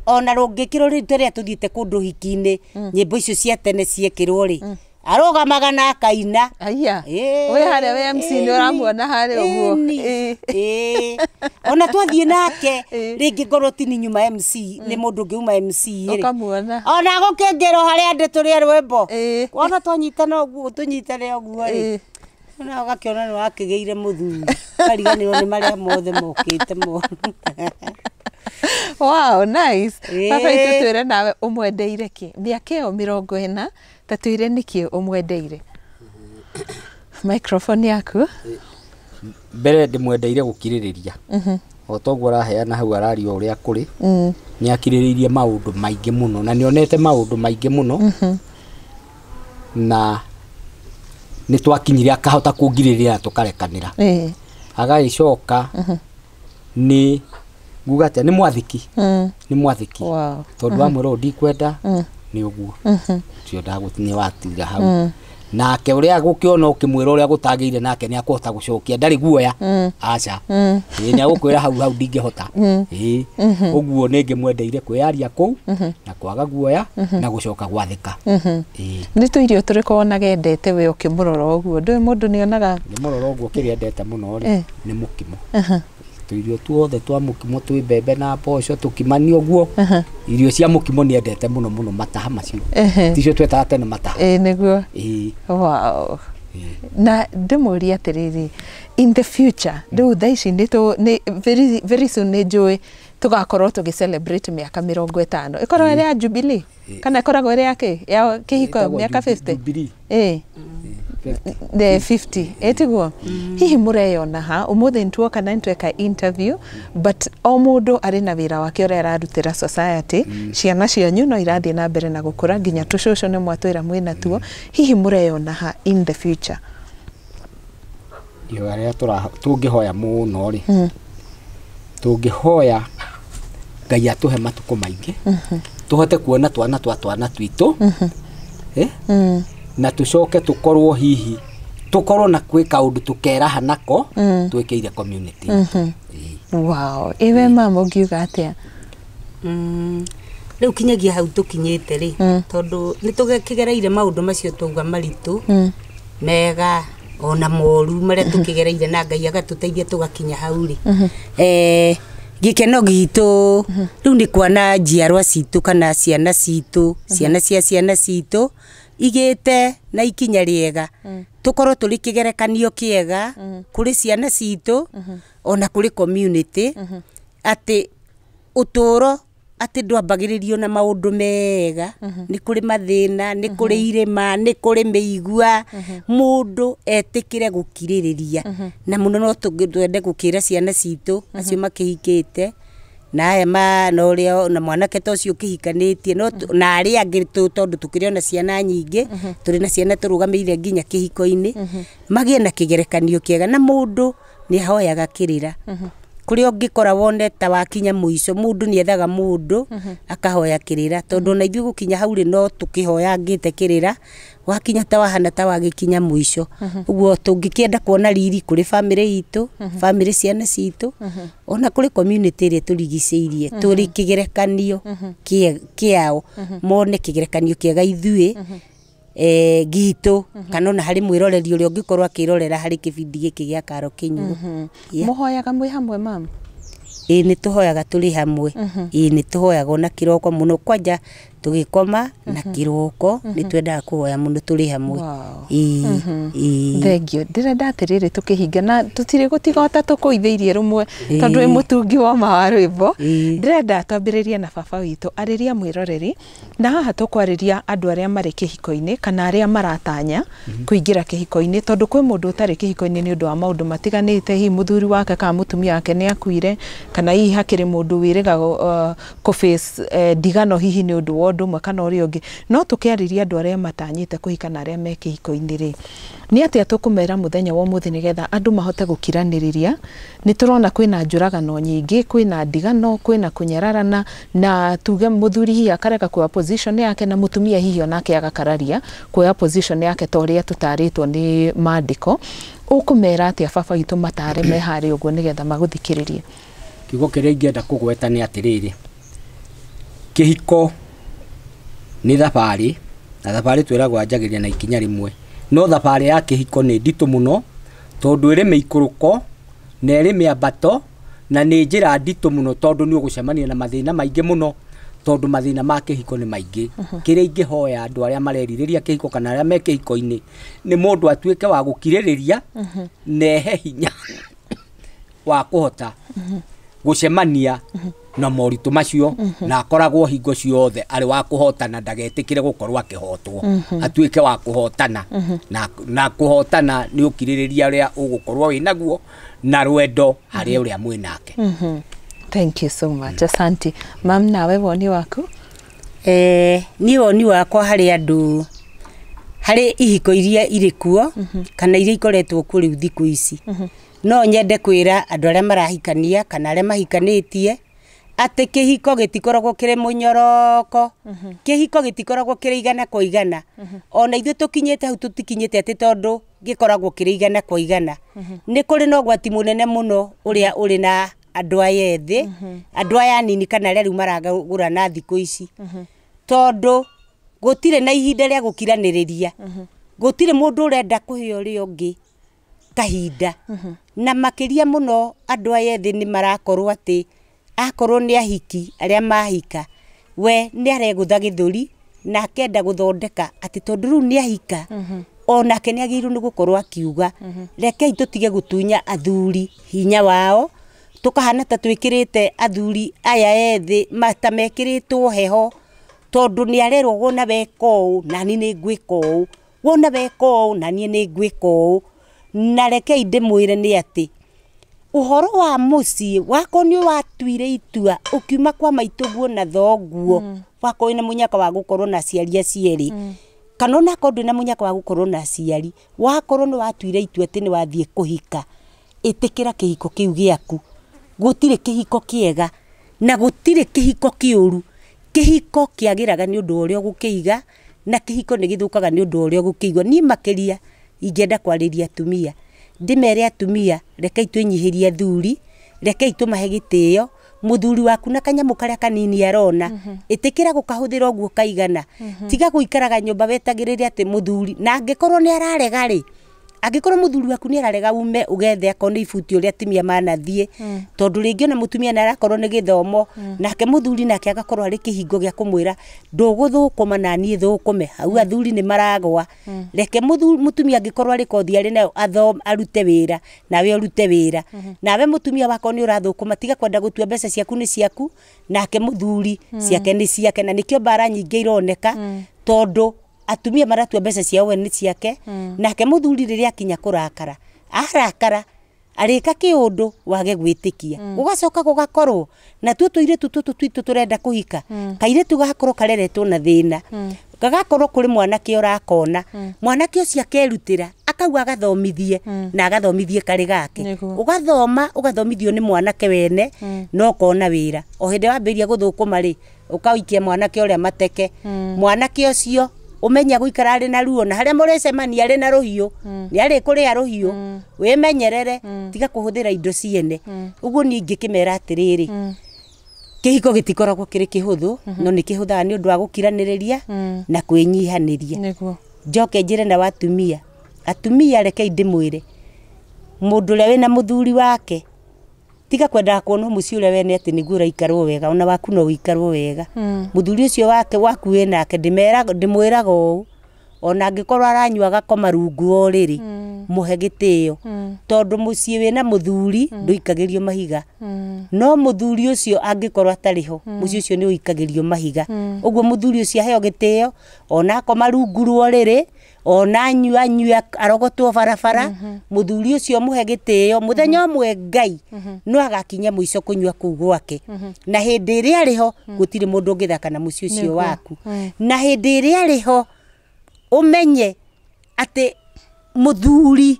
B: ona rũngĩkĩrwo rĩu tũrĩa tũthiĩte kũndũ hiki-inĩ nyĩmbo icio cia tene ciekĩrwo rĩ arũgamaga na akaina.
A: Aya we harĩa we MC nĩ ũramuona harĩa ũguo.
B: Ona twathiĩ nake rĩngĩ ngorwo ti ni nyuma MC nĩ mũndũ ũngĩ uma MC rĩ
A: ũkamuona
B: ona gũkĩngĩrwo harĩa andĩ tũrĩe rwĩmbo wona twanyitana ũguo tũnyitane ũguo rĩ ona ũgakĩona nĩ wakĩgĩire mũthuri ũkariganĩrwo nĩ marĩa mothe mokĩte moru.
A: Wow, nice. Baba itũ twĩre nawe ũmwendeire kĩ mĩaka ĩyo 40 ta twĩre nĩkĩ ũmwendeire. Microphone yaku.
D: Mbere ndĩmwendeire gũkirĩrĩria o toguo araheana hau araria ũrĩa kũrĩ nĩ akirĩrĩirie maũndũ maingĩ mũno na nĩonete maũndũ maingĩ mũno na nĩ twakinyire akahota kũngirĩrĩria na tũkarekanĩra agagĩcoka nĩ nguga atĩa nĩ mwathĩki nĩ mwathĩki tondũ wamwĩra ũũ ndikwenda nĩ ũguo ũcio nĩ watiga hau nake ũrĩa gũkĩona ũkĩmwĩra ũrĩa gũtagĩire nake nĩ akũhota gũcokia ndarĩ guoya aca ĩĩ nĩ agũkwĩra hau hau ndingĩhota ĩĩ ũguo nĩ ngĩmwendeire kwĩyaria kũu na kwaga guoya na gũcoka gwathĩka.
A: Nĩ tũirio tũrĩkũ wonaga endete we ũkĩmũrora ũguo ndũĩ mũndũ nĩonaga
D: ngĩmũrora ũguo kĩrĩa endete mũno rĩ nĩ mũkimo tũirio tuothe twa mũkimo twĩ mbembe na mboco tũkimani ũguo irio cia mũkimo nĩ endete mũno mũno mataha macio ticio twetaga tene mataha.
A: Ĩĩ nĩguo. Wow. Na ndĩmũrie atĩrĩrĩ in the future rĩu thaa ici nĩ very very soon nĩ njũĩ tũgakorwo tũgĩ celebrate mĩaka 50 ĩkoragwo ĩrĩ ya Jubilee kana ĩkoragwo ĩrĩ ya kĩ ya kĩhiko mĩaka 50 ĩĩ the 50 etiguo hihi mũreyona ha ũmũthĩ nĩtuoka na nĩtweka interview but o mũndũ arĩ na wĩra wake ũrĩa ararutĩra society ciana cianyu no irathiĩ na mbere na gũkũra nginya tũcũcũ nĩ mwatwĩra mwĩna tuo hihi mũreyona ha in the future?
D: Ihoya rĩrĩa tũngĩhoya mũno rĩ tũngĩhoya Ngai atũhe matukũ maingĩ tũhote kuona twana twa twana twitũ na tũcoke tũkorwo hihi tũkorwo na kwĩ kaũndũ tũkeraha nako twĩkĩire community.
A: Wow, iwe mama ũngiuga atĩa?
B: Rĩu kinyagia hau tũkinyĩte rĩ, tondũ nĩ tũkĩgereire maũndũ macio twauga maritũ mega ona moru marĩa tũkĩgereire na Ngai agatũteithia tũgakinya hau rĩ. Gĩkeno gitũ rĩu nĩ kuona njiarwa citũ kana ciana citũ, ciana cia ciana citũ igĩte na ikinya rĩega, tũkorwo tũrĩ kĩgerekanio kĩega kũrĩ ciana citũ ona kũrĩ community, atĩ ũtũũro atĩ ndwambagĩrĩrio na maũndũ mega, nĩ kũrĩ mathĩna, nĩ kũrĩ irĩma, nĩ kũrĩ mĩigua, mũndũ etĩkĩre gũkirĩrĩria. Na mũno no twende gũkĩra ciana citũ acio makĩhikĩte na aya na ũrĩa na mwanake ta ũcio ũkĩhikanĩtie no na arĩa angĩ tondũ tũkĩrĩ ona ciana nyingĩ, tũrĩ na ciana tũrũgamĩire nginya kĩhiko-inĩ, magĩe na kĩgerekanio kĩega na mũndũ nĩ ahoyaga kĩrĩra. Kũrĩa ũngĩkora wone ta wakinya mũico, mũndũ nĩ ethaga mũndũ akahoya kĩrĩra, tondũ ona ithuĩ gũkinya hau rĩ no tũkĩhoyangĩte kĩrĩra, wakinya ta wahana ta wagĩkinya mũico. Ũguo tũngĩkĩenda kuona riri kũrĩ bamĩrĩ itũ, bamĩrĩ ciana citũ, ona kũrĩ community ĩrĩa tũrigicĩirie, tũrĩ kĩgerekanio kĩao, mone kĩgerekanio kĩega ithuĩ gitũ, kana ona harĩ mwĩroreri ũrĩa ũngĩkorwo akĩrorera harĩ kĩbindi gĩkĩ gĩa Karo Kĩnyugo.
A: Mũhoyaga mwĩ hamwe mama?
B: Ĩĩ nĩ tũhoyaga tũrĩ hamwe. Ĩĩ nĩ tũhoyaga ona kĩroko mũno, kwanja tũgĩkoma na kĩroko nĩ twendaga kũhoya mũno tũrĩ hamwe. Ĩĩ.
A: Thengio. Ndĩrenda atĩrĩrĩ tũkĩhinga na tũtirĩ gũtiga ota tũkũithĩirie rũmwe tondũ wĩ mũtungi wa ma wa rwĩmbo. Ndĩrenda twambĩrĩrie na baba witũ arĩria mwĩroreri, na haha tũkwarĩria andũ arĩa marĩ kĩhiko-inĩ kana arĩa maratanya kũingĩra kĩhiko-inĩ, tondũ kwĩ mũndũ ũtarĩ kĩhiko-inĩ nĩ ũndũ wa maũndũ matiganĩte, hihi mũthuri wake kana mũtumia wake nĩ akuire, kana hihi hakĩrĩ mũndũ wĩrĩga kũ face ndigano hihi nĩ ũndũ wa ũndũ ũmwe kana ũrĩa ũngĩ. No tũkĩarĩria andũ arĩa matanyĩte kũhika na arĩa me kĩhiko-inĩ rĩ, nĩ atĩa tũkũmera mũthenya wa ũmũthĩ nĩgetha andũ mahote gũkiranĩrĩria? Nĩ tũrona kwĩna njũragano nyingĩ, kwĩna ndigano, kwĩna kũnyararana, na tuge mũthuri hihi akarega kuoya position yake na mũtumia hihi onake agakararia kuoya position yake ta ũrĩa tũtarĩtwo nĩ maandĩko. Ũkũmera atĩa baba witũ matare me harĩa ũguo nĩgetha magũthikĩrĩrie?
D: Kiugo kĩrĩa ingĩenda kũgweta nĩ atĩrĩrĩ, kĩhiko nĩ thabarĩ, na thabarĩ twĩragwo yanjagĩrĩria na ikinya rĩmwe, no thabarĩ ya kĩhiko nĩ nditũ mũno tondũ ĩrĩ mĩikũrũko na ĩrĩ mĩambato, na nĩ njĩra nditũ mũno tondũ nĩ ũgũcemania na mathĩna maingĩ mũno, tondũ mathĩna ma kĩhiko nĩ maingĩ. Kĩrĩa ingĩhoya andũ arĩa marerirĩria kĩhiko kana arĩa me kĩhiko-inĩ nĩ mũndũ atuĩke wa gũkirĩrĩria na ehe hinya wa kũhota gũcemania na moritũ macio, na akoragwo hingo ciothe arĩ wa kũhotana, ndagetĩkĩre gũkorwo akĩhotwo, atuĩke wa kũhotana, na kũhotana nĩ ũkirĩrĩria ũrĩa ũgũkorwo wĩ naguo na rwendo harĩ ũrĩa mwĩ nake.
A: Thank you so much. Asante. Mam, nawe woni waku?
B: Niĩ woni wakwa harĩ andũ, harĩ ihiko iria irĩ kuo kana iria ikoretwo kuo rĩu thikũ ici, no nyende kwĩra andũ arĩa marahikania kana arĩa mahikanĩtie atĩ kĩhiko gĩtikoragwo kĩrĩ mũnyoroko, kĩhiko gĩtikoragwo kĩrĩ igana kwa igana. Ona ithuĩ tũkinyĩte hau tũtikinyĩte atĩ tondũ gĩkoragwo kĩrĩ igana kwa igana. Nĩ kũrĩ na ũgwati mũnene mũno ũrĩa ũrĩ na andũ aya ethĩ, andũ aya anini kana arĩa rĩu maragũrana thikũ ici, tondũ gũtirĩ na ihinda rĩa gũkiranĩrĩria, gũtirĩ mũndũ ũrenda kũhe ũrĩa ũngĩ kahinda. Na makĩria mũno andũ aya ethĩ nĩ marakorwo atĩ akorwo nĩ ahiki arĩa mahika, we nĩ aregũtha gĩthũri na akenda gũthondeka atĩ tondũ rĩu nĩ ahika, onake nĩ agĩrĩirwo nĩ gũkorwo akiuga rekei tũtige gũtunya athuri hinya wao, tũkahana ta twĩkĩrĩte athuri aya ethĩ ta mekĩrĩtwo heho, tondũ nĩ arerwo wona weka ũũ nani nĩ ngwĩka ũũ, wona weka ũũ naniĩ nĩ ngwĩka ũũ. Na rekei ndĩmwĩre nĩ atĩ ũhoro wa mũciĩ wako nĩ watuire itua ũkiuma kwa maitũguo na thoguo, wakorwo wĩna mũnyaka wa gũkorwo na aciari acio erĩ, kana onakorwo ndwĩna mũnyaka wa gũkorwo na aciari, wakorwo nĩ watuire itua atĩ nĩ wathiĩ kũhika, ĩtĩkĩra kĩhiko kĩu gĩaku. Gũtirĩ kĩhiko kĩega Na gũtirĩ kĩhiko kĩũru, kĩhiko kĩagĩraga nĩ ũndũ wa ũrĩa ũgũkĩiga, na kĩhiko nĩ gĩthũkaga nĩ ũndũ wa ũrĩa ũgũkĩigua. Niĩ makĩria ingĩenda kwarĩria atumia, ndĩmere atumia, rekei twĩnyihĩrie athuri, rekei tũmahe gĩtĩo. Mũthuri waku na kanyamũ karĩa kanini arona, ĩtĩkĩra gũkahũthĩra ũguo kaigana. Tiga gũikaraga nyũmba wetagĩrĩre atĩ mũthuri, na angĩkorwo nĩ ararega rĩ, angĩkorwo mũthuri waku nĩ ararega ume ũgethe akorwo nĩ ibuti ũrĩa atumia manathiĩ, tondũ rĩngĩ ona mũtumia nĩ arakorwo nĩ gĩthomo, nake mũthuri nake agakorwo arĩ kĩhingo gĩa kũmwĩra ndũgũthũkũma na niĩ thũkũme. Hau athuri nĩ maragwa. Reke mũtumia angĩkorwo arĩ kothi arĩ nayo arute wĩra, nawe ũrute wĩra. Nawe mũtumia wakwa nĩ ũrathũkũma, tiga kwenda gũtua mbeca ciaku nĩ ciaku, nake mũthuri ciake nĩ ciake. Na nĩkĩo mbara nyingĩ ironeka, tondũ atumia maratua mbeca ciao we nĩ ciake, nake mũthuri rĩrĩa akinya kũrakara, arakara arĩka kĩũndũ wage gwĩtĩkia. Gũgacoka gũgakorwo natuo tũirĩtu tũtũ twitũ tũrenda kũhika, kairĩtu gakorwo kareretwo na thĩna, gagakorwo kũrĩ mwanake ũrakona, mwanake ũcio akerutĩra akauga agathomithie, na agathomithie karĩ gake. Ũgathoma ũgathomithio nĩ mwanake wene, na ũkona wĩra. O hĩndĩ wambĩrĩria gũthũkũma rĩ, ũkaikia mwanake ũrĩa mateke. Mwanake ũcio ũmenye gũikara arĩ na ruo, na harĩa mũrĩcemania arĩ na rũhiũ, nĩ arĩ kũrĩa rũhiũ, wĩmenyerere, tiga kũhũthĩra indo ciene. Ũguo niĩ ingĩkĩmera atĩrĩrĩ, kĩhiko gĩtikoragwo kĩrĩ kĩhũthũ, no nĩ kĩhũthaga nĩ ũndũ wa gũkiranĩrĩria na kwĩnyihanĩria. Njoke njĩre na atumia, atumia rekei ndĩmwĩre, mũndũ ũrĩa wĩna mũthuri wake, tiga kwendaga kuonwo mũciĩ ũrĩa wene atĩ nĩguo ũraikarwo wega, ona waku no ũikarwo wega. Mũthuri ũcio wake waku wĩ nake, ndĩmwĩraga ũũ, ona angĩkorwo aranyua agakoma rungu wa ũrĩrĩ, mũhe gĩtĩo, tondũ mũciĩ wĩna mũthuri ndũikagĩrio mahiga. No mũthuri ũcio angĩkorwo atarĩ ho, mũciĩ ũcio nĩ ũikagĩrio mahiga. Ũguo mũthuri ũcio aheo gĩtĩo, ona akoma rungu rwa ũrĩrĩ, ona anyua anyua arogotwo barabara, mũthuri ũcio mũhe gĩtĩo. Mũthenya ũmwe Ngai no agakinya mũico kũnyua kũu gwake, na hĩndĩ ĩrĩa arĩ ho gũtirĩ mũndũ ũngĩthaka na mũciĩ ũcio waku. Na hĩndĩ ĩrĩa arĩ ho ũmenye atĩ mũthuri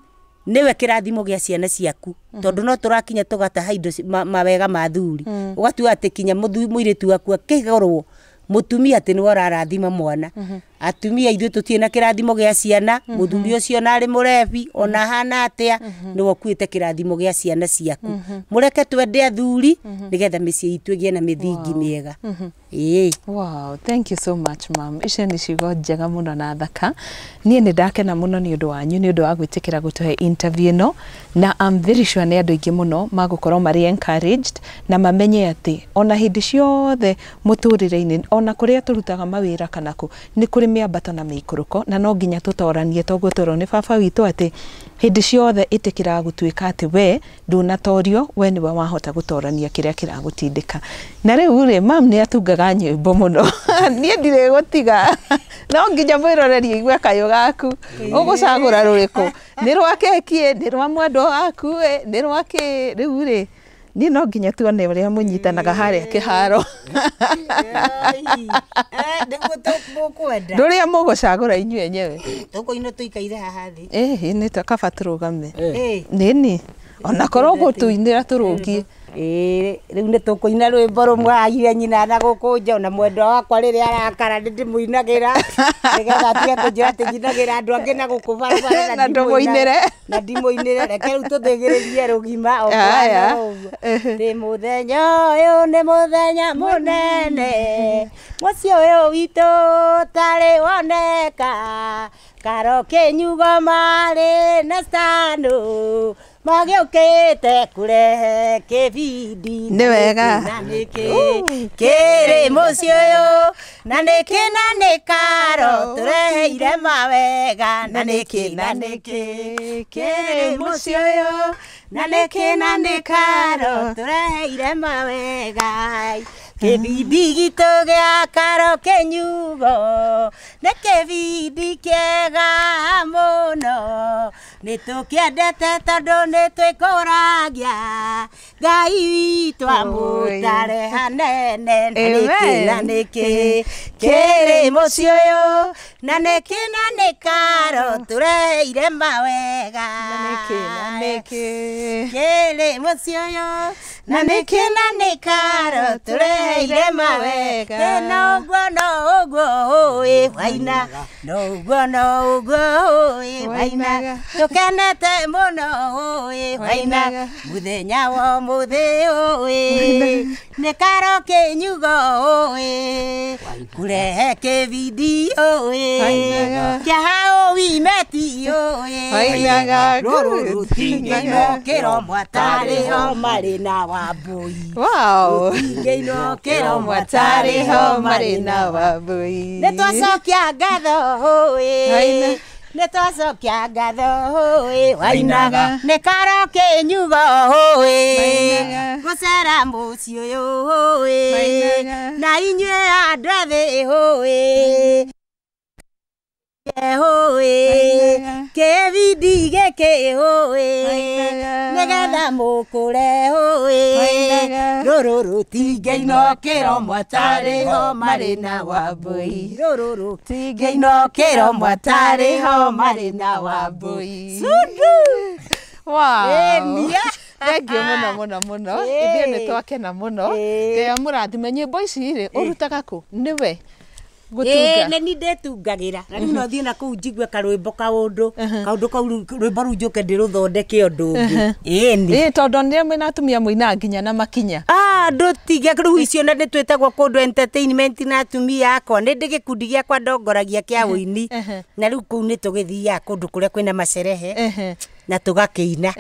B: nĩwe kĩrathimo gĩa ciana ciaku, tondũ no tũrakinya tũgataha indo mawega ma athuri, ũgatua atĩ kinya mũirĩtu waku akĩgũrwo mũtumia atĩ nĩwe ũrarathima mwana. Atumia ithuĩ tũtirĩ na kĩrathimo gĩa ciana, mũthuri ũcio ona arĩ mũrebi ona ahana atĩa, nĩwe ũkuĩte kĩrathimo gĩa ciana ciaku. Mũreke twende athuri nĩgetha mĩciĩ itũ ĩgĩe na mĩthingi mĩega. Ĩĩ.
A: Wow, thank you so much ma'am. Icio nĩ ciugo njega mũno na thaka. Niĩ nĩ ndakena mũno nĩ ũndũ wanyu, nĩ ũndũ wa gwĩtĩkĩra gũtũhe interview ĩno, na I'm very sure nĩ andũ aingĩ mũno magũkorwo marĩ encouraged na mamenye atĩ ona hĩndĩ ciothe mũtũrĩre-inĩ, ona kũrĩa tũrutaga mawĩra kana kũ, nĩ kũrĩ mĩambato na mĩikũrũko, na no nginya tũtoranie, toguo twerwo nĩ baba witũ atĩ hĩndĩ ciothe ĩtĩkĩraga gũtuĩka atĩ we ndũnatorio, we nĩwe wahota gũtorania kĩrĩa kĩragũtindĩka. Na rĩu rĩ, mam nĩ atungaga nyĩmbo mũno. Niĩ ndirĩ gũtiga, no nginya mwĩroreri aigue kayũ gaku. Ũgũcagũra rũrĩkũ? Nĩ rwa keki, nĩ rwa mwendwa waku, nĩ rwa kĩ? Rĩu rĩ, niĩ no nginya tuone ũrĩa mũnyitanaga harĩa kĩharo.
B: Nĩguo tũkwenda.
A: Rũrĩa mũgũcagũra inyuĩ enyewe.
B: Tũkũina tũikaire haha thĩ.
A: Ĩhĩ, nĩ kaba tũrũgame. Nĩni, ona korwo ũgũtũinĩra tũrũngie.
B: Ĩĩ, rĩu nĩ tũkũina rwĩmbo rũmwe aire nyina na gũkũ nja, ona mwendwa wakwa rĩrĩa arakara nĩ ndĩmũinagĩra, nĩgetha atige kũnjĩra atĩ nyinagĩra andũ angĩ na gũkũ barabara
A: na ndũmũinĩre.
B: Na ndimũinĩre. Reke rĩu tũthĩgĩrĩrie rũgima o kwana ũguo. Ndĩ mũthenya ũyũ nĩ mũthenya mũnene, mũciĩ ũyũ witũ ũtarĩ woneka, Karo Kĩnyugo marĩ na Stano magĩũkĩte kũrehe kĩbindi.
A: Nĩ wega.
B: Na nĩkĩ kĩrĩ mũciĩ ũyũ, na nĩkĩ na nĩ Karo tũreheire mawega, na nĩkĩ na nĩkĩ kĩrĩ mũciĩ ũyũ, na nĩkĩ na nĩ Karo tũreheire mawega. Kĩbindi gitũ gĩa Karo Kĩnyugo nĩ kĩbindi kĩega mũno, nĩ tũkĩendete tondũ nĩ twĩkũragia Ngai witũ amũtare hanene. Na nĩkĩ na nĩkĩ kĩrĩ mũciĩ ũyũ, na nĩkĩ na nĩ Karo tũreheire mawega,
A: Na nĩkĩ na nĩkĩ
B: kĩrĩ mũciĩ ũyũ, Na nĩkĩ na nĩ Karo tũreheire mawega. No ũguo no ũguo ũĩ waina, no ũguo no ũguo ũĩ waina, tũkenete mũno ũĩ waina, mũthenya wa ũmũthĩ ũĩ nĩ Karo Kĩnyugo ũĩ kũrehe kĩbindi ũĩ kĩa How We Met ũĩ rũrũ rũtingĩinwo kĩromo atarĩ ho marĩ na Wambũi.
A: Wow.
B: Rũtingĩinwo kĩromo atarĩ ho marĩ na
A: Wambũi.
B: Nĩ twacokia ngatho ũĩ, nĩ twacokia ngatho ũĩ wainaga, nĩ Karo Kĩnyugo ũĩ gũcera mũciĩ ũyũ ũĩ na inyuĩ andũ ethĩ ũĩ ũĩ kĩbindi gĩkĩ ũĩ nĩgetha mũkũre ũĩ rũrũ rũtingĩinwo kĩromo atarĩ ho marĩ na Wambũi, rũrũ rũtingĩinwo kĩromo atarĩ ho marĩ na Wambũi. Sundu.
A: Wow. Thank you mũno mũno mũno. Ithuĩ nĩ twakena mũno. Ngai amũrathime. Nyĩmbo ici rĩ ũrutaga kũ? Nĩwe gũtunga?
B: Nĩ niĩ ndĩtungagĩra. Na rĩu no thiĩ na kũu njigue karwĩmbo kaũndũ kaũndũ kau rwĩmbo rũu njũke ndĩrũthondeke ũndũ ũngĩ. Ĩni.
A: Tondũ nĩ mwĩna atumia mũinaga nginya na makinya.
B: Ndũtige rĩu icio na nĩtwĩtagwo kũndũ entertainment na atumia akwa. Nĩ ndĩ gĩkundi gĩakwa ndongoragia kĩa ũini. Na rĩu kũu nĩ tũgĩthiaga kũndũ kũrĩa kwĩna macerehe na tũgakĩina.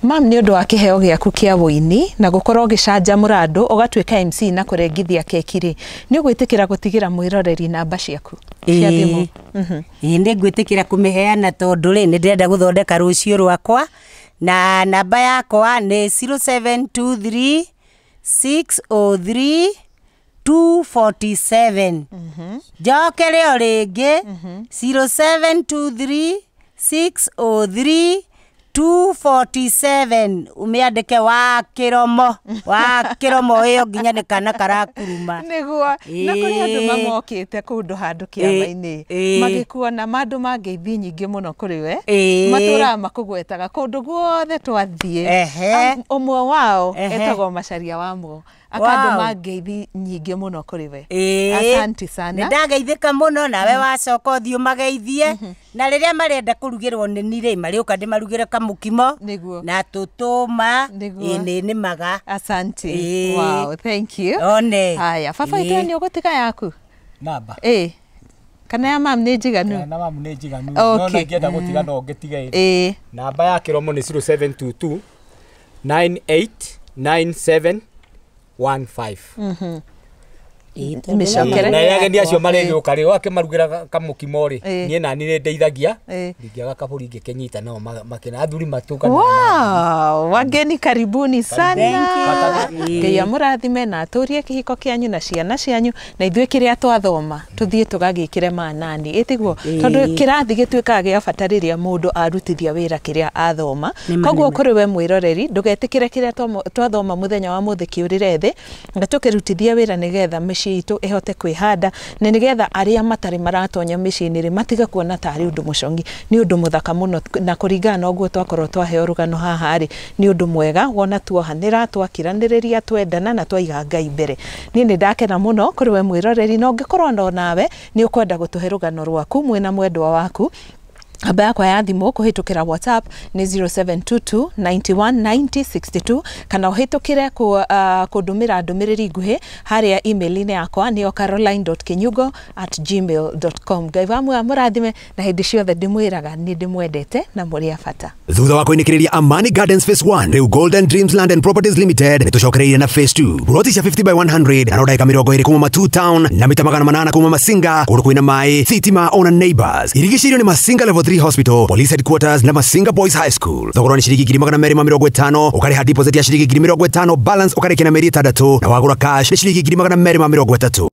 A: Mam, nĩ ũndũ wa kĩheo gĩaku kĩa ũini na gũkorwo ũgĩcanjamũra andũ ũgatuĩka MC na kũrengithia keki rĩ, nĩ ũgwĩtĩkĩra gũtigĩra mwĩroreri namba ciaku cia thimũ?
B: Ĩĩ nĩ ngwĩtĩkĩra kũmĩheana tondũ rĩ nĩ ndĩrenda gũthondeka rũciũ rwakwa, na namba yakwa nĩ 0723 603 247. Njokere o rĩngĩ 0723 603 247. Umiandĩke wa kĩromo, wa kĩromo ĩyo nginya nĩ kana karakuruma.
A: Nĩguo. Na kũrĩ andũ mamokĩte kũndũ handũ kĩama-inĩ magĩkuona mandũ ma ngeithi nyingĩ mũno kũrĩ we, matũraga makũgwetaga kũndũ guothe twathiĩ. Ũmwe wao etagwo Macharia wa Mo, akandũ ma ngeithi nyingĩ mũno kũrĩ we. Asante sana.
B: Nĩ ndageithĩka mũno nawe wacoka ũthiĩ ũmageithie. Na rĩrĩa marenda kũrugĩrwo nĩ niĩ rĩ marĩũka ndĩmarugĩre kamũkimo na tũtũma. Ĩĩ nĩmaga.
A: Asante. Wow, thank you.
B: One.
A: Haya, baba itũ nĩ ũgũtiga yaku
C: namba?
A: Ĩĩ. Kana ya mam nĩ njiganu?
C: Na mam nĩ njiganu. No na ingĩenda gũtiga no ngĩtige.
A: Ĩĩ.
C: Namba ya kĩromo nĩ 0722 9897 15.
A: Mĩcokere.
C: Na ageni acio marĩgĩũka rĩ wakĩmarugĩra kamũkimo rĩ niĩ nani nĩ ndeithagia ndingĩaga kabũri ngĩkĩnyita nao makena athuri matũngana.
A: Wow, wageni karibuni sana. Ngai amũrathime na atũrie kĩhiko kĩanyu na ciana cianyu, na ithuĩ kĩrĩa twathoma tũthiĩ tũgagĩkĩre manani. Ĩtiguo tondũ kĩrathi gĩtuĩkaga gĩa bata rĩrĩa mũndũ arutithia wĩra kĩrĩa athoma. Koguo kũrĩ we mwĩroreri ndũgetĩkĩre kĩrĩa twathoma mũthenya wa mũthĩ kĩũrĩre thĩ, na tũkĩrutithia wĩra nĩgetha mĩciĩ itũ ĩhote kwĩhanda, na nĩgetha arĩa matarĩ maratonya mĩciĩ-inĩ rĩ matige kuona tarĩ ũndũ mũcongi. Nĩ ũndũ mũthaka mũno, na kũringana na ũguo twakorwo twaheo rũgano haha rĩ nĩ ũndũ mwega wona tuohanĩra, twakiranĩrĩria, twendana na twaiga Ngai mbere. Niĩ nĩ ndakena mũno kũrĩ we mwĩroreri, na ũngĩkorwo no nawe nĩ ũkwenda gũtũhe rũgano rwaku mwĩna mwendwa waku, namba yakwa ya thimũ kũhĩtũkĩra WhatsApp nĩ 0722 91 90 62, kana ũhĩtũkĩre kũndũmĩra ndũmĩrĩri nguhĩ harĩa email-inĩ yakwa nĩyo caroline.kinyugo@gmail.com. Ngai wa muoyo amũrathime, na hĩndĩ ciothe ndĩmwĩraga nĩ ndĩmwendete na mũrĩ a bata.
E: Thutha wa kũinĩkĩrĩria Amani Gardens Phase 1, rĩu Golden Dreams Land and Properties Limited nĩ tũcokereirie na Phase 2. Ploti cia 50 by 100 na ndagĩka 20 kuma Matuu Town na mita 800 kuma Masinga, kũndũ kwĩna maĩ, thitima ona neighbors. Irigicĩirio nĩ Masinga Level 3 Hospital, Police Headquarters na Masinga Boys High School. Thogora nĩ ciringi 250,000, ũkarĩha deposit ya ciringi 50,000, balance ũkarĩkia na mĩeri 6, na wagũra cash nĩ ciringi 230,000.